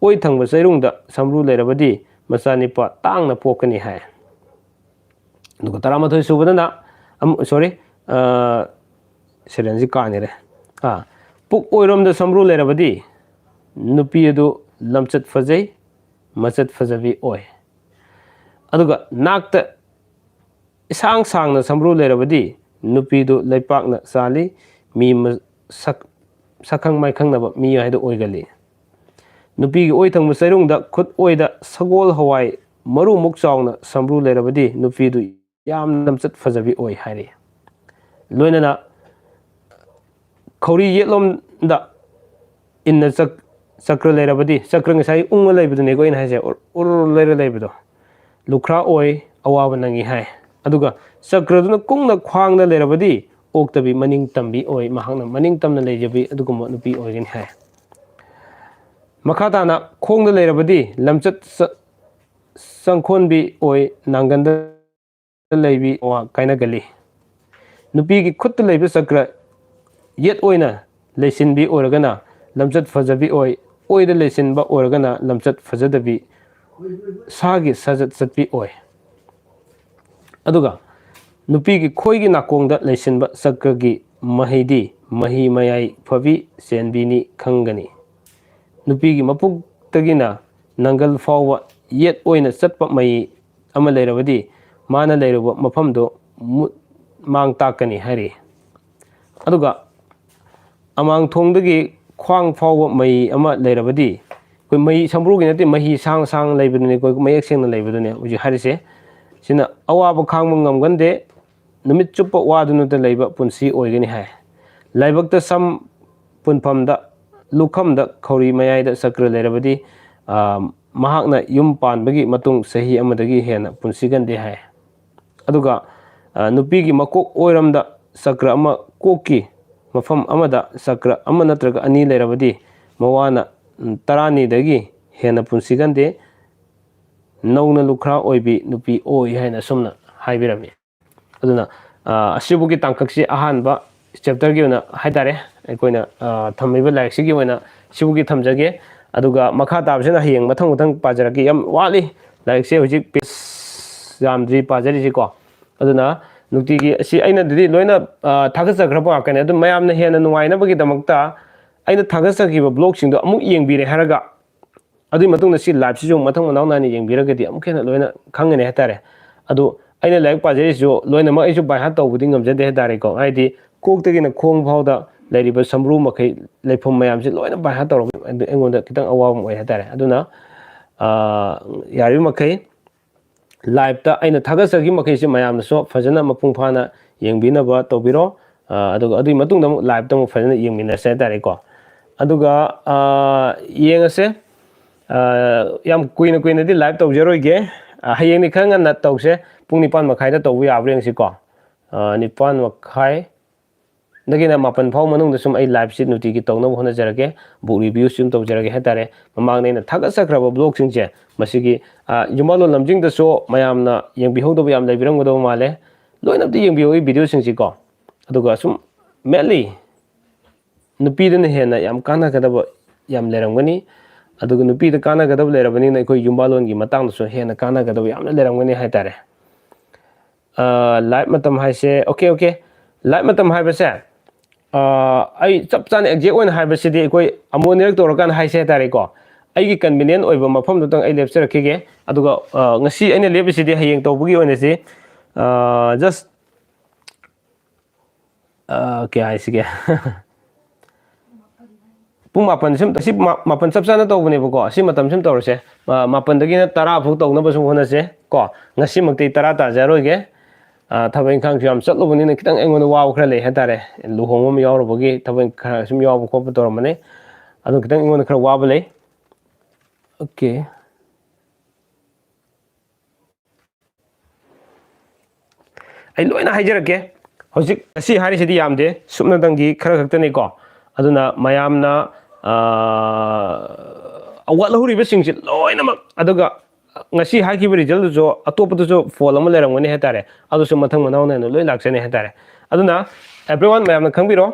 ꯑꯣꯏ ꯊꯪꯕ ꯆꯩꯔꯨꯡꯗ ꯁꯝꯕ꯭ꯔꯨ ꯂꯩꯔꯕꯗꯤ ꯃꯆꯥꯅꯤꯄꯥ ꯇꯥꯡꯅ ꯄꯣꯛꯀꯅꯤ ꯍꯥꯏ꯫ ꯑꯗꯨꯒ ꯇꯔꯥꯃꯥꯊꯣꯏ ꯁꯨꯕꯗꯅ, ꯑꯝ, ꯁꯣꯔꯤ, ꯑ, ꯁꯦꯔꯦꯟꯁꯤ ꯀꯥꯟꯅꯔꯦ꯫ ꯑꯥ, ꯄꯨꯛ ꯑꯣꯏꯔꯣꯝꯗ ꯁꯝꯕ꯭ꯔꯨ ꯂꯩꯔꯕꯗꯤ ꯅꯨꯄꯤ ꯑꯗꯨ ꯂꯝꯆꯠ ꯐꯖꯩ, ꯃꯆꯠ ꯐꯖꯕꯤ ꯑꯣꯏ꯫ ꯑꯗꯨꯒ ꯅꯥꯛꯇ ꯏꯁꯥꯡ ꯁꯥꯡꯅ ꯁꯝꯕ꯭ꯔꯨ ꯂꯩꯔꯕꯗꯤ ꯅꯨꯄꯤꯗꯨ ꯂꯩꯄꯥꯛꯅ ꯆꯥꯜꯂꯤ, ꯃꯤ ꯃꯁꯛ ꯁꯛꯈꯪ ꯃꯥꯏꯈꯪꯅꯕ ꯃꯤ ꯍꯥꯏꯗꯨ ꯑꯣꯏꯒꯜꯂꯤ꯫ ꯅꯨꯄꯤꯒꯤ ꯑꯣꯏ ꯊꯪꯕ ꯆꯩꯔꯨꯡꯗ ꯈꯨꯠ ꯑꯣꯏꯗ ꯁꯒꯣꯜ ꯍꯋꯥꯏ ꯃꯔꯨꯃꯨꯛ ꯆꯥꯎꯅ ꯁꯝꯕ꯭ꯔꯨ ꯂꯩꯔꯕꯗꯤ ꯅꯨꯄꯤꯗꯨ ꯌꯥꯝꯅ ꯂꯝꯆꯠ ꯐꯖꯕꯤ ꯑꯣꯏ ꯍꯥꯏꯔꯤ꯫ ꯂꯣꯏꯅꯅ ꯈꯧꯔꯤ ꯌꯦꯠꯂꯣꯝꯗ ꯏꯟꯅ ꯆꯛ- ꯆꯀ꯭ꯔ ꯂꯩꯔꯕꯗꯤ, ꯆꯀ꯭ꯔ ꯉꯁꯥꯏ ꯎꯪꯉ ꯂꯩꯕꯗꯨꯅꯦꯀꯣ ꯑꯩꯅ ꯍꯥꯏꯁꯦ, ꯎꯔ ꯎꯔ ꯂꯩꯔ ꯂꯩꯕꯗꯣ, ꯂꯨꯈ꯭ꯔꯥ ꯑꯣꯏ, ꯑꯋꯥꯕ ꯅꯪꯉꯤ ꯍꯥꯏ꯫ ꯑꯗꯨꯒ ꯆꯀ꯭ꯔꯗꯨꯅ ꯀꯨꯡꯅ ꯈ꯭ꯋꯥꯡꯗ ꯂꯩꯔꯕꯗꯤ ꯑꯣꯛꯇꯕꯤ ꯃꯅꯤꯡ ꯇꯝꯕꯤ ꯑꯣꯏ, ꯃꯍꯥꯛꯅ ꯃꯅꯤꯡ ꯇꯝꯅ ꯂꯩꯖꯕꯤ ꯑꯗꯨꯒꯨꯝꯕ ꯅꯨꯄꯤ ꯑꯣꯏꯒꯅꯤ ꯍꯥꯏ꯫ ꯃꯈꯥ ꯇꯥꯅ ꯈꯣꯡꯗ ꯂꯩꯔꯕꯗꯤ ꯂꯝꯆꯠ ꯆ- ꯆꯪꯈꯣꯟꯕꯤ ꯑꯣꯏ, ꯅꯥꯡꯒꯟꯗ ꯂꯩꯕꯤ ꯋꯥ ꯀꯥꯏꯅꯒꯜꯂꯤ꯫ ꯅꯨꯄꯤꯒꯤ ꯈꯨꯠꯇ ꯂꯩꯕ ꯆꯀ꯭ꯔ ꯌꯦꯠ ꯑꯣꯏꯅ ꯂꯩꯁꯤꯟꯕꯤ ꯑꯣꯏꯔꯒꯅ ꯂꯝꯆꯠ ꯐꯖꯕꯤ ꯑꯣꯏ, ꯑꯣꯏꯗ ꯂꯩꯁꯤꯟꯕ ꯑꯣꯏꯔꯒꯅ ꯂꯝꯆꯠ ꯐꯖꯗꯕꯤ ꯁꯥꯒꯤ ꯁꯥꯖꯠ ꯆꯠꯄꯤ ꯑꯣꯏ꯫ ꯑꯗꯨꯒ ꯅꯨꯄꯤꯒꯤ ꯈꯣꯏꯒꯤ ꯅꯥꯀꯣꯡꯗ ꯂꯩꯁꯤꯟꯕ ꯆꯀ꯭ꯔꯒꯤ ꯃꯍꯩꯗꯤ ꯃꯍꯤ ꯃꯌꯥꯏ ꯐꯕꯤ ꯆꯦꯟꯕꯤꯅꯤ ꯈꯪꯒꯅꯤ꯫ ꯅꯨꯄꯤꯒꯤ ꯃꯄꯨꯛꯇꯒꯤꯅ ꯅꯪꯒꯜ ꯐꯥꯎꯕ ꯌꯦꯠ ꯑꯣꯏꯅ ꯆꯠꯄ ꯃꯩ ꯑꯃ ꯂꯩꯔꯕꯗꯤ ꯃꯥꯅ ꯂꯩꯔꯨꯕ ꯃꯐꯝꯗꯣ ꯃꯨꯠ ꯃꯥꯡ ꯇꯥꯛꯀꯅꯤ ꯍꯥꯏꯔꯤ꯫ ꯑꯗꯨꯒ ꯑꯃꯥꯡ ꯊꯣꯡꯗꯒꯤ ꯈ꯭ꯋꯥꯡ ꯐꯥꯎꯕ ꯃꯩ ꯑꯃ ꯂꯩꯔꯕꯗꯤ, ꯑꯩꯈꯣꯏ ꯃꯩ ꯁꯝꯕ꯭ꯔꯨꯒꯤ ꯅꯠꯇꯦ, ꯃꯍꯤ ꯁꯥꯡ ꯁꯥꯡ ꯂꯩꯕꯗꯨꯅꯤ, ꯑꯩꯈꯣꯏ ꯃꯌꯦꯛ ꯁꯦꯡꯅ ꯂꯩꯕꯗꯨꯅꯤ ꯍꯧꯖꯤꯛ ꯍꯥꯏꯔꯤꯁꯦ꯫ ꯁꯤꯅ ꯑꯋꯥꯕ ꯈꯥꯡꯕ ꯉꯝꯒꯟꯗꯦ, ꯅꯨꯃꯤꯠ ꯆꯨꯞꯄ ꯋꯥꯗꯨꯅꯇ ꯂꯩꯕ ꯄꯨꯟꯁꯤ ꯑꯣꯏꯒꯅꯤ ꯍꯥꯏ꯫ ꯂꯥꯏꯕꯛꯇ ꯁꯝ ꯄꯨꯟꯐꯝꯗ, ꯂꯨꯈꯝꯗ ꯈꯧꯔꯤ ꯃꯌꯥꯏꯗ ꯆꯀ꯭ꯔ ꯂꯩꯔꯕꯗꯤ, ꯑ, ꯃꯍꯥꯛꯅ ꯌꯨꯝ ꯄꯥꯟꯕꯒꯤ ꯃꯇꯨꯡ ꯆꯍꯤ ꯑꯃꯗꯒꯤ ꯍꯦꯟꯅ ꯄꯨꯟꯁꯤꯒꯟꯗꯦ ꯍꯥꯏ꯫ ꯑꯗꯨꯒ, ꯑ, ꯅꯨꯄꯤꯒꯤ ꯃꯀꯣꯛ ꯑꯣꯏꯔꯝꯗ ꯆꯀ꯭ꯔ ꯑꯃ ꯀꯣꯛꯀꯤ ꯃꯐꯝ ꯑꯃꯗ ꯆꯀ꯭ꯔ ꯑꯃ ꯅꯠꯇ꯭ꯔꯒ ꯑꯅꯤ ꯂꯩꯔꯕꯗꯤ ꯃꯋꯥꯅ, ꯎꯝ, ꯇꯔꯥꯅꯤꯗꯒꯤ ꯍꯦꯟꯅ ꯄꯨꯟꯁꯤꯒꯟꯗꯦ, ꯅꯧꯅ ꯂꯨꯈ꯭ꯔꯥ ꯑꯣꯏꯕꯤ ꯅꯨꯄꯤ ꯑꯣꯏ ꯍꯥꯏꯅ ꯑꯁꯨꯝꯅ ꯍꯥꯏꯕꯤꯔꯝꯃꯤ꯫ ꯑꯗꯨꯅ, ꯑ, ꯑꯁꯤꯕꯨꯒꯤ ꯇꯥꯡꯀꯛꯁꯤ ꯑꯍꯥꯟꯕ ꯆꯦꯞꯇꯔꯒꯤ ꯑꯣꯏꯅ ꯍꯥꯏꯇꯥꯔꯦ, ꯑꯩꯈꯣꯏꯅ, ꯑ, ꯊꯝꯃꯤꯕ ꯂꯥꯏꯔꯤꯛꯁꯤꯒꯤ ꯑꯣꯏꯅ ꯁꯤꯕꯨꯒꯤ ꯊꯝꯖꯒꯦ꯫ ꯑꯗꯨꯒ ꯃꯈꯥ ꯇꯥꯕꯁꯤꯅ ꯍꯌꯦꯡ ꯃꯊꯪ ꯃꯊꯪ ꯄꯥꯖꯔꯛꯀꯦ꯫ ꯌꯥꯝ ꯋꯥꯠꯂꯤ ꯂꯥꯏꯔꯤꯛꯁꯦ, ꯍꯧꯖꯤꯛ ꯄꯦꯖ ꯌꯥꯝꯗ꯭ꯔꯤ ꯄꯥꯖꯔꯤꯁꯤꯀꯣ꯫ ꯑꯗꯨꯅ ꯅꯨꯡꯇꯤꯒꯤ ꯑꯁꯤ ꯑꯩꯅ ꯑꯗꯨꯗꯤ ꯂꯣꯏꯅ, ꯑ, ꯊꯥꯒꯠꯆꯈ꯭ꯔꯕ ꯉꯥꯛꯇꯅꯦ꯫ ꯑꯗꯨ ꯃꯌꯥꯝꯅ ꯍꯦꯟꯅ ꯅꯨꯡꯉꯥꯏꯅꯕꯒꯤꯗꯃꯛꯇ ꯑꯩꯅ ꯊꯥꯒꯠꯆꯈꯤꯕ ꯕ꯭ꯂꯣꯒꯁꯤꯡꯗꯣ ꯑꯃꯨꯛ ꯌꯦꯡꯕꯤꯔꯦ ꯍꯥꯏꯔꯒ, ꯑꯗꯨꯒꯤ ꯃꯇꯨꯡꯗ ꯁꯤ ꯂꯥꯏꯐꯁꯤꯁꯨ ꯃꯊꯪ ꯃꯅꯥꯎ ꯅꯥꯏꯅ ꯌꯦꯡꯕꯤꯔꯒꯗꯤ ꯑꯃꯨꯛꯀ ꯍꯦꯟꯅ ꯂꯣꯏꯅ ꯈꯪꯒꯅꯤ ꯍꯥꯏꯇꯥꯔꯦ꯫ ꯑꯗꯣ ꯑꯩꯅ ꯂꯥꯏꯔꯤꯛ ꯄꯥꯖꯔꯤꯁꯤꯁꯨ ꯂꯣꯏꯅꯃꯛ ꯑꯩꯁꯨ ꯕꯥꯏ ꯍꯥꯔꯠ ꯇꯧꯕꯗꯤ ꯉꯝꯖꯗꯦ ꯍꯥꯏꯇꯥꯔꯦꯀꯣ꯫ ꯍꯥꯏꯗꯤ ꯀꯣꯛꯇꯒꯤꯅ ꯈꯣꯡ ꯐꯥꯎꯗ ꯂꯩꯔꯤꯕ ꯁꯝꯕ꯭ꯔꯨ ꯃꯈꯩ, ꯂꯩꯐꯝ ꯃꯌꯥꯝꯁꯦ ꯂꯣꯏꯅ ꯕꯥꯏ ꯍꯥꯔꯠ ꯇꯧꯔꯕ ꯑꯩꯉꯣꯟꯗ ꯈꯤꯇꯪ ꯑꯋꯥꯕ ꯑꯃ ꯑꯣꯏ ꯍꯥꯏꯇꯥꯔꯦ꯫ ꯑꯗꯨꯅ, ꯑ, ꯌꯥꯔꯤꯕ ꯃꯈꯩ ꯂꯥꯏꯐꯇ ꯑꯩꯅ ꯊꯥꯒꯠꯆꯈꯤꯕ ꯃꯈꯩꯁꯦ ꯃꯌꯥꯝꯅꯁꯨ ꯐꯖꯅ ꯃꯄꯨꯡ ꯐꯥꯅ ꯌꯦꯡꯕꯤꯅꯕ ꯇꯧꯕꯤꯔꯣ꯫ ꯑ, ꯑꯗꯨꯒ ꯑꯗꯨꯒꯤ ꯃꯇꯨꯡꯗ ꯑꯃꯨꯛ ꯂꯥꯏꯐꯇ ꯑꯃꯨꯛ ꯐꯖꯅ ꯌꯦꯡꯃꯤꯟꯅꯁꯦ ꯍꯥꯏꯇꯥꯔꯦꯀꯣ꯫ ꯑꯗꯨꯒ, ꯑ, ꯌꯦꯡꯉꯁꯦ꯫ ꯑ, ꯌꯥꯝ ꯀꯨꯏꯅ ꯀꯨꯏꯅꯗꯤ ꯂꯥꯏꯐ ꯇꯧꯖꯔꯣꯏꯒꯦ꯫ ꯑ, ꯍꯌꯦꯡꯗꯤ ꯈꯔ ꯉꯟꯅ ꯇꯧꯁꯦ꯫ ꯄꯨꯡ ꯅꯤꯄꯥꯟ ꯃꯈꯥꯏꯗ ꯇꯧꯕ ꯌꯥꯕ꯭ꯔꯥ ꯌꯦꯡꯁꯤꯀꯣ꯫ ꯑ, ꯅꯤꯄꯥꯟ ꯃꯈꯥꯏ ꯗꯒꯤꯅ ꯃꯥꯄꯟ ꯐꯥꯎ ꯃꯅꯨꯡꯗ ꯁꯨꯝ ꯑꯩ ꯂꯥꯏꯐꯁꯤ ꯅꯨꯡꯇꯤꯒꯤ ꯇꯧꯅꯕ ꯍꯣꯠꯅꯖꯔꯒꯦ, ꯕꯨꯛ ꯔꯤꯚ꯭ꯌꯨꯁꯨ ꯑꯗꯨꯝ ꯇꯧꯖꯔꯒꯦ ꯍꯥꯏꯇꯥꯔꯦ꯫ ꯃꯃꯥꯡꯗ ꯑꯩꯅ ꯊꯥꯒꯠꯆꯈ꯭ꯔꯕ ꯕ꯭ꯂꯣꯒꯁꯤꯡꯁꯦ, ꯃꯁꯤꯒꯤ, ꯑ, ꯌꯨꯝꯕꯥꯜꯂꯣꯟ ꯂꯝꯖꯤꯡꯗꯁꯨ ꯃꯌꯥꯝꯅ ꯌꯦꯡꯕꯤꯍꯧꯗꯕ ꯌꯥꯝ ꯂꯩꯕꯤꯔꯝꯒꯗꯕ ꯃꯥꯜꯂꯦ꯫ ꯂꯣꯏꯅꯃꯛꯇꯤ ꯌꯦꯡꯕꯤꯍꯧꯏ ꯚꯤꯗꯤꯑꯣꯁꯤꯡꯁꯤꯀꯣ꯫ ꯑꯗꯨꯒ ꯁꯨꯝ mainly ꯅꯨꯄꯤꯗꯨꯅ ꯍꯦꯟꯅ ꯌꯥꯝ ꯀꯥꯟꯅꯒꯗꯕ ꯌꯥꯝ ꯂꯩꯔꯝꯒꯅꯤ꯫ ꯑꯗꯨꯒ ꯅꯨꯄꯤꯗ ꯀꯥꯟꯅꯒꯗꯕ ꯂꯩꯔꯕꯅꯤꯅ ꯑꯩꯈꯣꯏ ꯌꯨꯝꯕꯥꯂꯣꯟꯒꯤ ꯃꯇꯥꯡꯗꯁꯨ ꯍꯦꯟꯅ ꯀꯥꯟꯅꯒꯗꯕ ꯌꯥꯝꯅ ꯂꯩꯔꯝꯒꯅꯤ ꯍꯥꯏꯇꯥꯔꯦ꯫ ꯂꯥꯏꯐ ꯃꯇꯝ ꯍꯥꯏꯁꯦ, ꯑꯣꯀꯦ, ꯑꯣꯀꯦ, ꯂꯥꯏꯐ ꯃꯇꯝ ꯍꯥꯏꯕꯁꯦ, ꯑ, ꯑꯩ ꯆꯞ ꯆꯥꯅ ꯑꯦꯛꯖꯦꯛ ꯑꯣꯏꯅ ꯍꯥꯏꯕꯁꯤꯗꯤ ꯑꯩꯈꯣꯏ ꯑꯃꯨꯛ ꯑꯅꯤꯔꯛ ꯇꯧꯔꯀꯥꯟꯗ ꯍꯥꯏꯁꯦ ꯍꯥꯏꯇꯥꯔꯦꯀꯣ꯫ ꯑꯩꯒꯤ ꯀꯟꯚꯤꯅꯤꯌꯦꯟ ꯑꯣꯏꯕ ꯃꯐꯝꯗꯨꯇꯪ ꯑꯩ ꯂꯦꯞꯆꯔꯛꯈꯤꯒꯦ꯫ ꯑꯗꯨꯒ, ꯑ, ꯉꯁꯤ ꯑꯩꯅ ꯂꯦꯞꯄꯤꯁꯤꯗꯤ ꯍꯌꯦꯡ ꯇꯧꯕꯒꯤ ꯑꯣꯏꯅꯁꯤ, ꯑ, ꯖꯁ, ꯑ, ꯀꯌꯥ ꯍꯥꯏꯁꯤꯒꯦ? ꯄꯨꯡ ꯃꯥꯄꯟ ꯁꯨꯝ, ꯁꯤ ꯃꯥ-, ꯃꯥꯄꯟ ꯆꯞ ꯆꯥꯅ ꯇꯧꯕꯅꯦꯕꯀꯣ꯫ ꯁꯤ ꯃꯇꯝ ꯁꯨꯝ ꯇꯧꯔꯁꯦ꯫ ꯃꯥ-, ꯃꯥꯄꯟꯗꯒꯤꯅ ꯇꯔꯥ ꯐꯥꯎ ꯇꯧꯅꯕ ꯁꯨꯝ ꯍꯣꯠꯅꯁꯦ ꯀꯣ꯫ ꯉꯁꯤꯃꯛꯇꯤ ꯇꯔꯥ ꯇꯥꯖꯔꯣꯏꯒꯦ꯫ ꯑ, ꯊꯕꯛ ꯏꯪꯈꯥꯡꯁꯨ ꯌꯥꯝ ꯆꯠꯂꯨꯕꯅꯤꯅ ꯈꯤꯇꯪ ꯑꯩꯉꯣꯟꯗ ꯋꯥꯕ ꯈꯔ ꯂꯩ ꯍꯥꯏꯇꯥꯔꯦ꯫ ꯂꯨꯍꯣꯡꯕ ꯑꯃ ꯌꯥꯎꯔꯨꯕꯒꯤ ꯊꯕꯛ ꯈꯔ ꯁꯨꯝ ꯌꯥꯎꯕ ꯈꯣꯠꯄ ꯇꯧꯔꯝꯕꯅꯤ꯫ ꯑꯗꯨ ꯈꯤꯇꯪ ꯑꯩꯉꯣꯟꯗ ꯈꯔ ꯋꯥꯕ ꯂꯩ꯫ ꯑꯣꯀꯦ꯫ ꯑꯩ ꯂꯣꯏꯅ ꯍꯥꯏꯖꯔꯛꯀꯦ꯫ ꯍꯧꯖꯤꯛ ꯉꯁꯤ ꯍꯥꯏꯔꯤꯁꯤꯗꯤ ꯌꯥꯝꯗꯦ, ꯁꯨꯞꯅꯗꯪꯒꯤ ꯈꯔ ꯈꯛꯇꯅꯤꯀꯣ꯫ ꯑꯗꯨꯅ ꯃꯌꯥꯝꯅ, ꯑ, ꯑꯋꯥꯠꯍꯧꯔꯤꯕꯁꯤꯡꯁꯦ ꯂꯣꯏꯅꯃꯛ, ꯑꯗꯨꯒ ꯉꯁꯤ ꯍꯥꯏꯈꯤꯕ ꯔꯤꯖꯜꯗꯨꯁꯨ ꯑꯇꯣꯞꯄꯗꯁꯨ ꯐꯣꯜ ꯑꯃ ꯂꯩꯔꯝꯒꯅꯤ ꯍꯥꯏꯇꯥꯔꯦ꯫ ꯑꯗꯨꯁꯨ ꯃꯊꯪ ꯃꯅꯥꯎ ꯅꯥꯏꯅ ꯂꯣꯏ ꯂꯥꯛꯆꯅꯤ ꯍꯥꯏꯇꯥꯔꯦ꯫ ꯑꯗꯨꯅ everyone, ꯃꯌꯥꯝꯅ ꯈꯪꯕꯤꯔꯣ,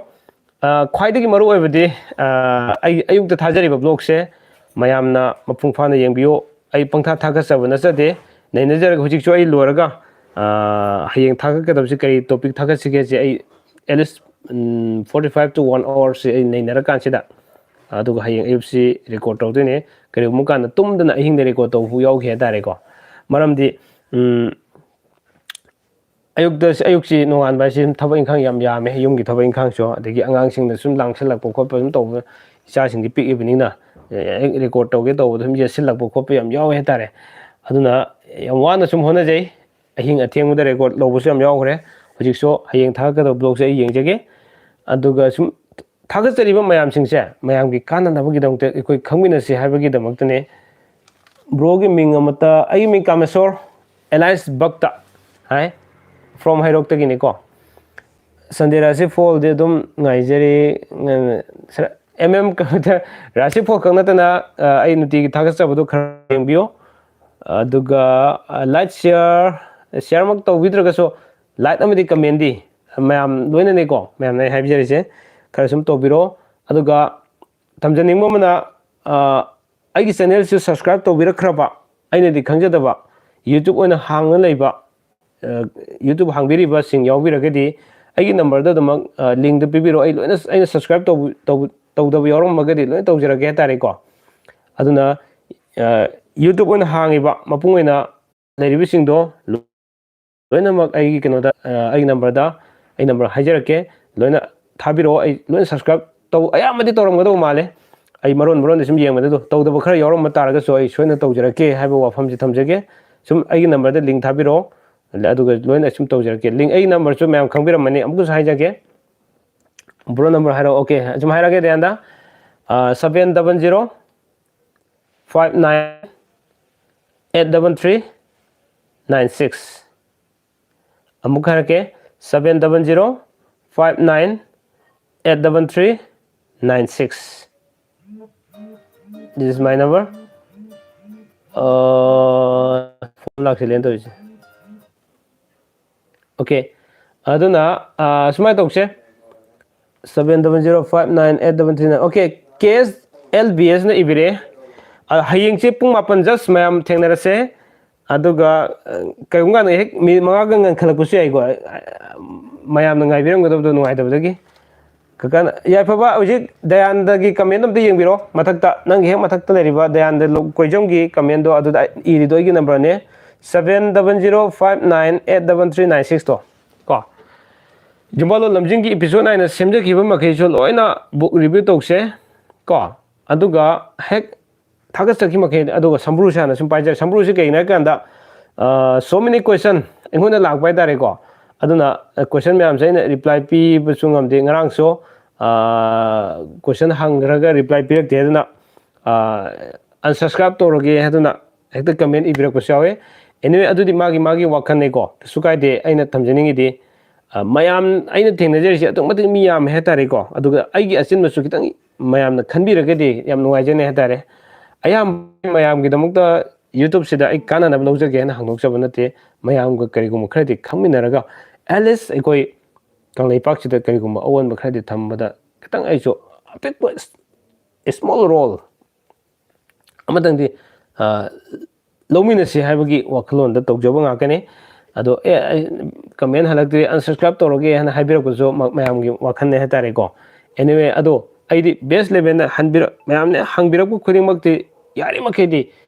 ꯑ, ꯈ꯭ꯋꯥꯏꯗꯒꯤ ꯃꯔꯨ ꯑꯣꯏꯕꯗꯤ, ꯑ, ꯑꯩ ꯑꯌꯨꯛꯇ ꯊꯥꯖꯔꯤꯕ ꯕ꯭ꯂꯣꯒꯁꯦ ꯃꯌꯥꯝꯅ ꯃꯄꯨꯡ ꯐꯥꯅ ꯌꯦꯡꯕꯤꯌꯨ꯫ ꯑꯩ ꯄꯪꯊꯥ ꯊꯥꯒꯠꯆꯕ ꯅꯠꯆꯗꯦ, ꯅꯩꯅꯖꯔꯒ ꯍꯧꯖꯤꯛꯁꯨ ꯑꯩ ꯂꯣꯏꯔꯒ, ꯑ, ꯍꯌꯦꯡ ꯊꯥꯒꯠꯀꯗꯕꯁꯤ ꯀꯔꯤ ꯇꯣꯄꯤꯛ ꯊꯥꯒꯠꯁꯤꯒꯦꯁꯦ ꯑꯩ at least, um, forty five to one hourꯁꯤ ꯑꯩ ꯅꯩꯅꯔꯀꯥꯟꯁꯤꯗ, ꯑꯗꯨꯒ ꯍꯌꯦꯡ ꯑꯌꯨꯛꯁꯤ ꯔꯦꯀꯣꯔꯗ ꯇꯧꯗꯣꯏꯅꯦ꯫ ꯀꯔꯤꯒꯨꯝꯕ ꯀꯥꯟꯗ ꯇꯨꯝꯗꯅ ꯑꯍꯤꯡꯗ ꯔꯦꯀꯣꯔꯗ ꯇꯧꯕ ꯌꯥꯎꯈꯤ ꯍꯥꯏꯇꯥꯔꯦꯀꯣ꯫ ꯃꯔꯝꯗꯤ, ꯎꯝ, ꯑꯌꯨꯛꯇ, ꯑꯌꯨꯛꯁꯤ ꯅꯣꯡꯉꯥꯟꯕ ꯍꯥꯏꯁꯤ ꯊꯕꯛ ꯏꯪꯈꯥꯡ ꯌꯥꯝ ꯌꯥꯝꯃꯦ, ꯌꯨꯝꯒꯤ ꯊꯕꯛ ꯏꯪꯈꯥꯡꯁꯨ, ꯑꯗꯒꯤ ꯑꯉꯥꯡꯁꯤꯡꯅ ꯁꯨꯝ ꯂꯥꯡꯁꯤꯜꯂꯛꯄ ꯈꯣꯠꯄ ꯁꯨꯝ ꯇꯧꯕ, ꯏꯆꯥꯁꯤꯡꯗꯤ ꯄꯤꯛꯏꯕꯅꯤꯅ, ꯑꯦ, ꯔꯦꯀꯣꯔꯗ ꯇꯧꯒꯦ ꯇꯧꯕꯗ ꯁꯨꯝ ꯌꯦꯠꯁꯤꯜꯂꯛꯄ ꯈꯣꯠꯄ ꯌꯥꯝ ꯌꯥꯎꯋꯦ ꯍꯥꯏꯇꯥꯔꯦ꯫ ꯑꯗꯨꯅ ꯌꯥꯝ ꯋꯥꯅ ꯁꯨꯝ ꯍꯣꯠꯅꯖꯩ꯫ ꯑꯍꯤꯡ ꯑꯊꯦꯡꯕꯗ ꯔꯦꯀꯣꯔꯗ ꯂꯧꯕꯁꯨ ꯌꯥꯝ ꯌꯥꯎꯈ꯭ꯔꯦ꯫ ꯍꯧꯖꯤꯛꯁꯨ ꯍꯌꯦꯡ ꯊꯥꯒꯠꯀꯗꯕ ꯕ꯭ꯂꯣꯒꯁꯦ ꯑꯩ ꯌꯦꯡꯖꯒꯦ꯫ ꯑꯗꯨꯒ ꯁꯨꯝ ꯊꯥꯒꯠꯆꯔꯤꯕ ꯃꯌꯥꯝꯁꯤꯡꯁꯦ ꯃꯌꯥꯝꯒꯤ ꯀꯥꯟꯅꯅꯕꯒꯤꯗꯃꯛꯇ ꯑꯩꯈꯣꯏ ꯈꯪꯃꯤꯟꯅꯁꯤ ꯍꯥꯏꯕꯒꯤꯗꯃꯛꯇꯅꯦ꯫ ꯕ꯭ꯔꯣꯒꯤ ꯃꯤꯡ ꯑꯃꯠꯇ, ꯑꯩꯒꯤ ꯃꯤꯡ ꯀꯥꯃꯦꯁꯣꯔ ꯑꯦꯂꯥꯏꯟꯁ ꯚꯛꯇ ꯍꯥꯏ, from ꯍꯩꯔꯣꯛꯇꯒꯤꯅꯤꯀꯣ꯫ ꯁꯟꯗꯦ ꯔꯥꯁꯤ ꯐꯣꯜꯗꯤ ꯑꯗꯨꯝ ꯉꯥꯏꯖꯔꯤ꯫ ꯑꯦꯝ ꯑꯦꯝ ꯀꯝꯄ꯭ꯌꯨꯇꯔ ꯔꯥꯁꯤ ꯐꯣꯜ ꯈꯛ ꯅꯠꯇꯅ, ꯑ, ꯑꯩ ꯅꯨꯡꯇꯤꯒꯤ ꯊꯥꯒꯠꯆꯕꯗꯣ ꯈꯔ ꯌꯦꯡꯕꯤꯌꯨ꯫ ꯑꯗꯨꯒ, ꯑ, ꯂꯥꯏꯛ, ꯁꯤꯌꯥꯔ, ꯁꯤꯌꯥꯔꯃꯛ ꯇꯧꯕꯤꯗ꯭ꯔꯒꯁꯨ ꯂꯥꯏꯛ ꯑꯃꯗꯤ ꯀꯃꯦꯟꯗꯤ ꯃꯌꯥꯝ ꯂꯣꯏꯅꯅꯦꯀꯣ, ꯃꯌꯥꯝꯅ ꯑꯩ ꯍꯥꯏꯖꯔꯤꯁꯦ ꯈꯔ ꯁꯨꯝ ꯇꯧꯕꯤꯔꯣ꯫ ꯑꯗꯨꯒ ꯊꯝꯖꯅꯤꯡꯕ ꯑꯃꯅ, ꯑ, ꯑꯩꯒꯤ ꯆꯦꯅꯦꯜꯁꯤ ꯁꯕꯁꯀ꯭ꯔꯥꯏꯕ ꯇꯧꯕꯤꯔꯛꯈ꯭ꯔꯕ, ꯑꯩꯅꯗꯤ ꯈꯪꯖꯗꯕ, ꯌꯨꯇ꯭ꯌꯨꯕ ꯑꯣꯏꯅ ꯍꯥꯡꯅ ꯂꯩꯕ, ꯑ, ꯌꯨꯇ꯭ꯌꯨꯕ ꯍꯥꯡꯕꯤꯔꯤꯕꯁꯤꯡ ꯌꯥꯎꯕꯤꯔꯒꯗꯤ, ꯑꯩꯒꯤ ꯅꯝꯕꯔꯗ ꯑꯗꯨꯃꯛ, ꯑ, ꯂꯤꯡꯗ ꯄꯤꯕꯤꯔꯛꯑꯣ꯫ ꯑꯩ ꯂꯣꯏꯅ, ꯑꯩꯅ ꯁꯕꯁꯀ꯭ꯔꯥꯏꯕ ꯇꯧꯕ, ꯇꯧꯕ, ꯇꯧꯗꯕ ꯌꯥꯎꯔꯝꯃꯒꯗꯤ ꯂꯣꯏꯅ ꯇꯧꯖꯔꯛꯀꯦ ꯍꯥꯏꯇꯥꯔꯦꯀꯣ꯫ ꯑꯗꯨꯅ, ꯑ, ꯌꯨꯇ꯭ꯌꯨꯕ ꯑꯣꯏꯅ ꯍꯥꯡꯉꯤꯕ ꯃꯄꯨꯡ ꯑꯣꯏꯅ ꯂꯩꯔꯤꯕꯁꯤꯡꯗꯣ ꯂꯣꯏꯅꯃꯛ ꯑꯩꯒꯤ ꯀꯩꯅꯣꯗ, ꯑ, ꯑꯩꯒꯤ ꯅꯝꯕꯔꯗ, ꯑꯩ ꯅꯝꯕꯔ ꯍꯥꯏꯖꯔꯛꯀꯦ, ꯂꯣꯏꯅ ꯊꯥꯕꯤꯔꯛꯑꯣ꯫ ꯑꯩ ꯂꯣꯏꯅ ꯁꯕꯁꯀ꯭ꯔꯥꯏꯕ ꯇꯧ-, ꯑꯌꯥꯝꯕꯗꯤ ꯇꯧꯔꯝꯒꯗꯧꯕ ꯃꯥꯜꯂꯦ꯫ ꯑꯩ ꯃꯔꯣꯟ ꯃꯔꯣꯟꯗꯤ ꯁꯨꯝ ꯌꯦꯡꯕꯗ ꯑꯗꯣ ꯇꯧꯗꯕ ꯈꯔ ꯌꯥꯎꯔꯝꯕ ꯇꯥꯔꯒꯁꯨ ꯑꯩ ꯁꯣꯏꯗꯅ ꯇꯧꯖꯔꯛꯀꯦ ꯍꯥꯏꯕ ꯋꯥꯐꯝꯁꯤ ꯊꯝꯖꯒꯦ꯫ ꯁꯨꯝ ꯑꯩꯒꯤ ꯅꯝꯕꯔꯗ ꯂꯤꯡ ꯊꯥꯕꯤꯔꯛꯑꯣ, ꯑꯗꯨꯒ ꯂꯣꯏꯅ ꯁꯨꯝ ꯇꯧꯖꯔꯛꯀꯦ꯫ ꯂꯤꯡ, ꯑꯩ ꯅꯝꯕꯔꯁꯨ ꯃꯌꯥꯝ ꯈꯪꯕꯤꯔꯝꯃꯅꯤ, ꯑꯃꯨꯛꯀꯁꯨ ꯍꯥꯏꯖꯒꯦ꯫ ꯕ꯭ꯔꯣ ꯅꯝꯕꯔ ꯍꯥꯏꯔꯛꯑꯣ꯫ ꯑꯣꯀꯦ, ꯁꯨꯝ ꯍꯥꯏꯔꯛꯑꯒꯦ ꯗꯌꯥꯟꯗ, seven double zero five nine eight double three nine six. ꯑꯃꯨꯛ ꯍꯥꯏꯔꯛꯀꯦ, seven double zero five nine eight double three nine six. This is my number. Phone ꯂꯥꯛꯁꯤꯜꯂꯦꯅ ꯇꯧꯔꯤꯁꯦ꯫ ꯑꯣꯀꯦ, ꯑꯗꯨꯅ, ꯑ, ꯁꯨꯃꯥꯏꯅ ꯇꯧꯁꯦ, seven double zero five nine eight double three nine. Okay, K S L B ꯑꯦꯁꯅ ꯏꯕꯤꯔꯦ꯫ ꯑ, ꯍꯌꯦꯡꯁꯦ ꯄꯨꯡ ꯃꯥꯄꯟ just ꯃꯌꯥꯝ ꯊꯦꯡꯅꯔꯁꯦ꯫ ꯑꯗꯨꯒ, ꯑ, ꯀꯔꯤꯒꯨꯝꯕ ꯀꯥꯟꯗ ꯍꯦꯛ ꯃꯤꯅꯤꯠ ꯃꯉꯥꯒ ꯉꯟꯈꯠꯂꯛꯄꯁꯨ ꯌꯥꯏꯀꯣ꯫ ꯑ, ꯃꯌꯥꯝꯅ ꯉꯥꯏꯕꯤꯔꯝꯒꯗꯕꯗꯣ ꯅꯨꯡꯉꯥꯏꯇꯕꯗꯒꯤ꯫ ꯀꯀꯥꯅ, ꯌꯥꯏꯐꯕ, ꯍꯧꯖꯤꯛ ꯗꯌꯥꯟꯗꯒꯤ ꯀꯃꯦꯟ ꯑꯝꯇ ꯌꯦꯡꯕꯤꯔꯣ꯫ ꯃꯊꯛꯇ, ꯅꯪꯒꯤ ꯍꯦꯛ ꯃꯊꯛꯇ ꯂꯩꯔꯤꯕ ꯗꯌꯥꯟꯗ ꯂꯣ-, ꯀꯣꯏꯖꯝꯒꯤ ꯀꯃꯦꯟꯗꯣ, ꯑꯗꯨꯗ ꯏꯔꯤꯗꯣ ꯑꯩꯒꯤ ꯅꯝꯕꯔꯅꯦ, seven double zero five nine eight double three nine ꯁꯤꯛꯁꯇꯣ ꯀꯣ꯫ ꯌꯨꯝꯕꯥꯂꯣꯟ ꯂꯝꯖꯤꯡꯒꯤ ꯏꯄꯤꯁꯣꯠ ꯅꯥꯏꯟꯅ ꯁꯦꯝꯖꯈꯤꯕ ꯃꯈꯩꯁꯨ ꯂꯣꯏꯅ ꯕꯨꯛ ꯔꯤꯚ꯭ꯌꯨ ꯇꯧꯁꯦ ꯀꯣ꯫ ꯑꯗꯨꯒ ꯍꯦꯛ ꯊꯥꯒꯠꯆꯈꯤ ꯃꯈꯩ, ꯑꯗꯨꯒ ꯁꯝꯕ꯭ꯔꯨꯁꯦ ꯍꯥꯟꯅ ꯁꯨꯝ ꯄꯥꯏꯖꯔꯦ꯫ ꯁꯝꯕ꯭ꯔꯨꯁꯤ ꯀꯩꯒꯤꯅꯣ ꯍꯥꯏ ꯀꯥꯟꯗ, ꯑ, so many question ꯑꯩꯉꯣꯟꯗ ꯂꯥꯛꯄ ꯍꯥꯏꯇꯥꯔꯦꯀꯣ꯫ ꯑꯗꯨꯅ, ꯑ, question ꯃꯌꯥꯝꯁꯦ ꯑꯩꯅ reply ꯄꯤꯕꯁꯨ ꯉꯝꯗꯦ꯫ ꯉꯔꯥꯡꯁꯨ, ꯑ, question ꯍꯪꯈ꯭ꯔꯒ reply ꯄꯤꯔꯛꯇꯦ꯫ ꯑꯗꯨꯅ, ꯑ, unsubscribe ꯇꯧꯔꯒꯦ ꯍꯥꯏꯗꯨꯅ ꯍꯦꯛꯇ comment ꯏꯕꯤꯔꯛꯄꯁꯨ ꯌꯥꯎꯋꯦ꯫ Anyway, ꯑꯗꯨꯗꯤ ꯃꯥꯒꯤ, ꯃꯥꯒꯤ ꯋꯥꯈꯜꯅꯤꯀꯣ, ꯀꯩꯁꯨ ꯀꯥꯏꯗꯦ꯫ ꯑꯩꯅ ꯊꯝꯖꯅꯤꯡꯉꯤꯗꯤ, ꯑ, ꯃꯌꯥꯝ, ꯑꯩꯅ ꯊꯦꯡꯅꯖꯔꯤꯁꯦ ꯑꯗꯨꯛ ꯃꯇꯤꯛ ꯃꯤ ꯌꯥꯝꯃꯦ ꯍꯥꯏꯇꯥꯔꯦꯀꯣ꯫ ꯑꯗꯨꯒ ꯑꯩꯒꯤ ꯑꯆꯤꯟꯕꯁꯨ ꯈꯤꯇꯪ ꯃꯌꯥꯝꯅ ꯈꯟꯕꯤꯔꯒꯗꯤ ꯌꯥꯝ ꯅꯨꯡꯉꯥꯏꯖꯅꯤ ꯍꯥꯏꯇꯥꯔꯦ꯫ ꯑꯌꯥꯝꯕ ꯃꯌꯥꯝꯒꯤꯗꯃꯛꯇ YouTube-ꯁꯤꯗ ꯑꯩ ꯀꯥꯟꯅꯅꯕ ꯂꯧꯖꯒꯦ ꯍꯥꯏꯅ ꯍꯥꯡꯗꯣꯛꯆꯕ ꯅꯠꯇꯦ꯫ ꯃꯌꯥꯝꯒ ꯀꯔꯤꯒꯨꯝꯕ ꯈꯔꯗꯤ ꯈꯪꯃꯤꯟꯅꯔꯒ, at least ꯑꯩꯈꯣꯏ ꯀꯪꯂꯩꯄꯥꯛꯁꯤꯗ ꯀꯔꯤꯒꯨꯝꯕ ꯑꯑꯣꯟꯕ ꯈꯔꯗꯤ ꯊꯝꯕꯗ ꯈꯤꯇꯪ ꯑꯩꯁꯨ ꯑꯄꯤꯛꯄ, small role, ꯑꯃꯇꯪꯗꯤ ꯂꯧꯃꯤꯟꯅꯁꯤ ꯍꯥꯏꯕꯒꯤ ꯋꯥꯈꯜꯂꯣꯟꯗ ꯇꯧꯖꯕ ꯉꯥꯛꯇꯅꯤ꯫ ꯑꯗꯣ ꯑꯦ, ꯑꯩ ꯀꯃꯦꯟ ꯍꯜꯂꯛꯇ꯭ꯔꯤ, unsubscribe ꯇꯧꯔꯒꯦ ꯍꯥꯏꯅ ꯍꯥꯏꯕꯤꯔꯛꯄꯁꯨ ꯃꯌꯥꯝꯒꯤ ꯋꯥꯈꯜꯅꯦ ꯍꯥꯏꯇꯥꯔꯦꯀꯣ꯫ Anyway, ꯑꯗꯣ ꯑꯩꯗꯤ best eleven ꯍꯟꯕꯤꯔꯛ ꯃꯌꯥꯝꯅ ꯍꯪꯕꯤꯔꯛꯄ ꯈꯨꯗꯤꯡꯃꯛꯇꯤ ꯌꯥꯔꯤꯃꯈꯩꯗꯤ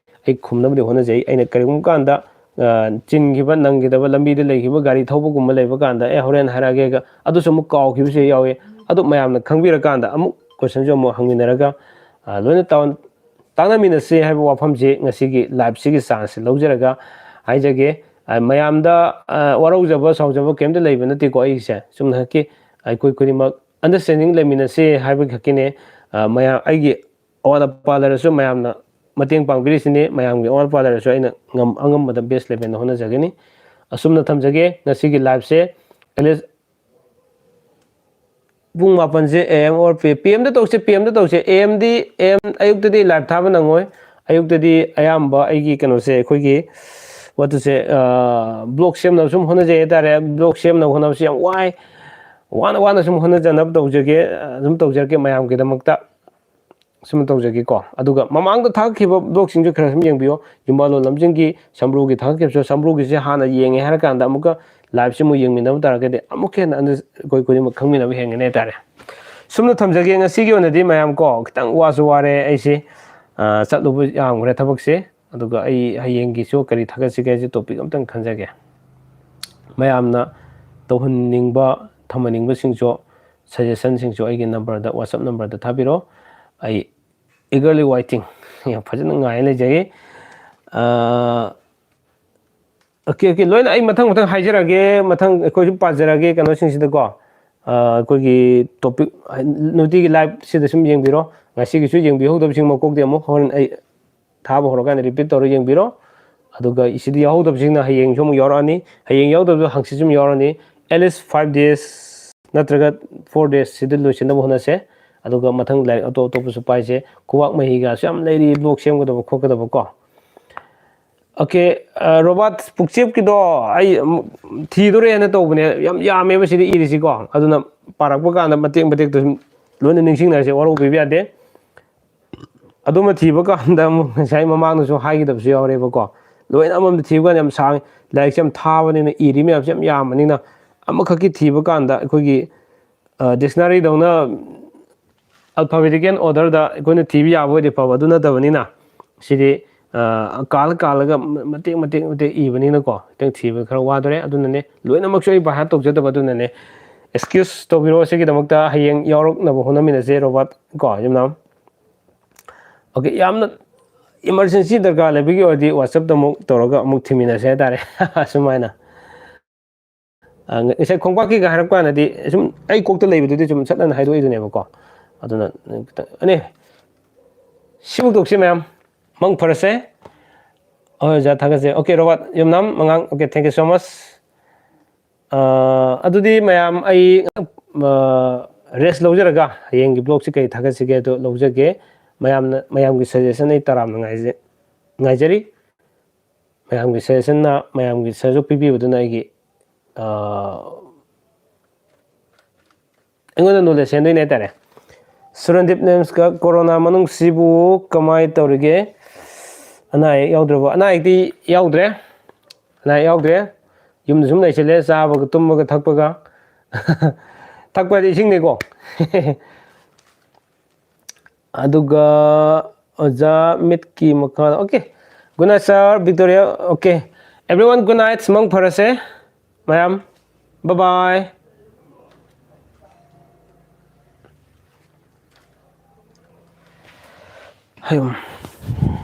ꯑꯩ ꯈꯨꯝꯅꯕꯗꯤ ꯍꯣꯠꯅꯖꯩ꯫ ꯑꯩꯅ ꯀꯔꯤꯒꯨꯝꯕ ꯀꯥꯟꯗ ꯆꯤꯟꯈꯤꯕ, ꯅꯪꯈꯤꯗꯕ, ꯂꯝꯕꯤꯗ ꯂꯩꯈꯤꯕ, ꯒꯥꯔꯤ ꯊꯧꯕꯒꯨꯝꯕ ꯂꯩꯕ ꯀꯥꯟꯗ ꯑꯦ, ꯍꯣꯔꯦꯟ ꯍꯥꯏꯔꯛꯑꯒꯦꯒ ꯑꯗꯨꯁꯨ ꯑꯃꯨꯛ ꯀꯥꯎꯈꯤꯕꯁꯨ ꯌꯥꯎꯏ꯫ ꯑꯗꯨ ꯃꯌꯥꯝꯅ ꯈꯪꯕꯤꯔꯀꯥꯟꯗ ꯑꯃꯨꯛ questionꯁꯨ ꯑꯃꯨꯛ ꯍꯪꯃꯤꯟꯅꯔꯒ ꯂꯣꯏꯅ ꯇꯥꯟꯅꯃꯤꯟꯅꯁꯤ ꯍꯥꯏꯕ ꯋꯥꯐꯝꯁꯤ ꯉꯁꯤꯒꯤ liveꯁꯤꯒꯤ chanceꯁꯤ ꯂꯧꯖꯔꯒ ꯍꯥꯏꯖꯒꯦ꯫ ꯃꯌꯥꯝꯗ ꯋꯥꯔꯧꯖꯕ ꯁꯥꯎꯖꯕ ꯀꯩꯝꯇ ꯂꯩꯕ ꯅꯠꯇꯦꯀꯣ꯫ ꯑꯩꯁꯦ ꯆꯨꯝꯅ ꯍꯛꯀꯤ ꯑꯩꯈꯣꯏ ꯈꯨꯗꯤꯡꯃꯛ understanding ꯂꯩꯃꯤꯟꯅꯁꯤ ꯍꯥꯏꯕ ꯈꯛꯀꯤꯅꯦ꯫ ꯃꯌꯥꯝ ꯑꯩꯒꯤ ꯑꯋꯥꯠ ꯑꯄꯥ ꯂꯩꯔꯁꯨ ꯃꯌꯥꯝꯅ ꯃꯇꯦꯡ ꯄꯥꯡꯕꯤꯔꯤꯁꯤꯅꯤ꯫ ꯃꯌꯥꯝꯒꯤ ꯑꯋꯥꯠ ꯑꯄꯥ ꯂꯩꯔꯁꯨ ꯑꯩꯅ ꯑꯉꯝꯕꯗ best elevenꯗ ꯍꯣꯠꯅꯖꯒꯅꯤ꯫ ꯑꯁꯨꯝꯅ ꯊꯝꯖꯒꯦ ꯉꯁꯤꯒꯤ liveꯁꯦ꯫ At least ꯄꯨꯡ ꯃꯥꯄꯟꯁꯦ A M or P M, P Mꯗ ꯇꯧꯁꯦ, P Mꯗ ꯇꯧꯁꯦ꯫ A Mꯗꯤ, A M ꯑꯌꯨꯛꯇꯗꯤ live ꯊꯥꯕ ꯅꯪꯉꯣꯏ꯫ ꯑꯌꯨꯛꯇꯗꯤ ꯑꯌꯥꯝꯕ ꯑꯩꯒꯤ ꯀꯩꯅꯣꯁꯦ, ꯑꯩꯈꯣꯏꯒꯤ ꯋꯥꯠꯇꯨꯁꯦ, blog ꯁꯦꯝꯅꯕ ꯁꯨꯝ ꯍꯣꯠꯅꯖꯩ ꯍꯥꯏꯇꯥꯔꯦ꯫ Blog ꯁꯦꯝꯅꯕ ꯍꯣꯠꯅꯕꯁꯤ ꯌꯥꯝ ꯋꯥꯏ꯫ ꯋꯥꯅ ꯋꯥꯅ ꯁꯨꯝ ꯍꯣꯠꯅꯖꯅꯕ ꯇꯧꯖꯒꯦ, ꯑꯗꯨꯝ ꯇꯧꯖꯔꯛꯀꯦ ꯃꯌꯥꯝꯒꯤꯗꯃꯛꯇ꯫ ꯁꯨꯝ ꯇꯧꯖꯒꯦꯀꯣ꯫ ꯑꯗꯨꯒ ꯃꯃꯥꯡꯗ ꯊꯥꯒꯠꯈꯤꯕ blogꯁꯤꯡꯁꯨ ꯈꯔ ꯁꯨꯝ ꯌꯦꯡꯕꯤꯌꯣ꯫ ꯌꯨꯝꯕꯥꯜꯂꯣꯟ ꯂꯝꯖꯤꯡꯒꯤ ꯁꯝꯕ꯭ꯔꯨꯒꯤ ꯊꯥꯒꯠꯈꯤꯕꯁꯨ, ꯁꯝꯕ꯭ꯔꯨꯒꯤꯁꯦ ꯍꯥꯟꯅ ꯌꯦꯡꯉꯦ ꯍꯥꯏꯔꯀꯥꯟꯗ ꯑꯃꯨꯛꯀ liveꯁꯤ ꯑꯃꯨꯛ ꯌꯦꯡꯃꯤꯟꯅꯕ ꯇꯥꯔꯒꯗꯤ ꯑꯃꯨꯛꯀ ꯍꯦꯟꯅ ꯑꯩꯈꯣꯏ ꯈꯨꯗꯤꯡꯃꯛ ꯈꯪꯃꯤꯟꯅꯕ ꯍꯦꯟꯒꯅꯤ ꯍꯥꯏꯇꯥꯔꯦ꯫ ꯁꯨꯝꯅ ꯊꯝꯖꯒꯦ꯫ ꯉꯁꯤꯒꯤ ꯑꯣꯏꯅꯗꯤ ꯃꯌꯥꯝ ꯀꯣ, ꯈꯤꯇꯪ ꯋꯥꯁꯨ ꯋꯥꯔꯦ ꯑꯩꯁꯦ, ꯆꯠꯂꯨꯕ ꯌꯥꯝꯈ꯭ꯔꯦ ꯊꯕꯛꯁꯦ꯫ ꯑꯗꯨꯒ ꯑꯩ ꯍꯌꯦꯡꯒꯤꯁꯨ ꯀꯔꯤ ꯊꯥꯒꯠꯁꯤꯒꯦ ꯍꯥꯏꯁꯦ topic ꯑꯝꯇꯪ ꯈꯟꯖꯒꯦ꯫ ꯃꯌꯥꯝꯅ ꯇꯧꯍꯟꯅꯤꯡꯕ, ꯊꯝꯍꯟꯅꯤꯡꯕꯁꯤꯡꯁꯨ, suggestionꯁꯤꯡꯁꯨ ꯑꯩꯒꯤ numberꯗ, WhatsApp numberꯗ ꯊꯥꯕꯤꯔꯣ꯫ ꯑꯩ eagerly waiting, ꯌꯥꯝ ꯐꯖꯅ ꯉꯥꯏ ꯂꯩꯖꯩ꯫ OK, OK, ꯂꯣꯏꯅ ꯑꯩ ꯃꯊꯪ ꯃꯊꯪ ꯍꯥꯏꯖꯔꯛꯑꯒꯦ, ꯃꯊꯪ ꯑꯩꯈꯣꯏ ꯁꯨꯝ ꯄꯥꯖꯔꯛꯑꯒꯦ ꯀꯩꯅꯣꯁꯤꯡꯁꯤꯗꯀꯣ꯫ ꯑꯩꯈꯣꯏꯒꯤ topic, ꯅꯨꯡꯇꯤꯒꯤ liveꯁꯤꯗ ꯁꯨꯝ ꯌꯦꯡꯕꯤꯔꯣ꯫ ꯉꯁꯤꯒꯤꯁꯨ ꯌꯦꯡꯕꯤꯍꯧꯗꯕꯁꯤꯡ ꯃꯀꯣꯛꯇꯤ ꯑꯃꯨꯛ ꯍꯣꯔꯦꯟ ꯑꯩ ꯊꯥꯕ ꯍꯧꯔꯀꯥꯟꯗ repeat ꯇꯧꯔ ꯌꯦꯡꯕꯤꯔꯣ꯫ ꯑꯗꯨꯒ ꯁꯤꯗ ꯌꯥꯎꯍꯧꯗꯕꯁꯤꯡꯅ ꯍꯌꯦꯡꯁꯨ ꯑꯃꯨꯛ ꯌꯥꯎꯔꯛꯑꯅꯤ, ꯍꯌꯦꯡ ꯌꯥꯎꯗꯕꯗꯣ ꯍꯪꯆꯤꯠꯁꯨ ꯑꯃꯨꯛ ꯌꯥꯎꯔꯅꯤ꯫ At least five days ꯅꯠꯇ꯭ꯔꯒ four days ꯁꯤꯗ ꯂꯣꯏꯁꯤꯟꯅꯕ ꯍꯣꯠꯅꯁꯦ꯫ ꯑꯗꯨꯒ ꯃꯊꯪ ꯂꯥꯏꯔꯤꯛ ꯑꯇꯣꯞ ꯑꯇꯣꯞꯄꯁꯨ ꯄꯥꯏꯁꯦ꯫ ꯈꯨꯕꯥꯛ ꯃꯍꯤꯒꯁꯨ ꯌꯥꯝ ꯂꯩꯔꯤ, blog ꯁꯦꯝꯒꯗꯕ ꯈꯣꯠꯀꯗꯕ ꯀꯣ꯫ OK, ꯔꯣꯕꯥꯔꯠ ꯄꯨꯛꯆꯦꯞꯀꯤꯗꯣ ꯑꯩ ꯊꯤꯗꯣꯔꯦꯅ ꯇꯧꯕꯅꯦ꯫ ꯌꯥꯝ ꯌꯥꯝꯃꯦꯕ ꯁꯤꯗ ꯏꯔꯤꯁꯤꯀꯣ꯫ ꯑꯗꯨꯅ ꯄꯥꯔꯛꯄ ꯀꯥꯟꯗ ꯃꯇꯦꯛ ꯃꯇꯦꯛꯇ ꯁꯨꯝ ꯂꯣꯏꯅ ꯅꯤꯡꯁꯤꯡꯅꯔꯁꯦ, ꯋꯥꯔꯧꯕꯤꯕ ꯌꯥꯗꯦ꯫ ꯑꯗꯨꯃ ꯊꯤꯕ ꯀꯥꯟꯗ ꯑꯃꯨꯛ ꯉꯁꯥꯏ ꯃꯃꯥꯡꯗꯁꯨ ꯍꯥꯏꯒꯗꯕꯁꯨ ꯌꯥꯎꯔꯦꯕꯀꯣ꯫ ꯂꯣꯏꯅ ꯑꯃꯃꯝꯗ ꯊꯤꯕ ꯀꯥꯟꯗ ꯌꯥꯝ ꯁꯥꯡꯉꯤ꯫ ꯂꯥꯏꯔꯤꯛꯁꯦ ꯌꯥꯝ ꯊꯥꯕꯅꯤꯅ, ꯏꯔꯤ ꯃꯌꯥꯝꯁꯦ ꯌꯥꯝ ꯌꯥꯝꯕꯅꯤꯅ, ꯑꯃꯈꯛꯀꯤ ꯊꯤꯕ ꯀꯥꯟꯗ ꯑꯩꯈꯣꯏꯒꯤ, ꯑ, dictionary ꯗꯧꯅ alphabetical order ꯗ ꯑꯩꯈꯣꯏꯅ ꯊꯤꯕ ꯌꯥꯕ ꯑꯣꯏꯗꯤ ꯐꯕ, ꯑꯗꯨ ꯅꯠꯇꯕꯅꯤꯅ ꯁꯤꯗꯤ, ꯑ, ꯀꯥꯜꯂ ꯀꯥꯜꯂꯒ ꯃ-, ꯃꯇꯦꯛ ꯃꯇꯦꯛ ꯃꯇꯦꯛ ꯏꯕꯅꯤꯅꯀꯣ, ꯈꯤꯇꯪ ꯊꯤꯕ ꯈꯔ ꯋꯥꯗꯣꯔꯦ꯫ ꯑꯗꯨꯅꯅꯦ, ꯂꯣꯏꯅꯃꯛꯁꯨ ꯑꯩ by heart ꯇꯧꯖꯗꯕ, ꯑꯗꯨꯅꯅꯦ꯫ Excuse ꯇꯧꯕꯤꯔꯣ, ꯑꯁꯤꯒꯤꯗꯃꯛꯇ ꯍꯌꯦꯡ ꯌꯥꯎꯔꯛꯅꯕ ꯍꯣꯠꯅꯃꯤꯟꯅꯁꯦ, ꯔꯣꯕꯥꯔꯠ ꯀꯣ, ꯌꯨꯝꯅꯥꯝ꯫ Okay, ꯌꯥꯝꯅ emergency ꯗꯔꯀꯥꯔ ꯂꯩꯕꯒꯤ ꯑꯣꯏꯔꯗꯤ WhatsApp ꯇ ꯑꯃꯨꯛ ꯇꯧꯔꯒ ꯑꯃꯨꯛ ꯊꯤꯃꯤꯟꯅꯁꯦ ꯍꯥꯏꯇꯥꯔꯦ꯫ ꯁꯨꯃꯥꯏꯅ꯫ ꯑ, ꯉ-, ꯉꯁꯥꯏ ꯈꯣꯡꯄꯥꯛꯀꯤꯒ ꯍꯥꯏꯔꯛꯄ ꯀꯥꯟꯗꯗꯤ ꯁꯨꯝ ꯑꯩ ꯀꯣꯛꯇ ꯂꯩꯕꯗꯨꯗꯤ ꯁꯨꯝ ꯁꯠ ꯍꯥꯏꯅ ꯍꯥꯏꯗꯣꯛꯏꯗꯨꯅꯦꯕꯀꯣ꯫ ꯑꯗꯨꯅ, ꯈꯤꯇꯪ, ꯑꯅꯦ, ꯁꯤꯕꯨꯛ ꯇꯣꯛꯁꯤ ꯃꯌꯥꯝ꯫ ꯃꯪ ꯐꯔꯁꯦ꯫ ꯍꯣꯏ, ꯑꯣꯖꯥ, ꯊꯥꯒꯠꯆꯩ꯫ Okay, ꯔꯣꯕꯥꯔꯠ ꯌꯨꯝꯅꯥꯝ ꯃꯉꯥꯡ, okay, thank you so much꯫ ꯑ, ꯑꯗꯨꯗꯤ ꯃꯌꯥꯝ, ꯑꯩ, ꯑ, rest ꯂꯧꯖꯔꯒ ꯍꯌꯦꯡꯒꯤ vlog ꯁꯤ ꯀꯩ ꯊꯥꯒꯠꯁꯤꯒꯦ ꯑꯗꯨ ꯂꯧꯖꯒꯦ꯫ ꯃꯌꯥꯝꯅ, ꯃꯌꯥꯝꯒꯤ suggestion ꯑꯩ ꯇꯔꯥꯝꯅ ꯉꯥꯏꯖ-, ꯉꯥꯏꯖꯔꯤ꯫ ꯃꯌꯥꯝꯒꯤ suggestion ꯅ, ꯃꯌꯥꯝꯒꯤ suggestion ꯄꯤꯕꯤꯕꯗꯨꯅ ꯑꯩꯒꯤ, ꯑ, ꯑꯩꯉꯣꯟꯗ knowledge ꯍꯦꯟꯗꯣꯏꯅꯦ ꯍꯥꯏꯇꯥꯔꯦ꯫ ꯁꯨꯔꯟꯗꯤꯞ ꯅꯦꯝꯁꯀ, corona ꯃꯅꯨꯡꯁꯤꯕꯨ ꯀꯃꯥꯏ ꯇꯧꯔꯤꯒꯦ? ꯑꯅꯥ ꯑꯌꯦꯛ ꯌꯥꯎꯗ꯭ꯔꯕꯣ? ꯑꯅꯥ ꯑꯌꯦꯛꯇꯤ ꯌꯥꯎꯗ꯭ꯔꯦ꯫ ꯑꯅꯥ ꯑꯌꯦꯛ ꯌꯥꯎꯗ꯭ꯔꯦ꯫ ꯌꯨꯝꯗ ꯁꯨꯝ ꯂꯩꯁꯤꯜꯂꯦ, ꯆꯥꯕꯒ, ꯇꯨꯝꯕꯒ, ꯊꯛꯄꯒ꯫ ꯊꯛꯄ ꯍꯥꯏꯗꯤ ꯏꯁꯤꯡꯅꯤꯀꯣ꯫ ꯑꯗꯨꯒ ꯑꯣꯖꯥ ꯃꯤꯠꯀꯤ ꯃꯈꯥꯗ, okay꯫ Good night, sir, Victoria, okay꯫ Everyone, good night, ꯃꯪ ꯐꯔꯁꯦ ꯃꯌꯥꯝ, bye bye꯫ ꯍꯌꯨꯝ꯫